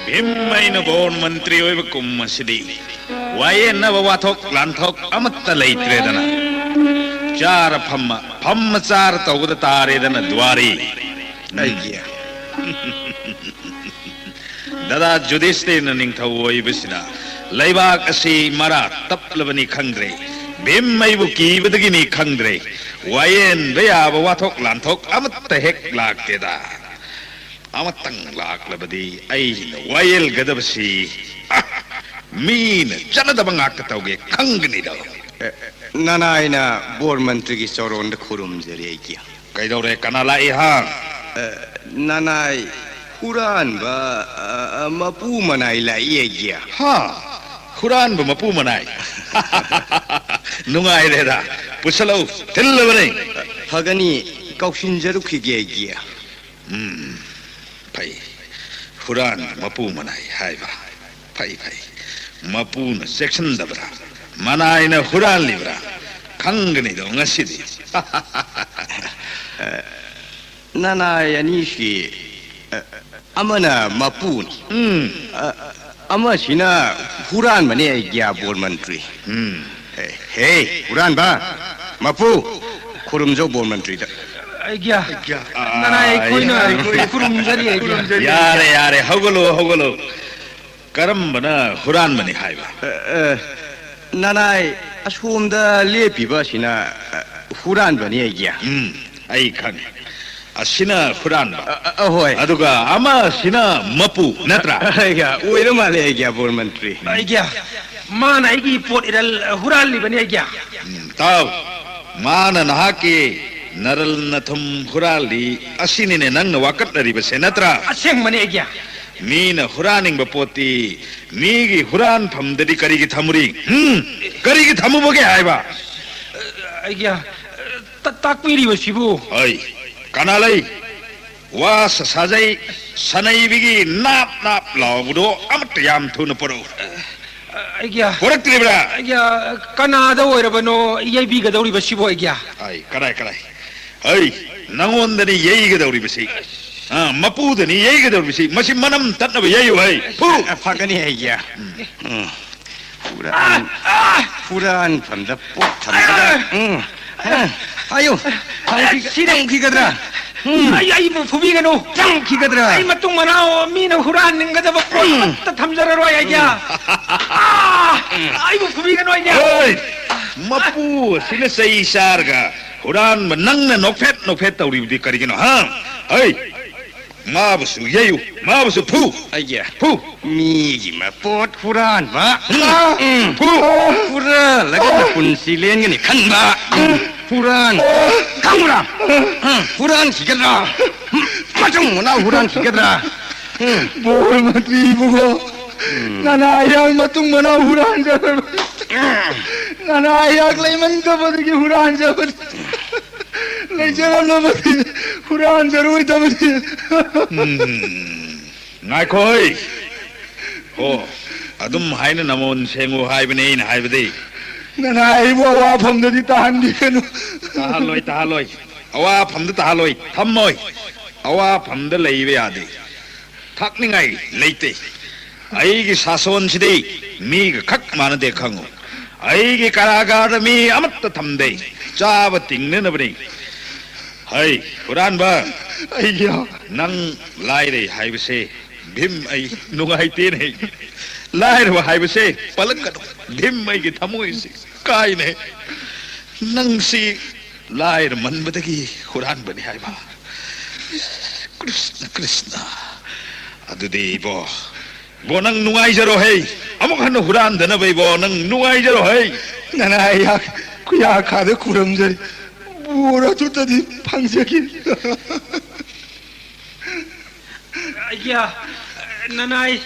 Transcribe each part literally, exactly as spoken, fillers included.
ꯚꯤꯝ ꯑꯩꯅ ꯕꯣꯔ ꯃꯟꯇ꯭ꯔꯤ ꯑꯣꯏꯕ ꯀꯨꯝ ꯑꯁꯤꯗꯤ ꯋꯥꯌꯦꯟꯅꯕ ꯋꯥꯊꯣꯛ ꯂꯥꯟꯊꯣꯛ ꯑꯃꯠꯇ ꯂꯩꯇ꯭ꯔꯦꯗꯅ꯫ ꯆꯥꯔ ꯐꯝꯃ, ꯐꯝꯃ ꯆꯥꯔ ꯇꯧꯕꯗ ꯇꯥꯔꯦꯗꯅ ꯗ꯭ꯋꯥꯔꯤ꯫ ꯑꯩꯒꯤ ꯗꯗꯥ ꯖꯨꯙꯤꯁꯇꯤꯔꯅ ꯅꯤꯡꯊꯧ ꯑꯣꯏꯕꯁꯤꯅ ꯂꯩꯕꯥꯛ ꯑꯁꯤ ꯃꯔꯥ ꯇꯞꯂꯕꯅꯤ ꯈꯪꯗ꯭ꯔꯦ꯫ ꯚꯤꯝ ꯑꯩꯕꯨ ꯀꯤꯕꯗꯒꯤꯅꯤ ꯈꯪꯗ꯭ꯔꯦ꯫ ꯋꯥꯌꯦꯟꯕ ꯌꯥꯕ ꯋꯥꯊꯣꯛ ꯂꯥꯟꯊꯣꯛ ꯑꯃꯠꯇ ꯍꯦꯛ ꯂꯥꯛꯇꯦꯗ꯫ ꯑꯃꯇꯪ ꯂꯥꯛꯂꯕꯗꯤ ꯑꯩꯅ ꯋꯥꯌꯦꯜꯒꯗꯕꯁꯤ, ꯑ, ꯃꯤꯅ ꯆꯠꯅꯗꯕ ꯉꯥꯛꯇ ꯇꯧꯒꯦ ꯈꯪꯒꯅꯤꯗꯣ꯫ ꯑꯦ, ꯅꯅꯥꯏꯅ ꯕꯣꯔ ꯃꯟꯇ꯭ꯔꯤꯒꯤ ꯆꯧꯔꯣꯟꯗ ꯈꯨꯔꯨꯝꯖꯔꯤ ꯑꯩꯒꯤ꯫ ꯀꯩꯗꯧꯔꯦ? ꯀꯅꯥ ꯂꯥꯛꯏ ꯍꯥ? ꯑꯦ, ꯅꯅꯥꯏ ꯍꯨꯔꯥꯟꯕ, ꯑ, ꯑ, ꯃꯄꯨ ꯃꯅꯥꯏ ꯂꯥꯛꯏ ꯑꯩꯒꯤ꯫ ꯍꯥ? ꯍꯨꯔꯥꯟꯕ ꯃꯄꯨ ꯃꯅꯥꯏ? ꯅꯨꯡꯉꯥꯏꯔꯦꯗ꯫ ꯄꯨꯁꯜꯂꯛꯎ꯫ ꯊꯤꯜꯂꯕꯅꯦ꯫ ꯐꯒꯅꯤ, ꯀꯧꯁꯤꯟꯖꯔꯨꯈꯤꯒꯦ ꯑꯩꯒꯤ꯫ ꯎꯝ, ꯐꯩ꯫ ꯍꯨꯔꯥꯟꯕ ꯃꯄꯨ ꯃꯅꯥꯏ ꯍꯥꯏꯕ꯫ ꯐꯩ, ꯐꯩ꯫ ꯃꯄꯨꯅ ꯆꯦꯛꯁꯤꯟꯗꯕ꯭ꯔꯥ? ꯃꯅꯥꯏꯅ ꯍꯨꯔꯥꯜꯂꯤꯕ꯭ꯔꯥ? ꯈꯪꯒꯅꯤꯗꯣ ꯉꯁꯤꯗꯤ꯫ ꯅꯅꯥꯏ ꯑꯅꯤꯁꯤ, ꯑ, ꯑꯃꯅ ꯃꯄꯨꯅꯤ꯫ ꯎꯝ꯫ ꯑ, ꯑꯃꯁꯤꯅ ꯍꯨꯔꯥꯟꯕꯅꯤ ꯑꯩꯒ꯭ꯌꯥ ꯕꯣꯔ ꯃꯟꯇ꯭ꯔꯤ꯫ ꯎꯝ꯫ ꯍꯦ, ꯍꯦ, ꯍꯨꯔꯥꯟꯕ, ꯃꯄꯨ, ꯈꯨꯔꯨꯝꯖꯧ ꯕꯣꯔ ꯃꯟꯇ꯭ꯔꯤꯗ꯫ ꯑꯩꯒ꯭ꯌꯥ, ꯅꯅꯥꯏ ꯑꯩꯈꯣꯏꯅ ꯈꯨꯔꯨꯝꯖꯔꯤ ꯑꯩꯒ꯭ꯌꯥ꯫ ꯌꯥꯔꯦ, ꯌꯥꯔꯦ, ꯍꯧꯒꯠꯂꯣ, ꯍꯧꯒꯠꯂꯣ꯫ ꯀꯔꯝꯕꯅ ꯍꯨꯔꯥꯟꯕꯅꯤ ꯍꯥꯏꯕ? ꯑ, ꯑ, ꯅꯅꯥꯏ ꯑꯁꯣꯝꯗ ꯂꯦꯞꯄꯤꯕ ꯑꯁꯤꯅ, ꯑ, ꯍꯨꯔꯥꯟꯕꯅꯤ ꯑꯩꯒꯤ꯫ ꯎꯝ, ꯑꯩ ꯈꯪꯉꯦ꯫ ꯑꯁꯤꯅ ꯍꯨꯔꯥꯟꯕ꯫ ꯑ, ꯑ, ꯑ, ꯍꯣꯏ꯫ ꯑꯗꯨꯒ ꯑꯃꯁꯤꯅ ꯃꯄꯨ, ꯅꯠꯇ꯭ꯔꯥ? ꯑꯩꯒ ꯑꯣꯏꯔ ꯃꯥꯜꯂꯦ ꯑꯩꯒꯤ ꯕꯣꯔ ꯃꯟꯇ꯭ꯔꯤ꯫ ꯑꯩꯒꯤ, ꯃꯥꯅ ꯑꯩꯒꯤ ꯄꯣꯠ ꯏꯔꯜ ꯍꯨꯔꯥꯜꯂꯤꯕꯅꯤ ꯑꯩꯒꯤ꯫ ꯎꯝ, ꯇꯥꯎ, ꯃꯥꯅ ꯅꯍꯥꯛꯀꯤ ꯅꯔꯜ ꯅꯊꯨꯝ ꯍꯨꯔꯥꯜꯂꯤ, ꯑꯁꯤꯅꯤꯅꯦ ꯅꯪꯅ ꯋꯥꯀꯠꯅꯔꯤꯕꯁꯦ, ꯅꯠꯇ꯭ꯔꯥ? ꯑꯁꯦꯡꯕꯅꯤ ꯑꯩꯒꯤ꯫ ꯃꯤꯅ ꯍꯨꯔꯥꯟꯅꯤꯡꯕ ꯄꯣꯠꯇꯤ ꯃꯤꯒꯤ ꯍꯨꯔꯥꯟꯐꯝꯗꯗꯤ ꯀꯔꯤꯒꯤ ꯊꯝꯃꯨꯔꯤ? ꯍꯨꯝ? ꯀꯔꯤꯒꯤ ꯊꯝꯃꯨꯕꯒꯦ ꯍꯥꯏꯕ? ꯑꯩꯒꯤ, ꯇ-, ꯇꯥꯛꯄꯤꯔꯤꯕꯁꯤꯕꯨ? ꯑꯩ, ꯀꯅꯥ ꯂꯩ? ꯋꯥ ꯁ-, ꯁꯥꯖꯩ, ꯁꯅꯩꯕꯤꯒꯤ ꯅꯥꯞ ꯅꯥꯞ ꯂꯥꯎꯕꯗꯣ ꯑꯃꯠꯇ ꯌꯥꯝ ꯊꯨꯅ ꯄꯨꯔꯛꯎ꯫ ꯑꯩꯒꯤ, ꯄꯨꯔꯛꯇ꯭ꯔꯤꯕ꯭ꯔꯥ? ꯑꯩꯒꯤ, ꯀꯅꯥꯗ ꯑꯣꯏꯔꯕꯅꯣ ꯌꯩꯕꯤꯒꯗꯧꯔꯤꯕꯁꯤꯕꯨ ꯑꯩꯒꯤ? ꯑꯩ, ꯀꯗꯥꯏ, ꯀꯗꯥꯏ? ꯑꯩ, ꯅꯉꯣꯟꯗꯅꯤ ꯌꯩꯒꯗꯧꯔꯤꯕꯁꯤ꯫ ꯑꯥ, ꯃꯄꯨꯗꯅꯤ ꯌꯩꯒꯗꯧꯔꯤꯕꯁꯤ꯫ ꯃꯁꯤ ꯃꯅꯝ ꯇꯠꯅꯕ ꯌꯩꯌꯨ ꯍꯩ꯫ ꯐꯨ! ꯑ, ꯐꯒꯅꯤ ꯑꯩꯒꯤ꯫ ꯎꯝ꯫ ꯍꯨꯔꯥꯟ, ꯍꯨꯔꯥꯟꯐꯝꯗ ꯄꯣꯠ ꯊꯝꯕꯗ꯫ ꯎꯝ꯫ ꯎꯝ꯫ ꯍꯥꯏꯌꯨ꯫ ꯊꯝꯈꯤ-, ꯁꯤꯗꯤ ꯊꯝꯈꯤꯒꯗ꯭ꯔꯥ? ꯎꯝ꯫ ꯑꯩ, ꯑꯩꯕꯨ ꯐꯨꯕꯤꯒꯅꯨ꯫ ꯊꯝꯈꯤꯒꯗ꯭ꯔꯥ? ꯑꯩ ꯃꯇꯨꯡ ꯃꯅꯥꯎ ꯃꯤꯅ ꯍꯨꯔꯥꯟꯅꯤꯡꯒꯗꯕ ꯄꯣꯠ ꯎꯝ꯫ ꯑꯃꯠꯇ ꯊꯝꯖꯔꯔꯣꯏ, ꯑꯩꯒꯤ꯫ ꯎꯝ꯫ ꯑꯥ! ꯑꯩꯕꯨ ꯐꯨꯕꯤꯒꯅꯨ, ꯑꯩꯒꯤ꯫ ꯍꯣꯏ! ꯃꯄꯨ ꯑꯁꯤꯅ ꯆꯩ ꯆꯥꯔꯒ ꯍꯨꯔꯥꯟꯕ ꯅꯪꯅ ꯅꯣꯛꯐꯦꯠ ꯅꯣꯛꯐꯦꯠ ꯇꯧꯔꯤꯕꯗꯤ ꯀꯔꯤꯒꯤꯅꯣ, ꯍꯥ? ꯍꯩ! ꯃꯥꯕꯨꯁꯨ ꯌꯩꯌꯨ, ꯃꯥꯕꯨꯁꯨ ꯐꯨ꯫ ꯑꯩꯒꯤ꯫ ꯐꯨ꯫ ꯃꯤꯒꯤ ꯃꯄꯣꯠ ꯍꯨꯔꯥꯟꯕ꯫ ꯎꯝ꯫ ꯎꯝ꯫ ꯐꯨ꯫ ꯍꯨꯔꯥꯜꯂꯒ ꯅꯄꯨꯟꯁꯤ ꯂꯦꯟꯒꯅꯤ ꯈꯟꯕ꯫ ꯎꯝ꯫ ꯍꯨꯔꯥꯟ-, ꯈꯪꯕ꯭ꯔꯥ? ꯎꯝ꯫ ꯍꯨꯔꯥꯟꯈꯤꯒꯗ꯭ꯔꯥ? ꯎꯝ꯫ ꯃꯇꯨꯡ ꯃꯅꯥꯎ ꯍꯨꯔꯥꯟꯈꯤꯒꯗ꯭ꯔꯥ? ꯎꯝ꯫ ꯕꯣꯔ ꯃꯟꯇ꯭ꯔꯤ ꯏꯕꯨꯡꯉꯣ, ꯎꯝ꯫ ꯅꯅꯥ ꯑꯩꯍꯥꯛ ꯃꯇꯨꯡ ꯃꯅꯥꯎ ꯍꯨꯔꯥꯟꯖꯔꯔꯣꯏ꯫ ꯎꯝ꯫ ꯅꯅꯥ ꯑꯩꯍꯥꯛ ꯂꯩꯃꯟꯗꯕꯗꯒꯤ ꯍꯨꯔꯥꯟꯖꯕꯅꯤ꯫ ꯂꯩꯖꯔꯝꯂꯕꯗꯤ ꯍꯨꯔꯥꯟꯖꯔꯣꯏꯗꯕꯅꯤ꯫ ꯎꯝ꯫ ꯉꯥꯏꯈꯣ ꯍꯩ꯫ ꯍꯣ, ꯑꯗꯨꯝ ꯍꯥꯏꯅ ꯅꯃꯣꯟ ꯁꯦꯡꯉꯨ ꯍꯥꯏꯕꯅꯤ ꯑꯩꯅ ꯍꯥꯏꯕꯗꯤ꯫ ꯅꯅꯥ ꯑꯩꯕꯨ ꯑꯋꯥꯐꯝꯗꯗꯤ ꯇꯥꯍꯟꯕꯤꯒꯅꯨ꯫ ꯇꯥꯍꯜꯂꯣꯏ, ꯇꯥꯍꯜꯂꯣꯏ꯫ ꯑꯋꯥꯐꯝꯗ ꯇꯥꯍꯜꯂꯣꯏ, ꯊꯝꯃꯣꯏ꯫ ꯑꯋꯥꯐꯝꯗ ꯂꯩꯕ ꯌꯥꯗꯦ꯫ ꯊꯛꯅꯤꯡꯉꯥꯏ ꯂꯩꯇꯦ꯫ ꯑꯩꯒꯤ ꯁꯥꯁꯣꯟꯁꯤꯗꯤ ꯃꯤꯒ ꯈꯛ ꯃꯥꯟꯅꯗꯦ ꯈꯪꯉꯨ꯫ ꯑꯩꯒꯤ ꯀꯥꯔꯥꯒꯥꯔꯗ ꯃꯤ ꯑꯃꯠꯇ ꯊꯝꯗꯦ꯫ ꯆꯥꯕ ꯇꯤꯡꯅꯅꯕꯅꯤ꯫ ꯍꯩ, ꯍꯨꯔꯥꯟꯕ! ꯑꯩꯒꯤ ꯅꯪ ꯂꯥꯏꯔꯩ ꯍꯥꯏꯕꯁꯦ ꯚꯤꯝ ꯑꯩ ꯅꯨꯡꯉꯥꯏꯇꯦꯅꯦ꯫ ꯂꯥꯏꯔꯕ ꯍꯥꯏꯕꯁꯦ ꯄꯜꯂꯛꯀꯅꯨ꯫ ꯚꯤꯝ ꯑꯩꯒꯤ ꯊꯃꯣꯏꯁꯤ ꯀꯥꯏꯅꯦ꯫ ꯅꯪꯁꯤ ꯂꯥꯏꯔꯃꯟꯕꯗꯒꯤ ꯍꯨꯔꯥꯟꯕꯅꯤ ꯍꯥꯏꯕ꯫ ꯀ꯭ꯔꯤꯁꯅ, ꯀ꯭ꯔꯤꯁꯅ꯫ ꯑꯗꯨꯗꯤ ꯏꯕꯣ, ꯕꯣ, ꯅꯪ ꯅꯨꯡꯉꯥꯏꯖꯔꯣ ꯍꯩ꯫ ꯑꯃꯨꯛ ꯍꯟꯅ ꯍꯨꯔꯥꯟꯗꯅꯕ ꯏꯕꯣ, ꯅꯪ ꯅꯨꯡꯉꯥꯏꯖꯔꯣ ꯍꯩ꯫ ꯅꯅꯥ ꯑꯩꯍꯥꯛ ꯈꯨꯌꯥꯈꯥꯗ ꯈꯨꯔꯨꯝꯖꯔꯤ꯫ ꯕꯣꯔ ꯑꯗꯨꯇꯗꯤ ꯐꯪꯖꯈꯤ꯫ ꯑꯩꯒ꯭ꯌꯥ, ꯅꯅꯥꯏ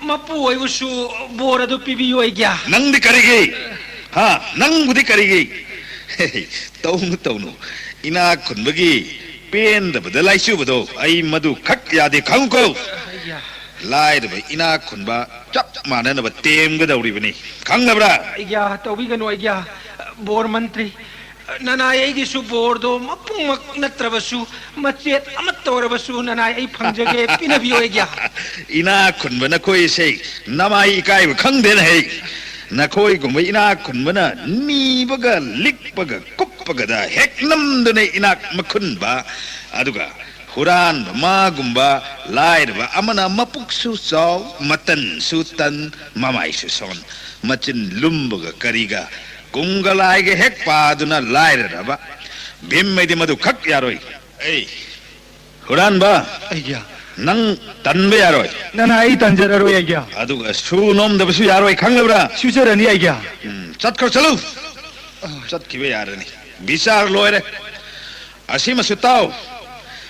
ꯃꯄꯨ ꯑꯣꯏꯕꯨꯁꯨ ꯕꯣꯔ ꯑꯗꯨ ꯄꯤꯕꯤꯌꯨ, ꯑꯩꯒ꯭ꯌꯥ꯫ ꯅꯪꯗꯤ ꯀꯔꯤꯒꯤ? ꯍꯥ? ꯅꯪꯕꯨꯗꯤ ꯀꯔꯤꯒꯤ? ꯇꯧꯅꯨ, ꯇꯧꯅꯨ꯫ ꯏꯅꯥꯛ ꯈꯨꯟꯕꯒꯤ ꯄꯦꯟꯗꯕꯗ ꯂꯥꯏꯆꯨꯕꯗꯣ ꯑꯩ ꯃꯗꯨ ꯈꯛ ꯌꯥꯗꯦ, ꯈꯪꯉꯨꯀꯣ꯫ ꯑꯩꯒ꯭ꯌꯥ꯫ ꯂꯥꯏꯔꯕ ꯏꯅꯥꯛ ꯈꯨꯟꯕ ꯆꯞ ꯃꯥꯟꯅꯅꯕ ꯇꯦꯝꯒꯗꯧꯔꯤꯕꯅꯤ, ꯈꯪꯉꯕ꯭ꯔꯥ? ꯑꯩꯒ꯭ꯌꯥ, ꯇꯧꯕꯤꯒꯅꯨ, ꯑꯩꯒ꯭ꯌꯥ꯫ ꯕꯣꯔ ꯃꯟꯇ꯭ꯔꯤ, ꯅꯅꯥꯏ, ꯑꯩꯒꯤꯁꯨ ꯕꯣꯔꯗꯣ ꯃꯄꯨꯡꯃꯛ ꯅꯠꯇ꯭ꯔꯕꯁꯨ, ꯃꯆꯦꯠ ꯑꯃꯠꯇ ꯑꯣꯏꯔꯕꯁꯨ ꯅꯅꯥꯏ ꯑꯩ ꯐꯪꯖꯒꯦ, ꯄꯤꯅꯕꯤꯌꯨ ꯑꯩꯒꯤ꯫ ꯏꯅꯥꯛ ꯈꯨꯟꯕ ꯅꯈꯣꯏꯁꯦ ꯅꯃꯥꯏ ꯏꯀꯥꯏꯕ ꯈꯪꯗꯦꯅ ꯍꯩ꯫ ꯅꯈꯣꯏꯒꯨꯝꯕ ꯏꯅꯥꯛ ꯈꯨꯟꯕꯅ ꯅꯤꯕꯒ ꯂꯤꯛꯄꯒ ꯀꯨꯞꯄꯒꯗ ꯍꯦꯛ ꯅꯝꯗꯨꯅ ꯏꯅꯥꯛ ꯃꯈꯨꯟꯕ, ꯑꯗꯨꯒ ꯍꯨꯔꯥꯟꯕ ꯃꯥꯒꯨꯝꯕ ꯂꯥꯏꯔꯕ ꯑꯃꯅ ꯃꯄꯨꯛꯁꯨ ꯆꯥꯎ, ꯃꯇꯟꯁꯨ ꯇꯟ, ꯃꯃꯥꯏꯁꯨ ꯁꯣꯟ, ꯃꯆꯤꯟ ꯂꯨꯝꯕꯒ ꯀꯔꯤꯒ ꯀꯨꯝꯒ ꯂꯥꯏꯒ ꯍꯦꯛ ꯄꯥꯗꯨꯅ ꯂꯥꯏꯔꯔꯕ꯫ ꯚꯤꯝ, ꯑꯩꯗꯤ ꯃꯗꯨ ꯈꯛ ꯌꯥꯔꯣꯏ꯫ ꯑꯩ ꯍꯨꯔꯥꯟꯕ, ꯑꯩꯒ꯭ꯌꯥ꯫ ꯅꯪ ꯇꯟꯕ ꯌꯥꯔꯣꯏ꯫ ꯅꯅꯥꯏ, ꯑꯩ ꯇꯟꯖꯔꯔꯣꯏ ꯑꯩꯒ꯭ꯌꯥ꯫ ꯑꯗꯨꯒ ꯁꯨ ꯅꯣꯝꯗꯕꯁꯨ ꯌꯥꯔꯣꯏ, ꯈꯪꯂꯕ꯭ꯔꯥ? ꯁꯨꯖꯔꯅꯤ ꯑꯩꯒ꯭ꯌꯥ꯫ ꯎꯝ, ꯆꯠꯈ꯭ꯔꯣ, ꯆꯠꯂꯨ꯫ ꯆꯠꯈꯤꯕ ꯌꯥꯔꯅꯤ꯫ ꯕꯤꯆꯥꯔ ꯂꯣꯏꯔꯦ꯫ ꯑꯁꯤꯃꯁꯨ ꯇꯥꯎ꯫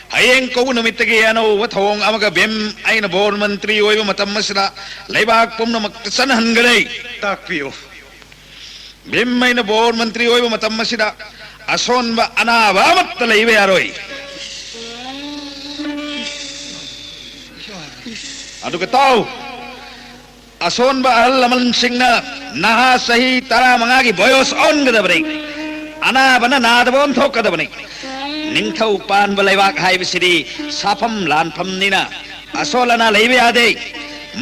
ꯍꯌꯦꯡ ꯀꯧꯕ ꯅꯨꯃꯤꯠꯇꯒꯤ ꯑꯅꯧꯕ ꯊꯧꯑꯣꯡ ꯑꯃꯒ ꯚꯤꯝ ꯑꯩꯅ ꯕꯣꯔ ꯃꯟꯇ꯭ꯔꯤ ꯑꯣꯏꯕ ꯃꯇꯝ ꯑꯁꯤꯗ ꯂꯩꯕꯥꯛ ꯄꯨꯝꯅꯃꯛꯇ ꯆꯠꯅꯍꯟꯒꯅꯤ꯫ ꯇꯥꯛꯄꯤꯌꯨ꯫ ꯚꯤꯝ ꯑꯩꯅ ꯕꯣꯔ ꯃꯟꯇ꯭ꯔꯤ ꯑꯣꯏꯕ ꯃꯇꯝ ꯑꯁꯤꯗ ꯑꯁꯣꯟꯕ ꯑꯅꯥꯕ ꯑꯃꯠꯇ ꯂꯩꯕ ꯌꯥꯔꯣꯏ꯫ ꯑꯗꯨꯒ ꯇꯥꯎ, ꯑꯁꯣꯟꯕ ꯑꯍꯜ ꯂꯃꯟꯁꯤꯡꯅ ꯅꯍꯥ ꯆꯍꯤ ꯇꯔꯥꯃꯉꯥꯒꯤ ꯕꯣꯌꯣꯁ ꯑꯣꯟꯒꯗꯕꯅꯤ꯫ ꯑꯅꯥꯕꯅ ꯅꯥꯗꯕ ꯑꯣꯟꯊꯣꯛꯀꯗꯕꯅꯤ꯫ ꯅꯤꯡꯊꯧ ꯄꯥꯟꯕ ꯂꯩꯕꯥꯛ ꯍꯥꯏꯕꯁꯤꯗꯤ ꯁꯥꯐꯝ ꯂꯥꯟꯐꯝꯅꯤꯅ ꯑꯁꯣꯜ ꯑꯅꯥ ꯂꯩꯕ ꯌꯥꯗꯦ꯫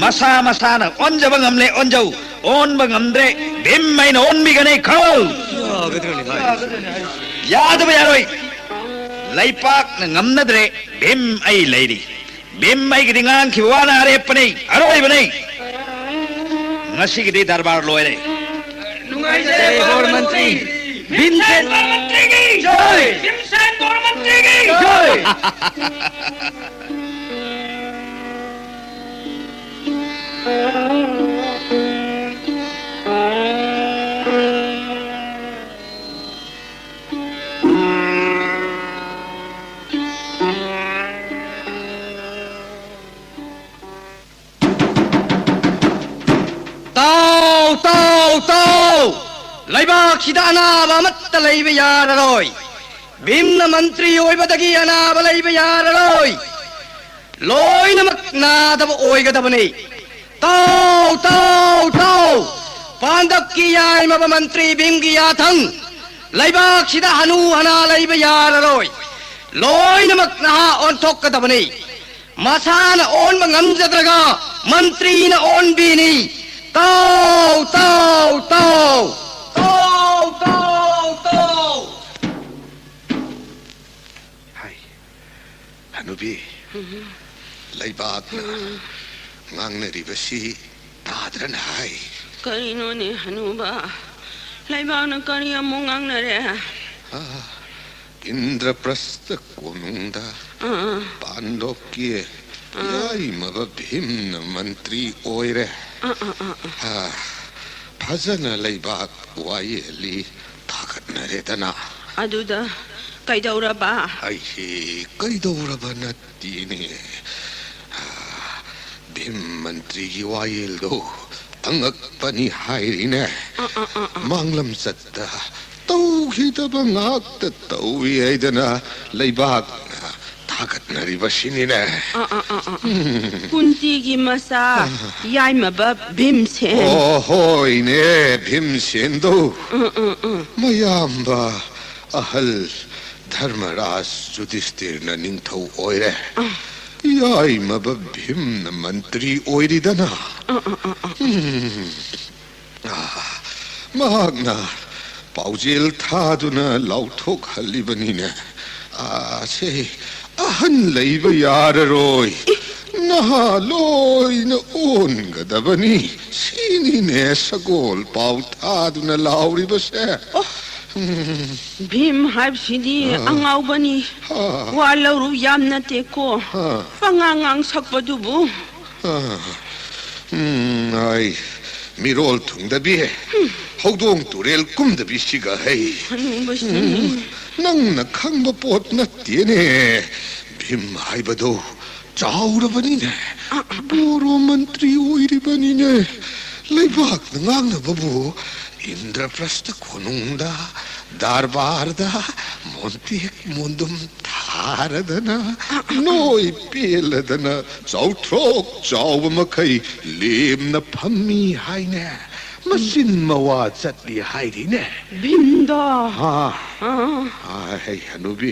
ꯃꯁꯥ ꯃꯁꯥꯅ ꯑꯣꯟꯖꯕ ꯉꯝꯂꯦ ꯑꯣꯟꯖꯧ, ꯑꯣꯟꯕ ꯉꯝꯗ꯭ꯔꯦ ꯚꯤꯝ ꯑꯩꯅ ꯑꯣꯟꯕꯤꯒꯅꯤ ꯈꯪꯉꯨ꯫ ꯌꯥꯗꯕ ꯌꯥꯔꯣꯏ꯫ ꯂꯩꯄꯥꯛꯅ ꯉꯝꯅꯗ꯭ꯔꯦ, ꯚꯤꯝ ꯑꯩ ꯂꯩꯔꯤ꯫ ꯚꯤꯝ ꯑꯩꯒꯤꯗꯤ ꯉꯥꯡꯈꯤꯕ ꯋꯥꯅ ꯑꯔꯦꯞꯄꯅꯤ, ꯑꯔꯣꯏꯕꯅꯤ꯫ ꯉꯁꯤꯒꯤꯗꯤ ꯗꯔꯕꯥꯔ ꯂꯣꯏꯔꯦ꯫ ꯅꯨꯡꯉꯥꯏꯖꯔꯦ ꯕꯣꯔ ꯃꯟꯇ꯭ꯔꯤ꯫ ꯚꯤꯝꯁꯦꯟ ꯕꯣꯔ ꯃꯟꯇ꯭ꯔꯤꯒꯤ ꯖꯣꯏ! ꯚꯤꯝꯁꯦꯟ ꯕꯣꯔ ꯃꯟꯇ꯭ꯔꯤꯒꯤ ꯖꯣꯏ! ꯇꯥꯎ, ꯇꯥꯎ, ꯇꯥꯎ! ꯂꯩꯕꯥꯛꯁꯤꯗ ꯑꯅꯥꯕ ꯑꯃꯠꯇ ꯂꯩꯕ ꯌꯥꯔꯔꯣꯏ꯫ ꯚꯤꯝꯅ ꯃꯟꯇ꯭ꯔꯤ ꯑꯣꯏꯕꯗꯒꯤ ꯑꯅꯥꯕ ꯂꯩꯕ ꯌꯥꯔꯔꯣꯏ꯫ ꯂꯣꯏꯅꯃꯛ ꯅꯥꯗꯕ ꯑꯣꯏꯒꯗꯕꯅꯤ꯫ ꯇꯥꯎ, ꯇꯥꯎ, ꯇꯥꯎ! ꯄꯥꯟꯗꯕꯀꯤ ꯌꯥꯏꯃꯕ ꯃꯟꯇ꯭ꯔꯤ ꯚꯤꯝꯒꯤ ꯌꯥꯊꯪ! ꯂꯩꯕꯥꯛꯁꯤꯗ ꯍꯅꯨ ꯍꯅꯥ ꯂꯩꯕ ꯌꯥꯔꯔꯣꯏ꯫ ꯂꯣꯏꯅꯃꯛ ꯅꯍꯥ ꯑꯣꯟꯊꯣꯛꯀꯗꯕꯅꯤ꯫ ꯃꯁꯥꯅ ꯑꯣꯟꯕ ꯉꯝꯖꯗ꯭ꯔꯒ ꯃꯟꯇ꯭ꯔꯤꯅ ꯑꯣꯟꯕꯤꯅꯤ꯫ ꯇꯥꯎ, ꯇꯥꯎ, ꯇꯥꯎ꯫ ꯇꯥꯎ, ꯇꯥꯎ, ꯇꯥꯎ꯫ ꯍꯥꯏ, ꯍꯅꯨꯕꯤ, ꯎꯝ꯫ ꯂꯩꯕꯥꯛꯅ ꯎꯝ꯫ ꯉꯥꯡꯅꯔꯤꯕꯁꯤ ꯇꯥꯗ꯭ꯔꯅ ꯍꯥꯏ? ꯀꯔꯤꯅꯣꯅꯦ, ꯍꯅꯨꯕ? ꯂꯩꯕꯥꯛꯅ ꯀꯔꯤ ꯑꯃꯨꯛ ꯉꯥꯡꯅꯔꯦ? ꯑꯥ, ꯏꯟꯗ꯭ꯔꯄ꯭ꯔꯁꯇ ꯀꯣꯅꯨꯡꯗ ꯑꯥ, ꯑꯥ꯫ ꯄꯥꯟꯗꯣꯞꯀꯤ ꯑꯥ꯫ ꯌꯥꯏꯃꯕ ꯚꯤꯝꯅ ꯃꯟꯇ꯭ꯔꯤ ꯑꯣꯏꯔꯦ꯫ ꯑꯥ, ꯑꯥ, ꯑꯥ, ꯑꯥ꯫ ꯑꯥ, ꯐꯖꯅ ꯂꯩꯕꯥꯛ ꯋꯥꯌꯦꯜꯂꯤ ꯊꯥꯒꯠꯅꯔꯦꯗꯅ꯫ ꯑꯗꯨꯗ ꯀꯩꯗꯧꯔꯕ? ꯑꯩꯁꯤ ꯀꯩꯗꯧꯔꯕ ꯅꯠꯇꯦꯅꯦ꯫ ꯑꯥ, ꯚꯤꯝ ꯃꯟꯇ꯭ꯔꯤꯒꯤ ꯋꯥꯌꯦꯜꯗꯣ ꯑꯉꯛꯄꯅꯤ ꯍꯥꯏꯔꯤꯅꯦ꯫ ꯑ, ꯑ, ꯑ, ꯑ꯫ ꯃꯥꯡꯂꯝꯆꯠꯇ ꯇꯧꯈꯤꯗꯕ ꯉꯥꯛꯇ ꯇꯧꯏ ꯍꯥꯏꯗꯅ ꯂꯩꯕꯥꯛꯅ ꯊꯥꯒꯠꯅꯔꯤꯕꯁꯤꯅꯤꯅꯦ꯫ ꯑ, ꯑ, ꯑ, ꯑ, ꯑ꯫ ꯎꯝ꯫ ꯀꯨꯟꯇꯤꯒꯤ ꯃꯆꯥ ꯑ꯫ ꯌꯥꯏꯃꯕ ꯚꯤꯝꯁꯦꯟ꯫ ꯑꯣ, ꯍꯣꯏꯅꯦ, ꯚꯤꯝꯁꯦꯟꯗꯣ꯫ ꯎꯝ, ꯎꯝ, ꯎꯝ꯫ ꯃꯌꯥꯝꯕ ꯑꯍꯜ ꯙꯔꯃꯔꯥꯖ ꯌꯨꯙꯤꯁꯇꯤꯔꯅ ꯅꯤꯡꯊꯧ ꯑꯣꯏꯔꯦ꯫ ꯑ꯫ ꯌꯥꯏꯃꯕ ꯚꯤꯝꯅ ꯃꯟꯇ꯭ꯔꯤ ꯑꯣꯏꯔꯤꯗꯅ꯫ ꯑ, ꯑ, ꯑ, ꯑ꯫ ꯎꯝ꯫ ꯑꯥ, ꯃꯍꯥꯛꯅ ꯄꯥꯎꯖꯦꯜ ꯊꯥꯗꯨꯅ ꯂꯥꯎꯊꯣꯛꯍꯜꯂꯤꯕꯅꯤꯅꯦ꯫ ꯑꯥ, ꯁꯦ, ꯑꯍꯟ ꯂꯩꯕ ꯌꯥꯔꯔꯣꯏ꯫ ꯅꯍꯥ ꯂꯣꯏꯅ ꯑꯣꯟꯒꯗꯕꯅꯤ꯫ ꯁꯤꯅꯤꯅꯦ ꯁꯒꯣꯜ ꯄꯥꯎ ꯊꯥꯗꯨꯅ ꯂꯥꯎꯔꯤꯕꯁꯦ꯫ ꯑꯣ, ꯎꯝ꯫ ꯚꯤꯝ ꯍꯥꯏꯕꯁꯤꯗꯤ ꯑꯥ꯫ ꯑꯉꯥꯎꯕꯅꯤ꯫ ꯑꯥ꯫ ꯋꯥ ꯂꯧꯔꯨ ꯌꯥꯝ ꯅꯠꯇꯦꯀꯣ꯫ ꯑꯥ꯫ ꯄꯉꯥꯡ ꯉꯥꯡ ꯁꯛꯄꯗꯨꯕꯨ꯫ ꯑꯥ, ꯎꯝ, ꯑꯩ ꯃꯤꯔꯣꯜ ꯊꯨꯡꯗꯕꯤ, ꯍꯧꯗꯣꯡ ꯇꯨꯔꯦꯜ ꯀꯨꯝꯗꯕꯤ ꯁꯤꯒ ꯍꯩ꯫ ꯍꯅꯨꯕꯁꯤ꯫ ꯎꯝ, ꯅꯪꯅ ꯈꯪꯕ ꯄꯣꯠ ꯅꯠꯇꯦꯅꯦ꯫ ꯚꯤꯝ ꯍꯥꯏꯕꯗꯣ ꯆꯥꯎꯔꯕꯅꯤꯅꯦ꯫ ꯑ, ꯑ, ꯑ꯫ ꯕꯣꯔꯣ ꯃꯟꯇ꯭ꯔꯤ ꯑꯣꯏꯔꯤꯕꯅꯤꯅꯦ꯫ ꯂꯩꯕꯥꯛꯅ ꯉꯥꯡꯅꯕꯕꯨ ꯏꯟꯗ꯭ꯔꯄ꯭ꯔꯁꯊ ꯀꯣꯅꯨꯡꯗ, ꯗꯔꯕꯥꯔꯗ ꯃꯣꯟꯇꯦꯛ ꯃꯣꯟꯗꯨꯝ ꯊꯥꯔꯗꯅ ꯅꯣꯏ ꯄꯦꯜꯂꯗꯅ ꯆꯥꯎꯊ꯭ꯔꯣꯛ ꯆꯥꯎꯕ ꯃꯈꯩ ꯂꯦꯝꯅ ꯐꯝꯃꯤ ꯍꯥꯏꯅꯦ꯫ ꯃꯆꯤꯟ ꯃꯋꯥ ꯆꯠꯂꯤ ꯍꯥꯏꯔꯤꯅꯦ꯫ ꯚꯤꯝꯗꯣ꯫ ꯑꯥ꯫ ꯑꯥ꯫ ꯑꯥ, ꯍꯩ, ꯍꯅꯨꯕꯤ,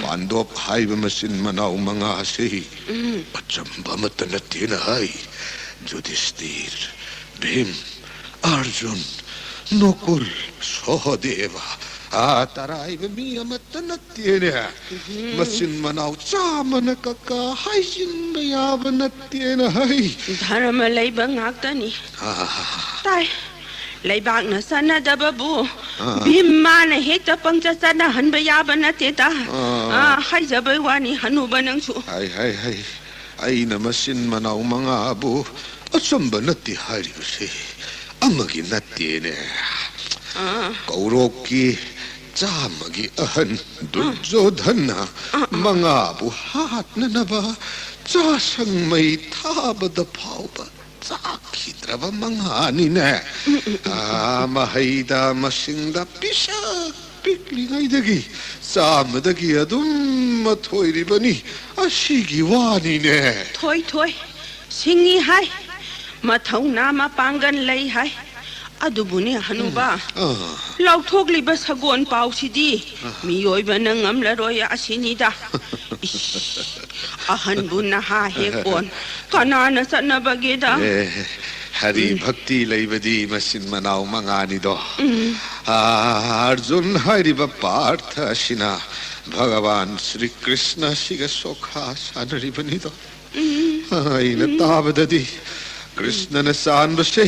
ꯄꯥꯟꯗꯣꯞ ꯍꯥꯏꯕ ꯃꯆꯤꯟ ꯃꯅꯥꯎ ꯃꯉꯥꯁꯤ ꯑꯆꯝꯕ ꯑꯃꯠꯇ ꯅꯠꯇꯦꯅ ꯍꯥꯏ꯫ ꯌꯨꯙꯤꯁꯇꯤꯔ, ꯚꯤꯝ, ꯑꯔꯖꯨꯟ, ꯅꯣꯀꯨꯜ, ꯁꯣꯍꯗꯦꯕ, ꯑꯥ, ꯇꯔꯥꯏꯕ ꯃꯤ ꯑꯃꯠꯇ ꯅꯠꯇꯦꯅꯦ꯫ ꯃꯆꯤꯟ ꯃꯅꯥꯎ ꯆꯥꯝꯃꯅ ꯀꯀꯥ ꯍꯥꯏꯖꯤꯟꯕ ꯌꯥꯕ ꯅꯠꯇꯦꯅ ꯍꯥꯏ꯫ ꯙꯔꯃ ꯂꯩꯕ ꯉꯥꯛꯇꯅꯤ꯫ ꯑꯥ꯫ ꯇꯥꯏ꯫ ꯂꯩꯕꯥꯛꯅ ꯆꯠꯅꯗꯕꯕꯨ ꯑꯥ꯫ ꯚꯤꯝ ꯃꯥꯅ ꯍꯦꯛꯇ ꯄꯪꯆꯠ ꯆꯠꯅꯍꯟꯕ ꯌꯥꯕ ꯅꯠꯇꯦꯗ꯫ ꯑꯥ꯫ ꯑꯥ, ꯍꯥꯏꯖꯕꯩ ꯋꯥꯅꯤ, ꯍꯅꯨꯕ ꯅꯪꯁꯨ꯫ ꯍꯥꯏ, ꯍꯥꯏ, ꯍꯥꯏ꯫ ꯑꯩꯅ ꯃꯆꯤꯟ ꯃꯅꯥꯎ ꯃꯉꯥꯕꯨ ꯑꯆꯝꯕ ꯅꯠꯇꯦ ꯍꯥꯏꯔꯤꯕꯁꯦ ꯑꯃꯒꯤ ꯅꯠꯇꯦꯅꯦ꯫ ꯑꯥ꯫ ꯀꯧꯔꯣꯛꯀꯤ ꯆꯥꯝꯃꯒꯤ ꯑꯍꯟ ꯗꯨꯔꯖꯣꯙꯟꯅ ꯑꯥ, ꯑꯥ꯫ ꯃꯉꯥꯕꯨ ꯍꯥꯠꯅꯅꯕ ꯆꯥꯁꯪ ꯃꯩ ꯊꯥꯕꯗ ꯐꯥꯎꯕ ꯆꯥꯈꯤꯗ꯭ꯔꯕ ꯃꯉꯥꯅꯤꯅꯦ꯫ ꯎꯝ, ꯎꯝ, ꯎꯝ꯫ ꯑꯥ, ꯃꯍꯩꯗ ꯃꯁꯤꯡꯗ ꯄꯤꯁꯛ ꯄꯤꯛꯂꯤꯉꯩꯗꯒꯤ ꯆꯥꯝꯃꯗꯒꯤ ꯑꯗꯨꯝ ꯃꯊꯣꯏꯔꯤꯕꯅꯤ꯫ ꯑꯁꯤꯒꯤ ꯋꯥꯅꯤꯅꯦ꯫ ꯊꯣꯏ, ꯊꯣꯏ꯫ ꯁꯤꯡꯉꯤ ꯍꯥꯏ꯫ ꯃꯊꯧꯅꯥ ꯃꯄꯥꯡꯒꯜ ꯂꯩ ꯍꯥꯏ꯫ ꯑꯗꯨꯕꯨꯅꯦ ꯍꯅꯨꯕ, ꯎꯝ, ꯑꯥ꯫ ꯂꯥꯎꯊꯣꯛꯂꯤꯕ ꯁꯒꯣꯜ ꯄꯥꯎꯁꯤꯗꯤ ꯑꯥ꯫ ꯃꯤꯑꯣꯏꯕꯅ ꯉꯝꯂꯔꯣꯏ ꯑꯁꯤꯅꯤꯗ꯫ ꯏꯁ, ꯑꯍꯟꯕꯨ ꯅꯍꯥ ꯍꯦꯛ ꯑꯣꯟ, ꯀꯅꯥꯅ ꯆꯠꯅꯕꯒꯦꯗ? ꯑꯦ, ꯍꯔꯤ ꯎꯝ꯫ ꯚꯛꯇꯤ ꯂꯩꯕꯗꯤ ꯃꯆꯤꯟ ꯃꯅꯥꯎ ꯃꯉꯥꯅꯤꯗꯣ꯫ ꯎꯝ꯫ ꯑꯥ, ꯑꯔꯖꯨꯟ ꯍꯥꯏꯔꯤꯕ ꯄꯥꯔꯊ ꯑꯁꯤꯅ ꯚꯒꯋꯥꯟ ꯁ꯭ꯔꯤ ꯀ꯭ꯔꯤꯁꯅ ꯑꯁꯤꯒ ꯁꯣꯈꯥ ꯁꯥꯟꯅꯔꯤꯕꯅꯤꯗꯣ꯫ ꯎꯝ꯫ ꯑꯩꯅ ꯎꯝ꯫ ꯇꯥꯕꯗꯗꯤ ꯀ꯭ꯔꯤꯁꯅꯅ ꯆꯥꯟꯕꯁꯦ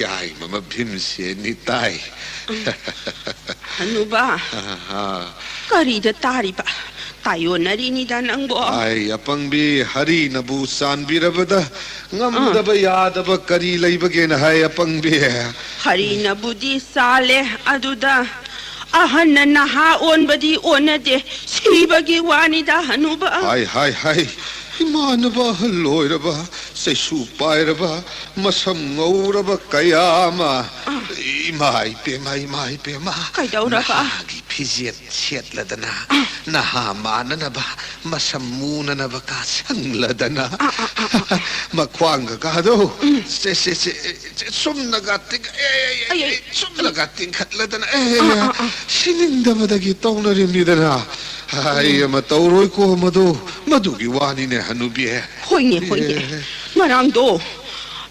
ꯌꯥꯏꯃ ꯚꯤꯝꯁꯦꯟꯅꯤ ꯇꯥꯏ꯫ ꯍꯅꯨꯕ, ꯑꯥ꯫ ꯀꯔꯤꯗ ꯇꯥꯔꯤꯕ? ꯇꯥꯏꯌꯣꯟꯅꯔꯤꯅꯤꯗ ꯅꯪꯕꯣ꯫ ꯑꯥꯏ, ꯑꯄꯪꯕꯤ, ꯍꯔꯤꯅꯕꯨ ꯆꯥꯟꯕꯤꯔꯕꯗ ꯉꯝꯗꯕ ꯑꯥ꯫ ꯌꯥꯗꯕ ꯀꯔꯤ ꯂꯩꯕꯒꯦꯅ ꯍꯥꯏ, ꯑꯄꯪꯕꯤ꯫ ꯍꯔꯤꯅꯕꯨꯗꯤ ꯆꯥꯜꯂꯦ, ꯑꯗꯨꯗ ꯑꯍꯟꯅ ꯅꯍꯥ ꯑꯣꯟꯕꯗꯤ ꯑꯣꯟꯅꯗꯦ, ꯁꯤꯕꯒꯤ ꯋꯥꯅꯤꯗ, ꯍꯅꯨꯕ꯫ ꯍꯥꯏ, ꯍꯥꯏ, ꯍꯥꯏ, ꯏꯃꯥꯟꯅꯕ ꯑꯍꯜ ꯑꯣꯏꯔꯕ, ꯆꯩꯁꯨ ꯄꯥꯏꯔꯕ, ꯃꯁꯝ ꯉꯧꯔꯕ ꯀꯌꯥ ꯑꯃ꯫ ꯑꯥ꯫ ꯏꯃꯥ ꯏꯄꯦꯝꯃ, ꯏꯃꯥ ꯏꯄꯦꯝꯃ, ꯀꯩꯗꯧꯔꯕ? ꯅꯍꯥꯒꯤ ꯐꯤꯖꯦꯠ ꯁꯦꯠꯂꯗꯅ, ꯑꯥ꯫ ꯅꯍꯥ ꯃꯥꯟꯅꯅꯕ, ꯃꯁꯝ ꯃꯨꯅꯅꯕ ꯀꯥ ꯁꯪꯂꯗꯅ꯫ ꯑꯥ, ꯑꯥ, ꯑꯥ, ꯑꯥ, ꯑꯥ꯫ ꯃꯈ꯭ꯋꯥꯡꯒ ꯀꯥꯗꯣ꯫ ꯎꯝ꯫ ꯁꯦ, ꯁꯦ, ꯁꯦ, ꯁꯦ, ꯁꯨꯝꯅꯒ ꯇꯤꯡꯈꯠ-, ꯑꯦ, ꯑꯦ, ꯑꯦ, ꯑꯩ, ꯑꯩ, ꯑꯦ, ꯁꯨꯝꯅꯒ ꯇꯤꯡꯈꯠꯂꯗꯅ, ꯑꯦ, ꯑꯦ, ꯑꯥ, ꯑꯥ, ꯑꯥ꯫ ꯁꯤꯅꯤꯡꯗꯕꯗꯒꯤ ꯇꯧꯅꯔꯤꯕꯅꯤꯗꯅ꯫ ꯑꯩ ꯑꯥ꯫ ꯑꯃ ꯇꯧꯔꯣꯏꯀꯣ ꯃꯗꯨ, ꯃꯗꯨꯒꯤ ꯋꯥꯅꯤꯅꯦ, ꯍꯅꯨꯕꯤ꯫ ꯍꯣꯏꯅꯦ, ꯍꯣꯏꯅꯦ꯫ ꯑꯦ꯫ ꯉꯔꯥꯡꯗꯣ ꯑꯥ꯫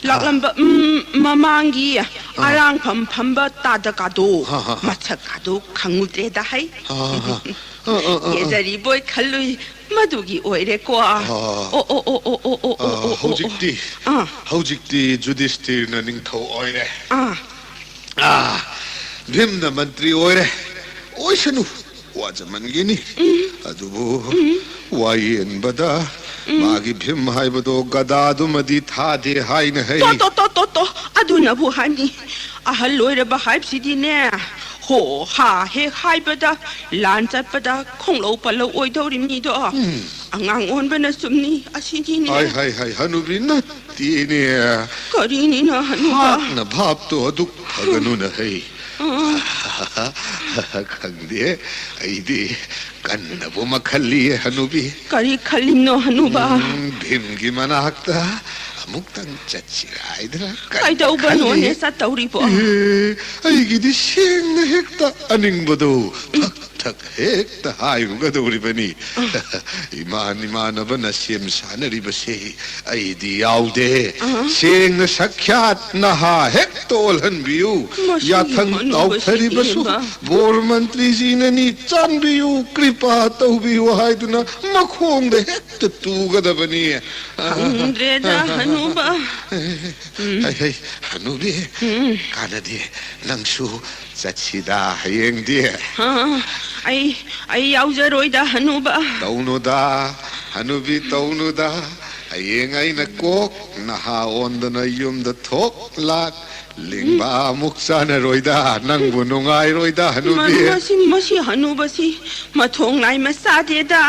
ꯂꯥꯛꯂꯝꯕ, ꯎꯝ, ꯃꯃꯥꯡꯒꯤ ꯑꯥ꯫ ꯑꯔꯥꯡꯐꯝ ꯐꯝꯕ ꯇꯥꯗ ꯀꯥꯗꯣ, ꯑꯥ, ꯑꯥ, ꯑꯥ꯫ ꯃꯁꯛ ꯀꯥꯗꯣ ꯈꯪꯉꯨꯗ꯭ꯔꯦꯗ ꯍꯩ꯫ ꯑꯥ, ꯑꯥ, ꯑꯥ꯫ ꯑꯥ, ꯑꯥ, ꯑꯥ, ꯑꯥ꯫ ꯀꯦꯖꯔꯤꯕꯣꯏ ꯈꯜꯂꯨꯏ꯫ ꯃꯗꯨꯒꯤ ꯑꯣꯏꯔꯦꯀꯣ꯫ ꯑꯥ꯫ ꯑꯣ, ꯑꯣ, ꯑꯣ, ꯑꯣ, ꯑꯣ, ꯑꯣ, ꯑꯥ, ꯑꯣ, ꯑꯣ, ꯑꯣ꯫ ꯍꯧꯖꯤꯛꯇꯤ, ꯑꯥ꯫ ꯍꯧꯖꯤꯛꯇꯤ ꯖꯨꯗꯤꯁꯇꯤꯔꯅ ꯅꯤꯡꯊꯧ ꯑꯣꯏꯔꯦ꯫ ꯑꯥ꯫ ꯑꯥ, ꯚꯤꯝꯅ ꯃꯟꯇ꯭ꯔꯤ ꯑꯣꯏꯔꯦ꯫ ꯑꯣꯏꯁꯅꯨ, ꯋꯥꯖꯃꯟꯒꯤꯅꯤ꯫ ꯎꯝ꯫ ꯑꯗꯨꯕꯨ ꯎꯝ꯫ ꯋꯥꯌꯦꯟꯕꯗ ꯎꯝ꯫ ꯃꯥꯒꯤ ꯚꯤꯝ ꯍꯥꯏꯕꯗꯣ ꯒꯗꯥꯗꯨꯃꯗꯤ ꯊꯥꯗꯦ ꯍꯥꯏꯅ ꯍꯩ꯫ ꯇꯣ, ꯇꯣ, ꯇꯣ, ꯇꯣ, ꯇꯣ꯫ ꯑꯗꯨꯅꯕꯨ ꯍꯥꯏꯅꯤ꯫ ꯑꯍꯜ ꯑꯣꯏꯔꯕ ꯍꯥꯏꯕꯁꯤꯗꯤꯅꯦ, ꯍꯣ ꯍꯥ ꯍꯦꯛ ꯍꯥꯏꯕꯗ ꯂꯥꯟ ꯆꯠꯄꯗ ꯈꯣꯡꯂꯧ ꯄꯜꯂꯧ ꯑꯣꯏꯗꯧꯔꯤꯕꯅꯤꯗꯣ꯫ ꯎꯝ꯫ ꯑꯉꯥꯡ ꯑꯣꯟꯕꯅ ꯆꯨꯝꯅꯤ ꯑꯁꯤꯅꯤꯅꯦ꯫ ꯍꯥꯏ, ꯍꯥꯏ, ꯍꯥꯏ, ꯍꯅꯨꯕꯤ ꯅꯠꯇꯦꯅꯦ꯫ ꯀꯔꯤꯅꯤꯅ ꯍꯅꯨꯕ? ꯍꯥꯠꯅ ꯚꯥꯞꯇꯣ ꯑꯗꯨꯛ ꯐꯒꯅꯨꯅ ꯍꯩ꯫ ꯑꯥ꯫ ꯈꯪꯗꯦ, ꯑꯩꯗꯤ ꯀꯟꯅꯕꯨ ꯑꯃ ꯈꯜꯂꯤꯌꯦ ꯍꯅꯨꯕꯤ꯫ ꯀꯔꯤ ꯈꯜꯂꯤꯝꯅꯣ ꯍꯅꯨꯕ? ꯎꯝ, ꯚꯤꯝꯒꯤ ꯃꯅꯥꯛꯇ ꯑꯃꯨꯛꯇꯪ ꯆꯠꯁꯤꯔꯥ ꯍꯥꯏꯗꯅ ꯀꯟꯅ ꯀꯩꯗꯧꯕꯅꯣꯅꯦ ꯈꯜꯂꯤ꯫ ꯆꯠꯇꯧꯔꯤꯕꯣ? ꯑꯦ, ꯑꯩꯒꯤꯗꯤ ꯁꯦꯡꯅ ꯍꯦꯛꯇ ꯑꯅꯤꯡꯕꯗꯣ ꯊꯛ ꯊꯛ ꯍꯦꯛꯇ ꯍꯥꯏꯔꯨꯒꯗꯧꯔꯤꯕꯅꯤ꯫ ꯑ꯫ ꯏꯃꯥꯟ ꯏꯃꯥꯟꯅꯕꯅ ꯁꯦꯝ ꯁꯥꯅꯔꯤꯕꯁꯦ ꯑꯩꯗꯤ ꯌꯥꯎꯗꯦ꯫ ꯑ꯫ ꯁꯦꯡꯅ ꯁꯥꯈ꯭ꯌꯥꯠ ꯅꯍꯥ ꯍꯦꯛꯇ ꯑꯣꯜꯍꯟꯕꯤꯌꯨ꯫ ꯃꯁꯤꯒꯤ ꯌꯥꯊꯪ ꯍꯅꯨꯕꯁꯤꯗꯤ ꯇꯥꯎꯊꯔꯤꯕꯁꯨ ꯏꯕ꯫ ꯕꯣꯔ ꯃꯟꯇ꯭ꯔꯤꯖꯤꯅꯅꯤ, ꯆꯥꯟꯕꯤꯌꯨ, ꯀ꯭ꯔꯤꯄꯥ ꯇꯧꯕꯤꯌꯨ ꯍꯥꯏꯗꯨꯅ ꯃꯈꯣꯡꯗ ꯍꯦꯛꯇ ꯇꯨꯒꯗꯕꯅꯤ꯫ ꯈꯪꯗ꯭ꯔꯦꯗ, ꯍꯅꯨꯕ꯫ ꯎꯝ꯫ ꯍꯩ, ꯍꯩ, ꯍꯅꯨꯕꯤ, ꯎꯝ꯫ ꯀꯥꯟꯅꯗꯦ꯫ ꯅꯪꯁꯨ ꯆꯠꯁꯤꯗ ꯍꯌꯦꯡꯗꯤ꯫ ꯑ, ꯑꯩ, ꯑꯩ ꯌꯥꯎꯖꯔꯣꯏꯗ, ꯍꯅꯨꯕ꯫ ꯇꯧꯅꯨꯗ, ꯍꯅꯨꯕꯤ, ꯇꯧꯅꯨꯗ꯫ ꯍꯌꯦꯡ ꯑꯩꯅ ꯀꯣꯛ ꯅꯍꯥ ꯑꯣꯟꯗꯅ ꯌꯨꯝꯗ ꯊꯣꯛ ꯂꯥꯛ꯫ ꯂꯤꯡꯕ ꯑꯃꯨꯛ ꯆꯥꯅꯔꯣꯏꯗ, ꯅꯪꯕꯨ ꯅꯨꯡꯉꯥꯏꯔꯣꯏꯗ, ꯍꯅꯨꯕꯤ꯫ ꯃ-, ꯃꯁꯤ, ꯃꯁꯤ ꯍꯅꯨꯕꯁꯤ ꯃꯊꯣꯡ ꯅꯥꯏ ꯃꯆꯥꯗꯦꯗ꯫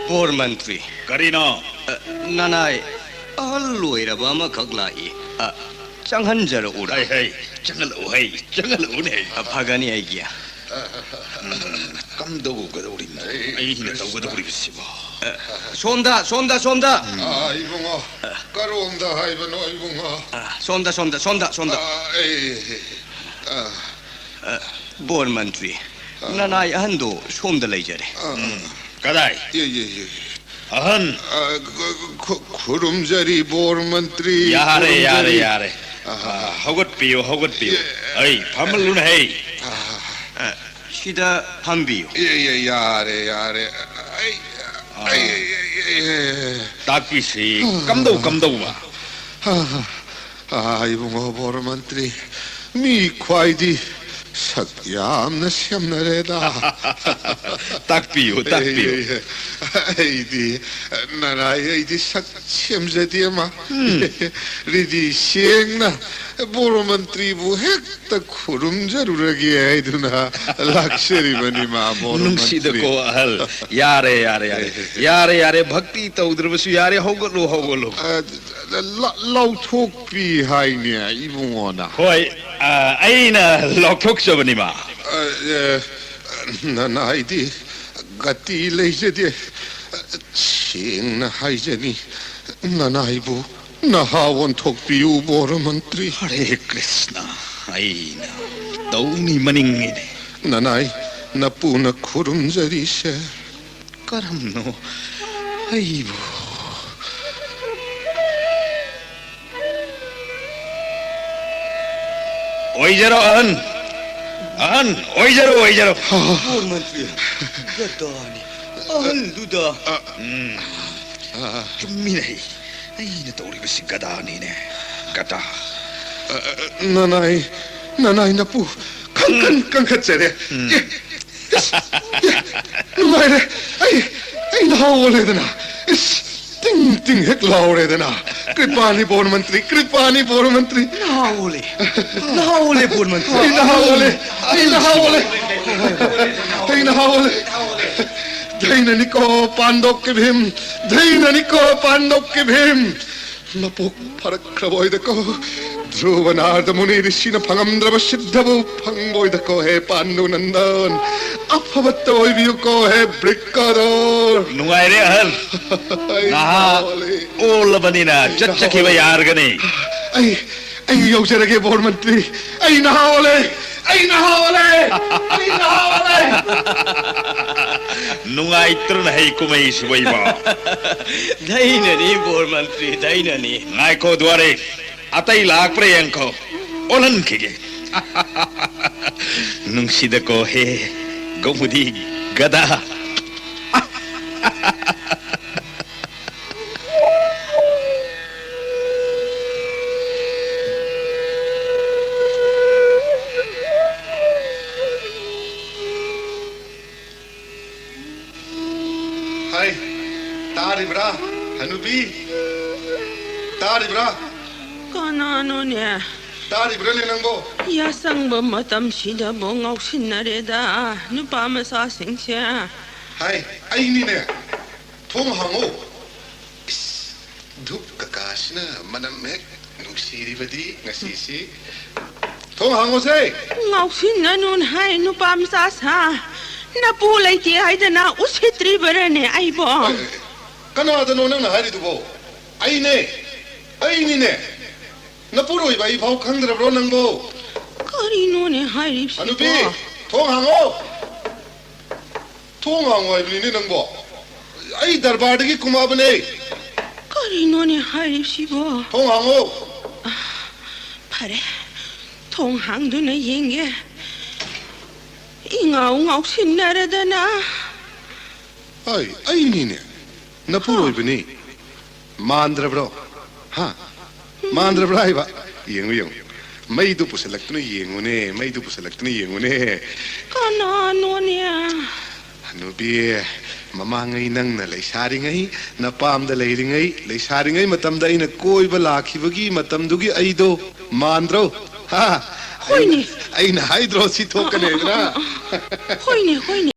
ꯕꯣꯔ ꯃꯟꯇ꯭ꯔꯤ꯫ ꯀꯔꯤꯅꯣ? ꯑ, ꯅꯅꯥꯏ ꯑꯍꯜ ꯑꯣꯏꯔꯕ ꯑꯃꯈꯛ ꯂꯥꯛꯏ꯫ ꯑ, ꯆꯪꯍꯟꯖꯔꯛꯎꯔꯥ? ꯍꯩ, ꯍꯩ, ꯆꯪꯍꯜꯂꯛꯎ, ꯍꯩ, ꯆꯪꯍꯜꯂꯛꯎꯅꯦ, ꯍꯩ꯫ ꯑ, ꯐꯒꯅꯤ ꯑꯩꯒꯤ꯫ ꯎꯝ, ꯀꯝꯗꯧꯒꯗꯧꯔꯤꯅꯣ? ꯑꯩ, ꯑꯩꯅ ꯇꯧꯒꯗꯧꯔꯤꯕꯁꯤꯕꯣ? ꯑ, ꯁꯣꯝꯗ, ꯁꯣꯝꯗ, ꯁꯣꯝꯗ꯫ ꯑ, ꯏꯕꯨꯡꯉꯣ, ꯀꯔꯣꯝꯗ ꯍꯥꯏꯕꯅꯣ, ꯏꯕꯨꯡꯉꯣ? ꯑ, ꯁꯣꯝꯗ, ꯁꯣꯝꯗ, ꯁꯣꯝꯗ, ꯁꯣꯝꯗ꯫ ꯑ, ꯑꯩ, ꯑ, ꯑ, ꯕꯣꯔ ꯃꯟꯇ꯭ꯔꯤ, ꯑ꯫ ꯅꯅꯥꯏ ꯑꯍꯟꯗꯣ ꯁꯣꯝꯗ ꯂꯩꯖꯔꯦ꯫ ꯑ꯫ ꯎꯝ, ꯀꯗꯥꯏ? ꯌꯦ, ꯌꯦ, ꯌꯦ꯫ ꯑꯍꯟ꯫ ꯑ, ꯈꯨ-, ꯈꯨ-, ꯈꯨꯔꯨꯝꯖꯔꯤ, ꯕꯣꯔ ꯃꯟꯇ꯭ꯔꯤ, ꯌꯥꯔꯦ, ꯌꯥꯔꯦ, ꯈꯨꯔꯨꯝꯖꯔꯤ꯫ ꯌꯥꯔꯦ꯫ ꯑ, ꯑ, ꯍꯧꯒꯠꯄꯤꯌꯨ, ꯍꯧꯒꯠꯄꯤꯌꯨ꯫ ꯌꯦ꯫ ꯑꯩ, ꯐꯝꯍꯜꯂꯨꯅꯦ, ꯍꯩ꯫ ꯑ꯫ ꯑ, ꯁꯤꯗ ꯐꯝꯕꯤꯌꯨ꯫ ꯌꯦ, ꯌꯦ, ꯌꯥꯔꯦ, ꯌꯥꯔꯦ꯫ ꯑꯩ, ꯑ꯫ ꯑꯩ, ꯑꯩ, ꯑꯩ, ꯑꯩ꯫ ꯇꯥꯛꯄꯤꯁꯤ, ꯀꯝꯗꯧ, ꯀꯝꯗꯧꯕ? ꯑ, ꯑ, ꯏꯕꯨꯡꯉꯣ ꯕꯣꯔ ꯃꯟꯇ꯭ꯔꯤ, ꯃꯤ ꯈ꯭ꯋꯥꯏꯗꯤ ꯁꯛ ꯌꯥꯝꯅ ꯁꯦꯝꯅꯔꯦꯗ꯫ ꯇꯥꯛꯄꯤꯌꯨ, ꯇꯥꯛꯄꯤꯌꯨ꯫ ꯑꯦ, ꯑꯩꯗꯤ, ꯅꯅꯥꯏ, ꯑꯩꯗꯤ ꯁꯛ ꯁꯦꯝꯖꯗꯦ ꯑꯃ꯫ ꯎꯝ꯫ ꯔꯤꯗꯤ ꯁꯦꯡꯅ ꯕꯣꯔ ꯃꯟꯇ꯭ꯔꯤꯕꯨ ꯍꯦꯛꯇ ꯈꯨꯔꯨꯝꯖꯔꯨꯔꯒꯦ ꯍꯥꯏꯗꯨꯅ ꯂꯥꯛꯆꯔꯤꯕꯅꯤ ꯃꯥ, ꯕꯣꯔ ꯃꯟꯇ꯭ꯔꯤ꯫ ꯅꯨꯡꯁꯤꯗꯀꯣ ꯑꯍꯜ꯫ ꯌꯥꯔꯦ, ꯌꯥꯔꯦ, ꯌꯥꯔꯦ꯫ ꯑꯦ꯫ ꯌꯥꯔꯦ, ꯌꯥꯔꯦ, ꯚꯛꯇꯤ ꯇꯧꯗ꯭ꯔꯕꯁꯨ ꯌꯥꯔꯦ, ꯍꯧꯒꯠꯂꯣ, ꯍꯧꯒꯠꯂꯣ꯫ ꯑ, ꯂ-, ꯂꯧꯊꯣꯛꯄꯤ ꯍꯥꯏꯅꯦ ꯏꯕꯨꯡꯉꯣꯅ꯫ ꯍꯣꯏ, ꯑ, ꯑꯩꯅ ꯂꯧꯊꯣꯛꯆꯕꯅꯤ ꯃꯥ꯫ ꯑ, ꯑ, ꯅꯅꯥꯏꯗꯤ ꯒꯇꯤ ꯂꯩꯖꯗꯦ꯫ ꯁꯦꯡꯅ ꯍꯥꯏꯖꯅꯤ, ꯅꯅꯥꯏꯕꯨ ꯅꯍꯥ ꯑꯣꯟꯊꯣꯛꯄꯤꯌꯨ, ꯕꯣꯔ ꯃꯟꯇ꯭ꯔꯤ꯫ ꯍꯔꯦ ꯀ꯭ꯔꯤꯁꯅ, ꯑꯩꯅ ꯇꯧꯅꯤ ꯃꯅꯤꯡꯉꯤꯅꯦ꯫ ꯅꯅꯥꯏ ꯅꯄꯨꯅ ꯈꯨꯔꯨꯝꯖꯔꯤꯁꯦ꯫ ꯀꯔꯝꯅꯣ ꯑꯩꯕꯨ? ꯑꯣꯏꯖꯔꯣ ꯑꯍꯟ, ꯑꯍꯟ, ꯑꯣꯏꯖꯔꯣ, ꯑꯣꯏꯖꯔꯣ꯫ ꯕꯣꯔ ꯃꯟꯇ꯭ꯔꯤ, ꯒꯗꯥꯅꯤ, ꯑꯍꯜꯗꯨꯗ꯫ ꯎꯝ, ꯆꯨꯝꯃꯤꯅꯦ, ꯑꯩꯅ ꯇꯧꯔꯤꯕꯁꯤ ꯒꯗꯥꯅꯤꯅꯦ, ꯒꯗꯥ꯫ ꯅꯅꯥꯏ, ꯅꯅꯥꯏ ꯅꯄꯨ, ꯈꯪ-, ꯈꯪ-, ꯀꯟꯈꯠꯆꯔꯦ꯫ ꯎꯝ꯫ ꯑꯦ, ꯏꯁ, ꯑꯦ, ꯅꯨꯡꯉꯥꯏꯔꯦ꯫ ꯑꯩ, ꯑꯩ ꯅꯍꯥ ꯑꯣꯜꯂꯦꯗꯅ꯫ ꯏꯁ, ꯇꯤꯡ ꯇꯤꯡ ꯍꯦꯛ ꯂꯥꯎꯔꯦꯗꯅ꯫ ꯀ꯭ꯔꯤꯄꯥꯅꯤ ꯕꯣꯔ ꯃꯟꯇ꯭ꯔꯤ, ꯀ꯭ꯔꯤꯄꯥꯅꯤ ꯕꯣꯔ ꯃꯟꯇ꯭ꯔꯤ꯫ ꯅꯍꯥ ꯑꯣꯜꯂꯦ꯫ ꯅꯍꯥ ꯑꯣꯜꯂꯦ ꯕꯣꯔ ꯃꯟꯇ꯭ꯔꯤ꯫ ꯑꯩ ꯅꯍꯥ ꯑꯣꯜꯂꯦ꯫ ꯑꯩ ꯅꯍꯥ ꯑꯣꯜꯂꯦ꯫ ꯑꯩ ꯅꯍꯥ ꯑꯣꯜꯂꯦ꯫ ꯙꯩꯅꯅꯤꯀꯣ ꯄꯥꯟꯗꯣꯛꯀꯤ ꯚꯤꯝ, ꯙꯩꯅꯅꯤꯀꯣ ꯄꯥꯟꯗꯣꯛꯀꯤ ꯚꯤꯝ꯫ ꯃꯄꯣꯛ ꯐꯔꯛꯈ꯭ꯔꯕ ꯑꯣꯏꯗꯀꯣ, ꯙ꯭ꯔꯨꯕ ꯅꯥꯔꯗ ꯃꯨꯅꯤ ꯔꯤꯁꯤꯅ ꯐꯪꯉꯝꯗ꯭ꯔꯕ ꯁꯤꯗꯕꯨ ꯐꯪꯕ ꯑꯣꯏꯗꯀꯣ, ꯍꯦ ꯄꯥꯟꯗꯨ ꯅꯟꯗꯟ꯫ ꯑꯐꯕꯇ ꯑꯣꯏꯕꯤꯌꯨꯀꯣ, ꯍꯦ ꯕ꯭ꯔꯤꯛꯀꯗꯣꯔ꯫ ꯅꯨꯡꯉꯥꯏꯔꯦ ꯑꯍꯜ꯫ ꯑꯩ ꯅꯍꯥ ꯅꯥꯍꯣꯜꯂꯦ꯫ ꯑꯣꯜꯂꯕꯅꯤꯅ ꯑꯩ ꯆꯠꯆꯈꯤꯕ ꯅꯥꯍꯣꯜꯂꯦ꯫ ꯌꯥꯔꯒꯅꯤ꯫ ꯑꯩ, ꯑꯩ ꯌꯧꯖꯔꯒꯦ ꯕꯣꯔ ꯃꯟꯇ꯭ꯔꯤ꯫ ꯑꯩ ꯅꯍꯥ ꯑꯣꯜꯂꯦ꯫ ꯑꯩ ꯅꯍꯥ ꯑꯣꯜꯂꯦ! ꯑꯩ ꯅꯍꯥ ꯑꯣꯜꯂꯦ! ꯅꯨꯡꯉꯥꯏꯇ꯭ꯔꯅ ꯍꯩ ꯀꯨꯝꯍꯩꯁꯤꯕꯣ ꯏꯕꯣ? ꯙꯩꯅꯅꯤ, ꯕꯣꯔ ꯃꯟꯇ꯭ꯔꯤ, ꯙꯩꯅꯅꯤ꯫ ꯉꯥꯏꯈꯣ ꯗ꯭ꯋꯥꯔꯦ, ꯑꯇꯩ ꯂꯥꯛꯄ꯭ꯔꯥ ꯌꯦꯡꯈꯣ, ꯑꯣꯜꯍꯟꯈꯤꯒꯦ꯫ ꯅꯨꯡꯁꯤꯗꯀꯣ ꯍꯦ ꯒꯧꯃꯨꯗꯤ ꯒꯗꯥ꯫ ꯍꯥꯏ, ꯇꯥꯔꯤꯕ꯭ꯔꯥ, ꯍꯅꯨꯕꯤ? ꯇꯥꯔꯤꯕ꯭ꯔꯥ? ꯀꯅꯥꯅꯣꯅꯦ? ꯇꯥꯔꯤꯕ꯭ꯔꯥꯅꯦ ꯅꯪꯕꯣ? ꯌꯥꯆꯪꯕ ꯃꯇꯝꯁꯤꯗꯕꯨ ꯉꯥꯎꯁꯤꯟꯅꯔꯦꯗ, ꯅꯨꯄꯥ ꯃꯆꯥꯁꯤꯡꯁꯦ꯫ ꯍꯥꯏ, ꯑꯩꯅꯤꯅꯦ꯫ ꯊꯣꯡ ꯍꯥꯡꯉꯣ꯫ ꯏꯁ, ꯙꯨꯞ ꯀꯀꯥꯁꯤꯅ ꯃꯅꯝ ꯍꯦꯛ ꯅꯨꯡꯁꯤꯔꯤꯕꯗꯤ ꯉꯁꯤꯁꯤ꯫ ꯊꯣꯡ ꯍꯥꯡꯉꯣꯁꯦ! ꯉꯥꯎꯁꯤꯟꯅꯅꯨ ꯍꯥꯏ, ꯅꯨꯄꯥ ꯃꯆꯥ ꯁꯥ꯫ ꯅꯄꯨ ꯂꯩꯇꯦ ꯍꯥꯏꯗꯅ ꯎꯁꯤꯠꯇ꯭ꯔꯤꯕꯔꯅꯦ ꯑꯩꯕꯣ? ꯑꯦ, ꯑꯦ, ꯀꯅꯥꯗꯅꯣ ꯅꯪꯅ ꯍꯥꯏꯔꯤꯗꯨꯕꯣ? ꯑꯩꯅꯦ, ꯑꯩꯅꯤꯅꯦ꯫ ꯅꯄꯨꯔꯣꯏꯕ ꯑꯩ ꯐꯥꯎ ꯈꯪꯗ꯭ꯔꯕ꯭ꯔꯣ ꯅꯪꯕꯣ? ꯀꯔꯤꯅꯣꯅꯦ ꯍꯥꯏꯔꯤꯕꯁꯤꯕꯣ? ꯍꯅꯨꯕꯤ, ꯊꯣꯡ ꯍꯥꯡꯉꯣ! ꯊꯣꯡ ꯍꯥꯡꯉꯣ ꯍꯥꯏꯕꯅꯤꯅꯦ ꯅꯪꯕꯣ꯫ ꯑꯩ ꯗꯔꯕꯥꯔꯗꯒꯤ ꯀꯨꯝꯃꯛꯑꯕꯅꯦ꯫ ꯀꯔꯤꯅꯣꯅꯦ ꯍꯥꯏꯔꯤꯕꯁꯤꯕꯣ? ꯊꯣꯡ ꯍꯥꯡꯉꯣ꯫ ꯐꯔꯦ, ꯊꯣꯡ ꯍꯥꯡꯗꯨꯅ ꯌꯦꯡꯒꯦ꯫ ꯏꯉꯥꯎ ꯉꯥꯎꯁꯤꯟꯅꯔꯗꯅ꯫ ꯑꯩ, ꯑꯩꯅꯤꯅꯦ꯫ ꯅꯄꯨꯔꯣꯏꯕꯅꯤ꯫ ꯃꯥꯟꯗ꯭ꯔꯕ꯭ꯔꯣ? ꯍꯥ? ꯃꯥꯟꯗ꯭ꯔꯕ꯭ꯔꯥ ꯍꯥꯏꯕ? ꯌꯦꯡꯉꯨ, ꯌꯦꯡꯉꯨ꯫ ꯃꯩꯗꯨ ꯄꯨꯁꯜꯂꯛꯇꯨꯅ ꯌꯦꯡꯉꯨꯅꯦ, ꯃꯩꯗꯨ ꯄꯨꯁꯜꯂꯛꯇꯨꯅ ꯌꯦꯡꯉꯨꯅꯦ꯫ ꯀꯅꯥꯅꯣꯅꯦ? ꯍꯅꯨꯕꯤ, ꯃꯃꯥꯡꯉꯩ ꯅꯪꯅ ꯂꯩꯁꯥꯔꯤꯉꯩ, ꯅꯄꯥꯝꯗ ꯂꯩꯔꯤꯉꯩ, ꯂꯩꯁꯥꯔꯤꯉꯩ ꯃꯇꯝꯗ ꯑꯩꯅ ꯀꯣꯏꯕ ꯂꯥꯛꯈꯤꯕꯒꯤ ꯃꯇꯝꯗꯨꯒꯤ ꯑꯩꯗꯣ ꯃꯥꯟꯗ꯭ꯔꯣ? ꯍꯥ? ꯍꯣꯏꯅꯦ꯫ ꯑꯩꯅ, ꯑꯩꯅ ꯍꯥꯏꯗ꯭ꯔꯣ ꯁꯤ ꯊꯣꯛꯀꯅꯤ ꯍꯥꯏꯗꯅ? ꯑ, ꯑ, ꯑ, ꯑ꯫ ꯍꯣꯏꯅꯦ, ꯍꯣꯏꯅꯦ꯫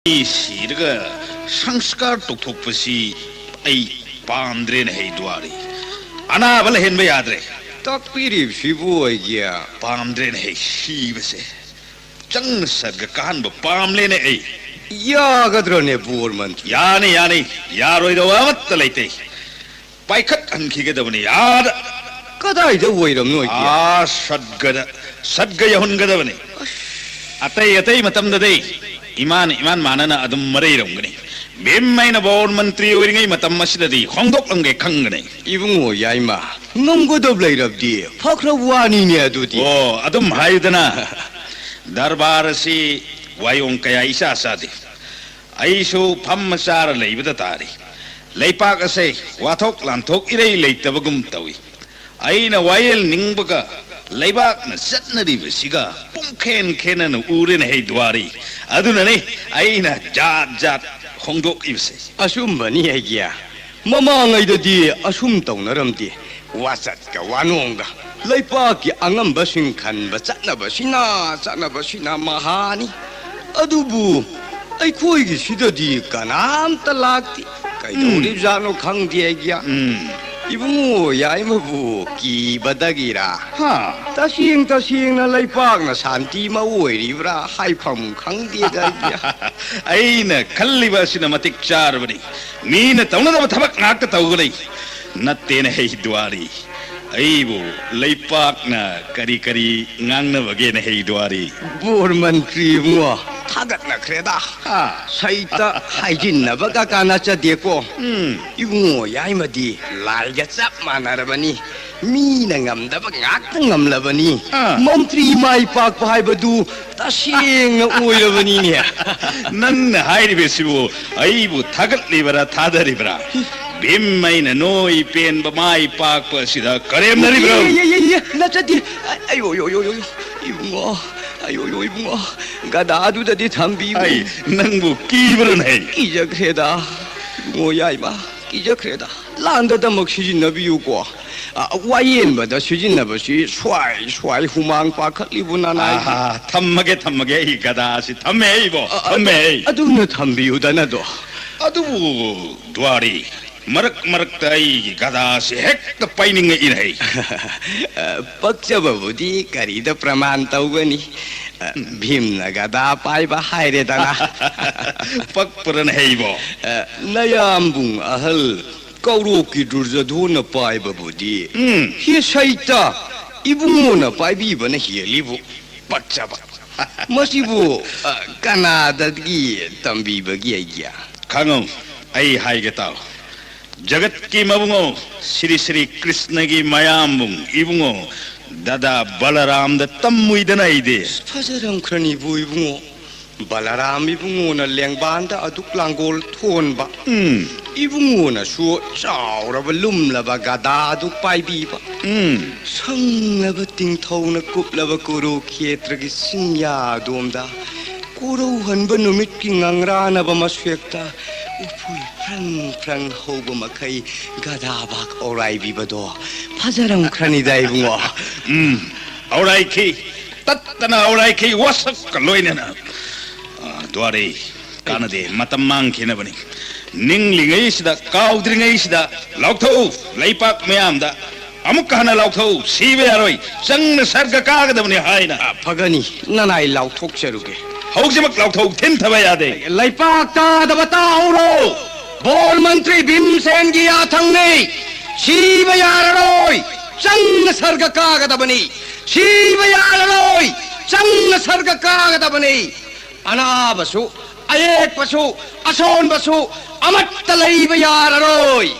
ꯃꯤ ꯁꯤꯔꯒ ꯁꯪꯁꯀꯥꯔ ꯇꯧꯊꯣꯛꯄꯁꯤ ꯑꯩ ꯄꯥꯝꯗ꯭ꯔꯦꯅꯦ ꯍꯦ ꯗꯨꯋꯥꯔꯤ꯫ ꯑꯅꯥꯕ ꯂꯩꯍꯟꯕ ꯌꯥꯗ꯭ꯔꯦ꯫ ꯇꯥꯛꯄꯤꯔꯤꯕꯁꯤꯕꯨ ꯑꯩꯒꯤ? ꯄꯥꯝꯗ꯭ꯔꯦꯅꯦ ꯍꯦ ꯁꯤꯕꯁꯦ꯫ ꯆꯪꯅ ꯁꯔꯒ ꯀꯥꯍꯟꯕ ꯄꯥꯝꯂꯦꯅꯦ ꯑꯩ꯫ ꯌꯥꯒꯗ꯭ꯔꯅꯦ ꯕꯣꯔ ꯃꯟꯇ꯭ꯔꯤ? ꯌꯥꯅꯤ, ꯌꯥꯅꯤ꯫ ꯌꯥꯔꯣꯏꯗꯕ ꯑꯃꯠꯇ ꯂꯩꯇꯦ꯫ ꯄꯥꯏꯈꯠꯍꯟꯈꯤꯒꯗꯕꯅꯤ ꯑꯥꯗ꯫ ꯀꯗꯥꯏꯗ ꯑꯣꯏꯔꯝꯅꯣꯏꯒꯦ? ꯑꯥ ꯁꯠꯒꯗ, ꯁꯠꯒ ꯌꯧꯍꯟꯒꯗꯕꯅꯤ꯫ ꯑꯇꯩ ꯑꯇꯩ ꯃꯇꯝꯗꯗꯤ ꯏꯃꯥꯅ ꯏꯃꯥꯟ ꯃꯥꯟꯅꯅ ꯑꯗꯨꯝ ꯃꯔꯩꯔꯝꯒꯅꯤ꯫ ꯚꯤꯝ ꯑꯩꯅ ꯕꯣꯔ ꯃꯟꯇ꯭ꯔꯤ ꯑꯣꯏꯔꯤꯉꯩ ꯃꯇꯝ ꯑꯁꯤꯗꯗꯤ ꯍꯣꯡꯗꯣꯛꯂꯝꯒꯦ ꯈꯪꯒꯅꯤ꯫ ꯏꯕꯨꯡꯉꯣ ꯌꯥꯏꯃ, ꯉꯝꯒꯗꯕ ꯂꯩꯔꯕꯗꯤ ꯐꯈ꯭ꯔꯕ ꯋꯥꯅꯤꯅꯦ ꯑꯗꯨꯗꯤ꯫ ꯑꯣ, ꯑꯗꯨꯝ ꯍꯥꯏꯌꯨꯗꯅ꯫ ꯗꯔꯕꯥꯔ ꯑꯁꯤ ꯋꯥꯌꯣꯡ ꯀꯌꯥ ꯏꯆꯥ ꯆꯥꯗꯦ꯫ ꯑꯩꯁꯨ ꯐꯝꯃ ꯆꯥꯔ ꯂꯩꯕꯗ ꯇꯥꯔꯤ꯫ ꯂꯩꯄꯥꯛ ꯑꯁꯦ ꯋꯥꯊꯣꯛ ꯂꯥꯟꯊꯣꯛ ꯏꯔꯩ ꯂꯩꯇꯕꯒꯨꯝ ꯇꯧꯏ꯫ ꯑꯩꯅ ꯋꯥꯌꯦꯜ ꯅꯤꯡꯕꯒ ꯂꯩꯕꯥꯛꯅ ꯆꯠꯅꯔꯤꯕꯁꯤꯒ ꯄꯨꯡꯈꯦꯟ ꯈꯦꯟꯅꯅ ꯎꯔꯦꯅꯦ ꯍꯦ ꯗꯨꯋꯥꯔꯤ꯫ ꯑꯗꯨꯅꯅꯤ ꯑꯩꯅ ꯖꯥꯠ ꯖꯥꯠ ꯍꯣꯡꯗꯣꯛꯏꯕꯁꯦ꯫ ꯑꯆꯨꯝꯕꯅꯤ ꯑꯩꯒꯤ꯫ ꯃꯃꯥꯡꯉꯩꯗꯗꯤ ꯑꯁꯨꯝ ꯇꯧꯅꯔꯝꯗꯦ꯫ ꯋꯥꯆꯠꯀ ꯋꯥꯅꯣꯡꯒ ꯂꯩꯄꯥꯛꯀꯤ ꯑꯉꯝꯕꯁꯤꯡ ꯈꯟꯕ ꯆꯠꯅꯕꯁꯤꯅ, ꯆꯠꯅꯕꯁꯤꯅ ꯃꯍꯥꯅꯤ꯫ ꯑꯗꯨꯕꯨ ꯑꯩꯈꯣꯏꯒꯤꯁꯤꯗꯗꯤ ꯀꯅꯥꯝꯇ ꯂꯥꯛꯇꯦ꯫ ꯀꯩꯗꯧꯔꯤꯕꯖꯥꯠꯅꯣ ꯈꯪꯗꯦ ꯑꯩꯒꯤ꯫ ꯎꯝ꯫ ꯏꯕꯨꯡꯉꯣ ꯌꯥꯏꯃꯕꯨ ꯀꯤꯕꯗꯒꯤꯔꯥ? ꯍꯥ? ꯇꯁꯦꯡ ꯇꯁꯦꯡꯅ ꯂꯩꯄꯥꯛꯅ ꯁꯥꯟꯇꯤ ꯑꯃ ꯑꯣꯏꯔꯤꯕ꯭ꯔꯥ ꯍꯥꯏꯐꯝ ꯈꯪꯗꯦꯗ ꯑꯩꯒꯤ꯫ ꯑꯩꯅ ꯈꯜꯂꯤꯕ ꯑꯁꯤꯅ ꯃꯇꯤꯛ ꯆꯥꯔꯕꯅꯤ꯫ ꯃꯤꯅ ꯇꯧꯅꯗꯕ ꯊꯕꯛ ꯉꯥꯛꯇ ꯇꯧꯒꯅꯤ꯫ ꯅꯠꯇꯦꯅꯦ ꯍꯦ ꯗꯨꯋꯥꯔꯤ꯫ ꯑꯩꯕꯨ ꯂꯩꯄꯥꯛꯅ ꯀꯔꯤ ꯀꯔꯤ ꯉꯥꯡꯅꯕꯒꯦꯅꯦ ꯍꯦ ꯗꯨꯋꯥꯔꯤ? ꯕꯣꯔ ꯃꯟꯇ꯭ꯔꯤ ꯏꯕꯨꯡꯉꯣ, ꯊꯥꯒꯠꯅꯈ꯭ꯔꯦꯗ꯫ ꯍꯥ? ꯁꯩꯇ ꯍꯥꯏꯖꯤꯟꯅꯕꯒ ꯀꯥꯟꯅꯖꯗꯦꯀꯣ꯫ ꯎꯝ꯫ ꯏꯕꯨꯡꯉꯣ ꯌꯥꯏꯃꯗꯤ ꯂꯥꯏꯒ ꯆꯞ ꯃꯥꯟꯅꯔꯕꯅꯤ꯫ ꯃꯤꯅ ꯉꯝꯗꯕ ꯉꯥꯛꯇ ꯉꯝꯂꯕꯅꯤ꯫ ꯑꯥ꯫ ꯃꯟꯇ꯭ꯔꯤ ꯃꯥꯏ ꯄꯥꯛꯄ ꯍꯥꯏꯕꯗꯨ ꯇꯁꯦꯡꯅ ꯑꯣꯏꯔꯕꯅꯤꯅꯦ꯫ ꯅꯪꯅ ꯍꯥꯏꯔꯤꯕꯁꯤꯕꯨ ꯑꯩꯕꯨ ꯊꯥꯒꯠꯂꯤꯕꯔꯥ ꯊꯥꯗꯔꯤꯕꯔꯥ? ꯚꯤꯝ ꯑꯩꯅ ꯅꯣꯏ ꯄꯦꯟꯕ ꯃꯥꯏ ꯄꯥꯛꯄ ꯑꯁꯤꯗ ꯀꯔꯦꯝꯅꯔꯤꯕ꯭ꯔꯣ? E, E, E, E, ꯅꯠꯆꯗꯦ꯫ ꯑꯌꯣ, ꯌꯣ, ꯌꯣ, ꯌꯣ, ꯌꯣ, ꯏꯕꯨꯡꯉꯣ, ꯑꯌꯣ, ꯌꯣ, ꯏꯕꯨꯡꯉꯣ, ꯒꯗꯥꯗꯨꯗꯗꯤ ꯊꯝꯕꯤꯕ꯭ꯔꯣ? ꯑꯩ ꯅꯪꯕꯨ ꯀꯤꯕ꯭ꯔꯣꯅꯦ? ꯀꯤꯖꯈ꯭ꯔꯦꯗ, ꯏꯕꯨꯡꯉꯣ ꯌꯥꯏꯃ, ꯀꯤꯖꯈ꯭ꯔꯦꯗ꯫ ꯂꯥꯟꯗ ꯗꯃꯛ ꯁꯤꯖꯤꯟꯅꯕꯤꯌꯨꯀꯣ꯫ ꯑ, ꯋꯥꯌꯦꯟꯕꯗ ꯁꯤꯖꯤꯟꯅꯕꯁꯤ ꯁ꯭ꯋꯥꯏ ꯁ꯭ꯋꯥꯏ ꯍꯨꯃꯥꯡ ꯄꯥꯈꯠꯂꯤꯕꯨ ꯅꯅꯥꯏ꯫ ꯑꯥ, ꯊꯝꯃꯒꯦ, ꯊꯝꯃꯒꯦ, ꯑꯩ ꯒꯗꯥꯁꯤ ꯊꯝꯃꯦ ꯑꯩꯕꯣ, ꯑ, ꯊꯝꯃꯦ ꯑꯗꯨ, ꯑꯩ꯫ ꯑꯗꯨꯅ ꯊꯝꯕꯤꯌꯨꯗꯅꯗꯣ꯫ ꯑꯗꯨꯕꯨ ꯗ꯭ꯋꯥꯔꯤ, ꯃꯔꯛ ꯃꯔꯛꯇ ꯑꯩꯒꯤ ꯒꯗꯥꯁꯤ ꯍꯦꯛꯇ ꯄꯥꯏꯅꯤꯡꯉꯛꯏꯅꯦ꯫ ꯑ, ꯄꯛꯆꯕꯕꯨꯗꯤ ꯀꯔꯤꯗ ꯄ꯭ꯔꯃꯥꯟ ꯇꯧꯒꯅꯤ? ꯑ, ꯎꯝ꯫ ꯚꯤꯝꯅ ꯒꯗꯥ ꯄꯥꯏꯕ ꯍꯥꯏꯔꯦꯗꯅ꯫ ꯄꯛꯄ꯭ꯔꯅꯦ ꯑꯩꯕꯣ? ꯑ, ꯅꯌꯥꯝꯕꯨꯡ ꯑꯍꯜ ꯀꯧꯔꯣꯛꯀꯤ ꯗꯨꯔꯖꯣꯙꯣꯟꯅ ꯄꯥꯏꯕꯕꯨꯗꯤ ꯎꯝ꯫ ꯍꯦ ꯁꯩꯇ, ꯏꯕꯨꯡꯉꯣꯅ ꯄꯥꯏꯕꯤꯕꯅ ꯍꯦꯜꯂꯤꯕꯨ꯫ ꯄꯛꯆꯕ꯫ ꯃꯁꯤꯕꯨ, ꯑ, ꯀꯅꯥꯗꯒꯤ ꯇꯝꯕꯤꯕꯒꯤ ꯑꯥꯏꯗꯤꯌꯥ? ꯈꯪꯉꯨ, ꯑꯩ ꯍꯥꯏꯒꯦ ꯇꯥꯎ꯫ ꯖꯒꯠꯀꯤ ꯃꯕꯨꯡꯉꯣ, ꯁ꯭ꯔꯤ ꯁ꯭ꯔꯤ ꯀ꯭ꯔꯤꯁꯅꯒꯤ ꯃꯌꯥꯝꯕꯨꯡ ꯏꯕꯨꯡꯉꯣ ꯗꯗꯥ ꯕꯂꯔꯥꯝꯗ ꯇꯝꯃꯨꯏꯗꯅ ꯑꯩꯗꯤ꯫ ꯐꯖꯔꯝꯈ꯭ꯔꯅꯤꯕꯨ ꯏꯕꯨꯡꯉꯣ꯫ ꯕꯂꯔꯥꯝ ꯏꯕꯨꯡꯉꯣꯅ ꯂꯦꯡꯕꯥꯟꯗ ꯑꯗꯨꯛ ꯂꯥꯡꯒꯣꯜ ꯊꯣꯟꯕ, ꯎꯝ꯫ ꯏꯕꯨꯡꯉꯣꯅꯁꯨ ꯆꯥꯎꯔꯕ ꯂꯨꯝꯂꯕ ꯒꯗꯥ ꯑꯗꯨ ꯄꯥꯏꯕꯤꯕ, ꯎꯝ꯫ ꯁꯪꯂꯕ ꯇꯤꯡꯊꯧꯅ ꯀꯨꯞꯂꯕ ꯀꯨꯔꯨꯈꯦꯇ꯭ꯔꯒꯤ ꯆꯤꯡꯌꯥꯗꯣꯝꯗ ꯀꯣꯔꯧꯍꯟꯕ ꯅꯨꯃꯤꯠꯀꯤ ꯉꯪꯔꯥꯅꯕ ꯃꯁꯦꯛꯇ ꯎꯐꯨꯜ ꯐ꯭ꯔꯪ ꯐ꯭ꯔꯪ ꯍꯧꯕ ꯃꯈꯩ ꯒꯗꯥꯕꯥꯛ ꯑꯧꯔꯥꯏꯕꯤꯕꯗꯣ ꯐꯖꯔꯝꯈ꯭ꯔꯅꯤꯗ ꯏꯕꯨꯡꯉꯣ꯫ ꯎꯝ, ꯑꯧꯔꯥꯏꯈꯤ꯫ ꯇꯠꯇꯅ ꯑꯧꯔꯥꯏꯈꯤ ꯋꯥꯁꯛꯀ ꯂꯣꯏꯅꯅ꯫ ꯑ, ꯗ꯭ꯋꯥꯔꯦ, ꯀꯥꯟꯅꯗꯦ, ꯃꯇꯝ ꯃꯥꯡꯈꯤꯅꯕꯅꯤ꯫ ꯅꯤꯡꯂꯤꯉꯩꯁꯤꯗ, ꯀꯥꯎꯗ꯭ꯔꯤꯉꯩꯁꯤꯗ ꯂꯥꯎꯊꯣꯛꯎ, ꯂꯩꯄꯥꯛ ꯃꯌꯥꯝꯗ꯫ ꯑꯃꯨꯛꯀ ꯍꯟꯅ ꯂꯥꯎꯊꯣꯛꯎ, ꯁꯤꯕ ꯌꯥꯔꯣꯏ, ꯆꯪꯅ ꯁꯔꯒ ꯀꯥꯒꯗꯕꯅꯤ ꯍꯥꯏꯅ꯫ ꯑ, ꯐꯒꯅꯤ, ꯅꯅꯥꯏ ꯂꯥꯎꯊꯣꯛꯆꯔꯨꯒꯦ꯫ ꯍꯧꯖꯤꯛꯃꯛ ꯂꯥꯎꯊꯣꯛꯎ, ꯊꯤꯟꯊꯕ ꯌꯥꯗꯦ꯫ ꯂꯩꯄꯥꯛ ꯇꯥꯗꯕ ꯇꯥꯍꯧꯔꯣ! ꯕꯣꯔ ꯃꯟꯇ꯭ꯔꯤ ꯚꯤꯝꯁꯦꯟꯒꯤ ꯌꯥꯊꯪꯅꯤ꯫ ꯁꯤꯕ ꯌꯥꯔꯔꯣꯏ, ꯆꯪꯅ ꯁꯔꯒ ꯀꯥꯒꯗꯕꯅꯤ꯫ ꯁꯤꯕ ꯌꯥꯔꯔꯣꯏ, ꯆꯪꯅ ꯁꯔꯒ ꯀꯥꯒꯗꯕꯅꯤ꯫ ꯑꯅꯥꯕꯁꯨ, ꯑꯌꯦꯛꯄꯁꯨ, ꯑꯁꯣꯟꯕꯁꯨ ꯑꯃꯠꯇ ꯂꯩꯕ ꯌꯥꯔꯔꯣꯏ꯫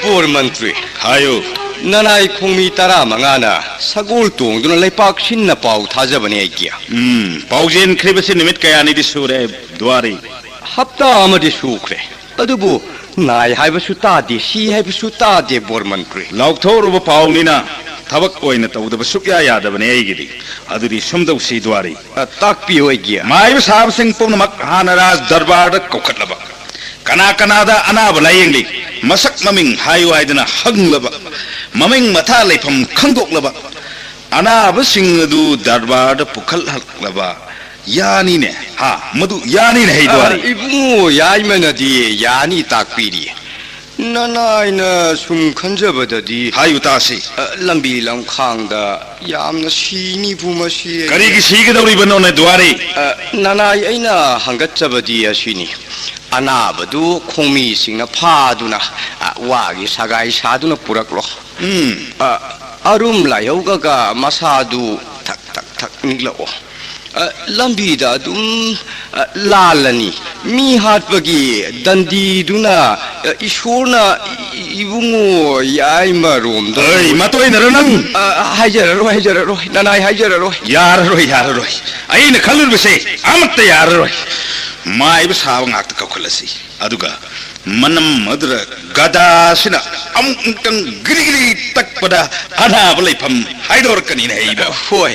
ꯕꯣꯔ ꯃꯟꯇ꯭ꯔꯤ꯫ ꯍꯥꯏꯌꯨ꯫ ꯅꯅꯥꯏ ꯈꯣꯡꯃꯤ ꯇꯔꯥꯃꯉꯥꯅ ꯁꯒꯣꯜ ꯇꯣꯡꯗꯨꯅ ꯂꯩꯄꯥꯛ ꯁꯤꯟꯅ ꯄꯥꯎ ꯊꯥꯖꯕꯅꯤ ꯑꯩꯒꯤ꯫ ꯎꯝ, ꯄꯥꯎ ꯆꯦꯟꯈ꯭ꯔꯤꯕꯁꯤ ꯅꯨꯃꯤꯠ ꯀꯌꯥꯅꯤꯗꯤ ꯁꯨꯔꯦ, ꯗ꯭ꯋꯥꯔꯤ? ꯍꯞꯇꯥ ꯑꯃꯗꯤ ꯁꯨꯈ꯭ꯔꯦ꯫ ꯑꯗꯨꯕꯨ ꯅꯥꯏ ꯍꯥꯏꯕꯁꯨ ꯇꯥꯗꯦ, ꯁꯤ ꯍꯥꯏꯕꯁꯨ ꯇꯥꯗꯦ, ꯕꯣꯔ ꯃꯟꯇ꯭ꯔꯤ꯫ ꯂꯥꯎꯊꯣꯛꯎꯔꯕ ꯄꯥꯎꯅꯤꯅ ꯊꯕꯛ ꯑꯣꯏꯅ ꯇꯧꯗꯕ ꯁꯨꯛꯌꯥ ꯌꯥꯗꯕꯅꯦ ꯑꯩꯒꯤꯗꯤ꯫ ꯑꯗꯨꯗꯤ ꯁꯨꯝ ꯇꯧꯁꯤ, ꯗ꯭ꯋꯥꯔꯤ꯫ ꯑ, ꯇꯥꯛꯄꯤꯌꯨ ꯑꯩꯒꯤ꯫ ꯃꯥꯏꯕ ꯁꯥꯕꯁꯤꯡ ꯄꯨꯝꯅꯃꯛ ꯍꯥꯟꯅ ꯔꯥꯖ ꯗꯔꯕꯥꯔꯗ ꯀꯧꯈꯠꯂꯕ꯫ ꯀꯅꯥ ꯀꯅꯥꯗ ꯑꯅꯥꯕ ꯂꯥꯌꯦꯡꯂꯤ, ꯃꯁꯛ ꯃꯃꯤꯡ ꯍꯥꯏꯌꯨ ꯍꯥꯏꯗꯨꯅ ꯍꯪꯂꯕ꯫ ꯃꯃꯤꯡ ꯃꯊꯥ ꯂꯩꯐꯝ ꯈꯪꯗꯣꯛꯂꯕ꯫ ꯑꯅꯥꯕꯁꯤꯡ ꯑꯗꯨ ꯗꯔꯕꯥꯔꯗ ꯄꯨꯈꯠꯂꯛꯂꯕ꯫ ꯌꯥꯅꯤꯅꯦ, ꯍꯥ? ꯃꯗꯨ ꯌꯥꯅꯤꯅꯦ, ꯍꯩ ꯗ꯭ꯋꯥꯔꯤ꯫ ꯑ, ꯏꯕꯨꯡꯉꯣ ꯌꯥꯏꯃꯅꯗꯤ ꯌꯥꯅꯤ ꯇꯥꯛꯄꯤꯔꯤ꯫ ꯅꯅꯥꯏꯅ ꯁꯨꯝ ꯈꯟꯖꯕꯗꯗꯤ꯫ ꯍꯥꯏꯌꯨ ꯇꯥꯁꯤ꯫ ꯑ, ꯂꯝꯕꯤ ꯂꯝꯈꯥꯡꯗ ꯌꯥꯝꯅ ꯁꯤꯅꯤꯕꯨ ꯃꯁꯤ꯫ ꯀꯔꯤꯒꯤ ꯁꯤꯒꯗꯧꯔꯤꯕꯅꯣꯅꯦ, ꯗ꯭ꯋꯥꯔꯤ? ꯑ, ꯅꯅꯥꯏ ꯑꯩꯅ ꯍꯪꯒꯠꯆꯕꯗꯤ ꯑꯁꯤꯅꯤ꯫ ꯑꯅꯥꯕꯗꯨ ꯈꯣꯡꯃꯤꯁꯤꯡꯅ ꯐꯥꯗꯨꯅ, ꯑ, ꯋꯥꯒꯤ ꯁꯒꯥꯏ ꯁꯥꯗꯨꯅ ꯄꯨꯔꯛꯂꯣ꯫ ꯎꯝ꯫ ꯑ, ꯑꯔꯨꯝ ꯂꯥꯏꯍꯧꯒꯒ ꯃꯁꯥꯗꯨ ꯊꯛ ꯊꯛ ꯊꯛ ꯅꯤꯛꯂꯛꯑꯣ꯫ ꯑ, ꯂꯝꯕꯤꯗ ꯑꯗꯨꯝ, ꯑ, ꯂꯥꯜꯂꯅꯤ꯫ ꯃꯤ ꯍꯥꯠꯄꯒꯤ ꯗꯟꯗꯤꯗꯨꯅ, ꯑ, ꯏꯁꯣꯔꯅ ꯏ-, ꯏꯕꯨꯡꯉꯣ ꯌꯥꯏꯃꯔꯣꯝꯗ꯫ ꯑꯩ ꯃꯇꯣꯏꯅꯔꯣ ꯅꯪ? ꯑ, ꯍꯥꯏꯖꯔꯔꯣꯏ, ꯍꯥꯏꯖꯔꯔꯣꯏ꯫ ꯅꯅꯥꯏ ꯍꯥꯏꯖꯔꯔꯣꯏ꯫ ꯌꯥꯔꯔꯣꯏ, ꯌꯥꯔꯔꯣꯏ꯫ ꯑꯩꯅ ꯈꯜꯂꯨꯔꯤꯕꯁꯦ ꯑꯃꯠꯇ ꯌꯥꯔꯔꯣꯏ꯫ ꯃꯥꯏꯕ ꯁꯥꯕ ꯉꯥꯛꯇ ꯀꯧꯈꯠꯂꯁꯤ꯫ ꯑꯗꯨꯒ ꯃꯅꯝ ꯑꯗꯨꯗ ꯒꯗꯥꯁꯤꯅ ꯑꯃꯨꯛꯇꯪ ꯒꯤꯔꯤ ꯒꯤꯔꯤ ꯇꯛꯄꯗ ꯑꯅꯥꯕ ꯂꯩꯐꯝ ꯍꯥꯏꯗꯣꯔꯛꯀꯅꯤꯅꯦ ꯑꯩꯕꯣ꯫ ꯍꯣꯏ,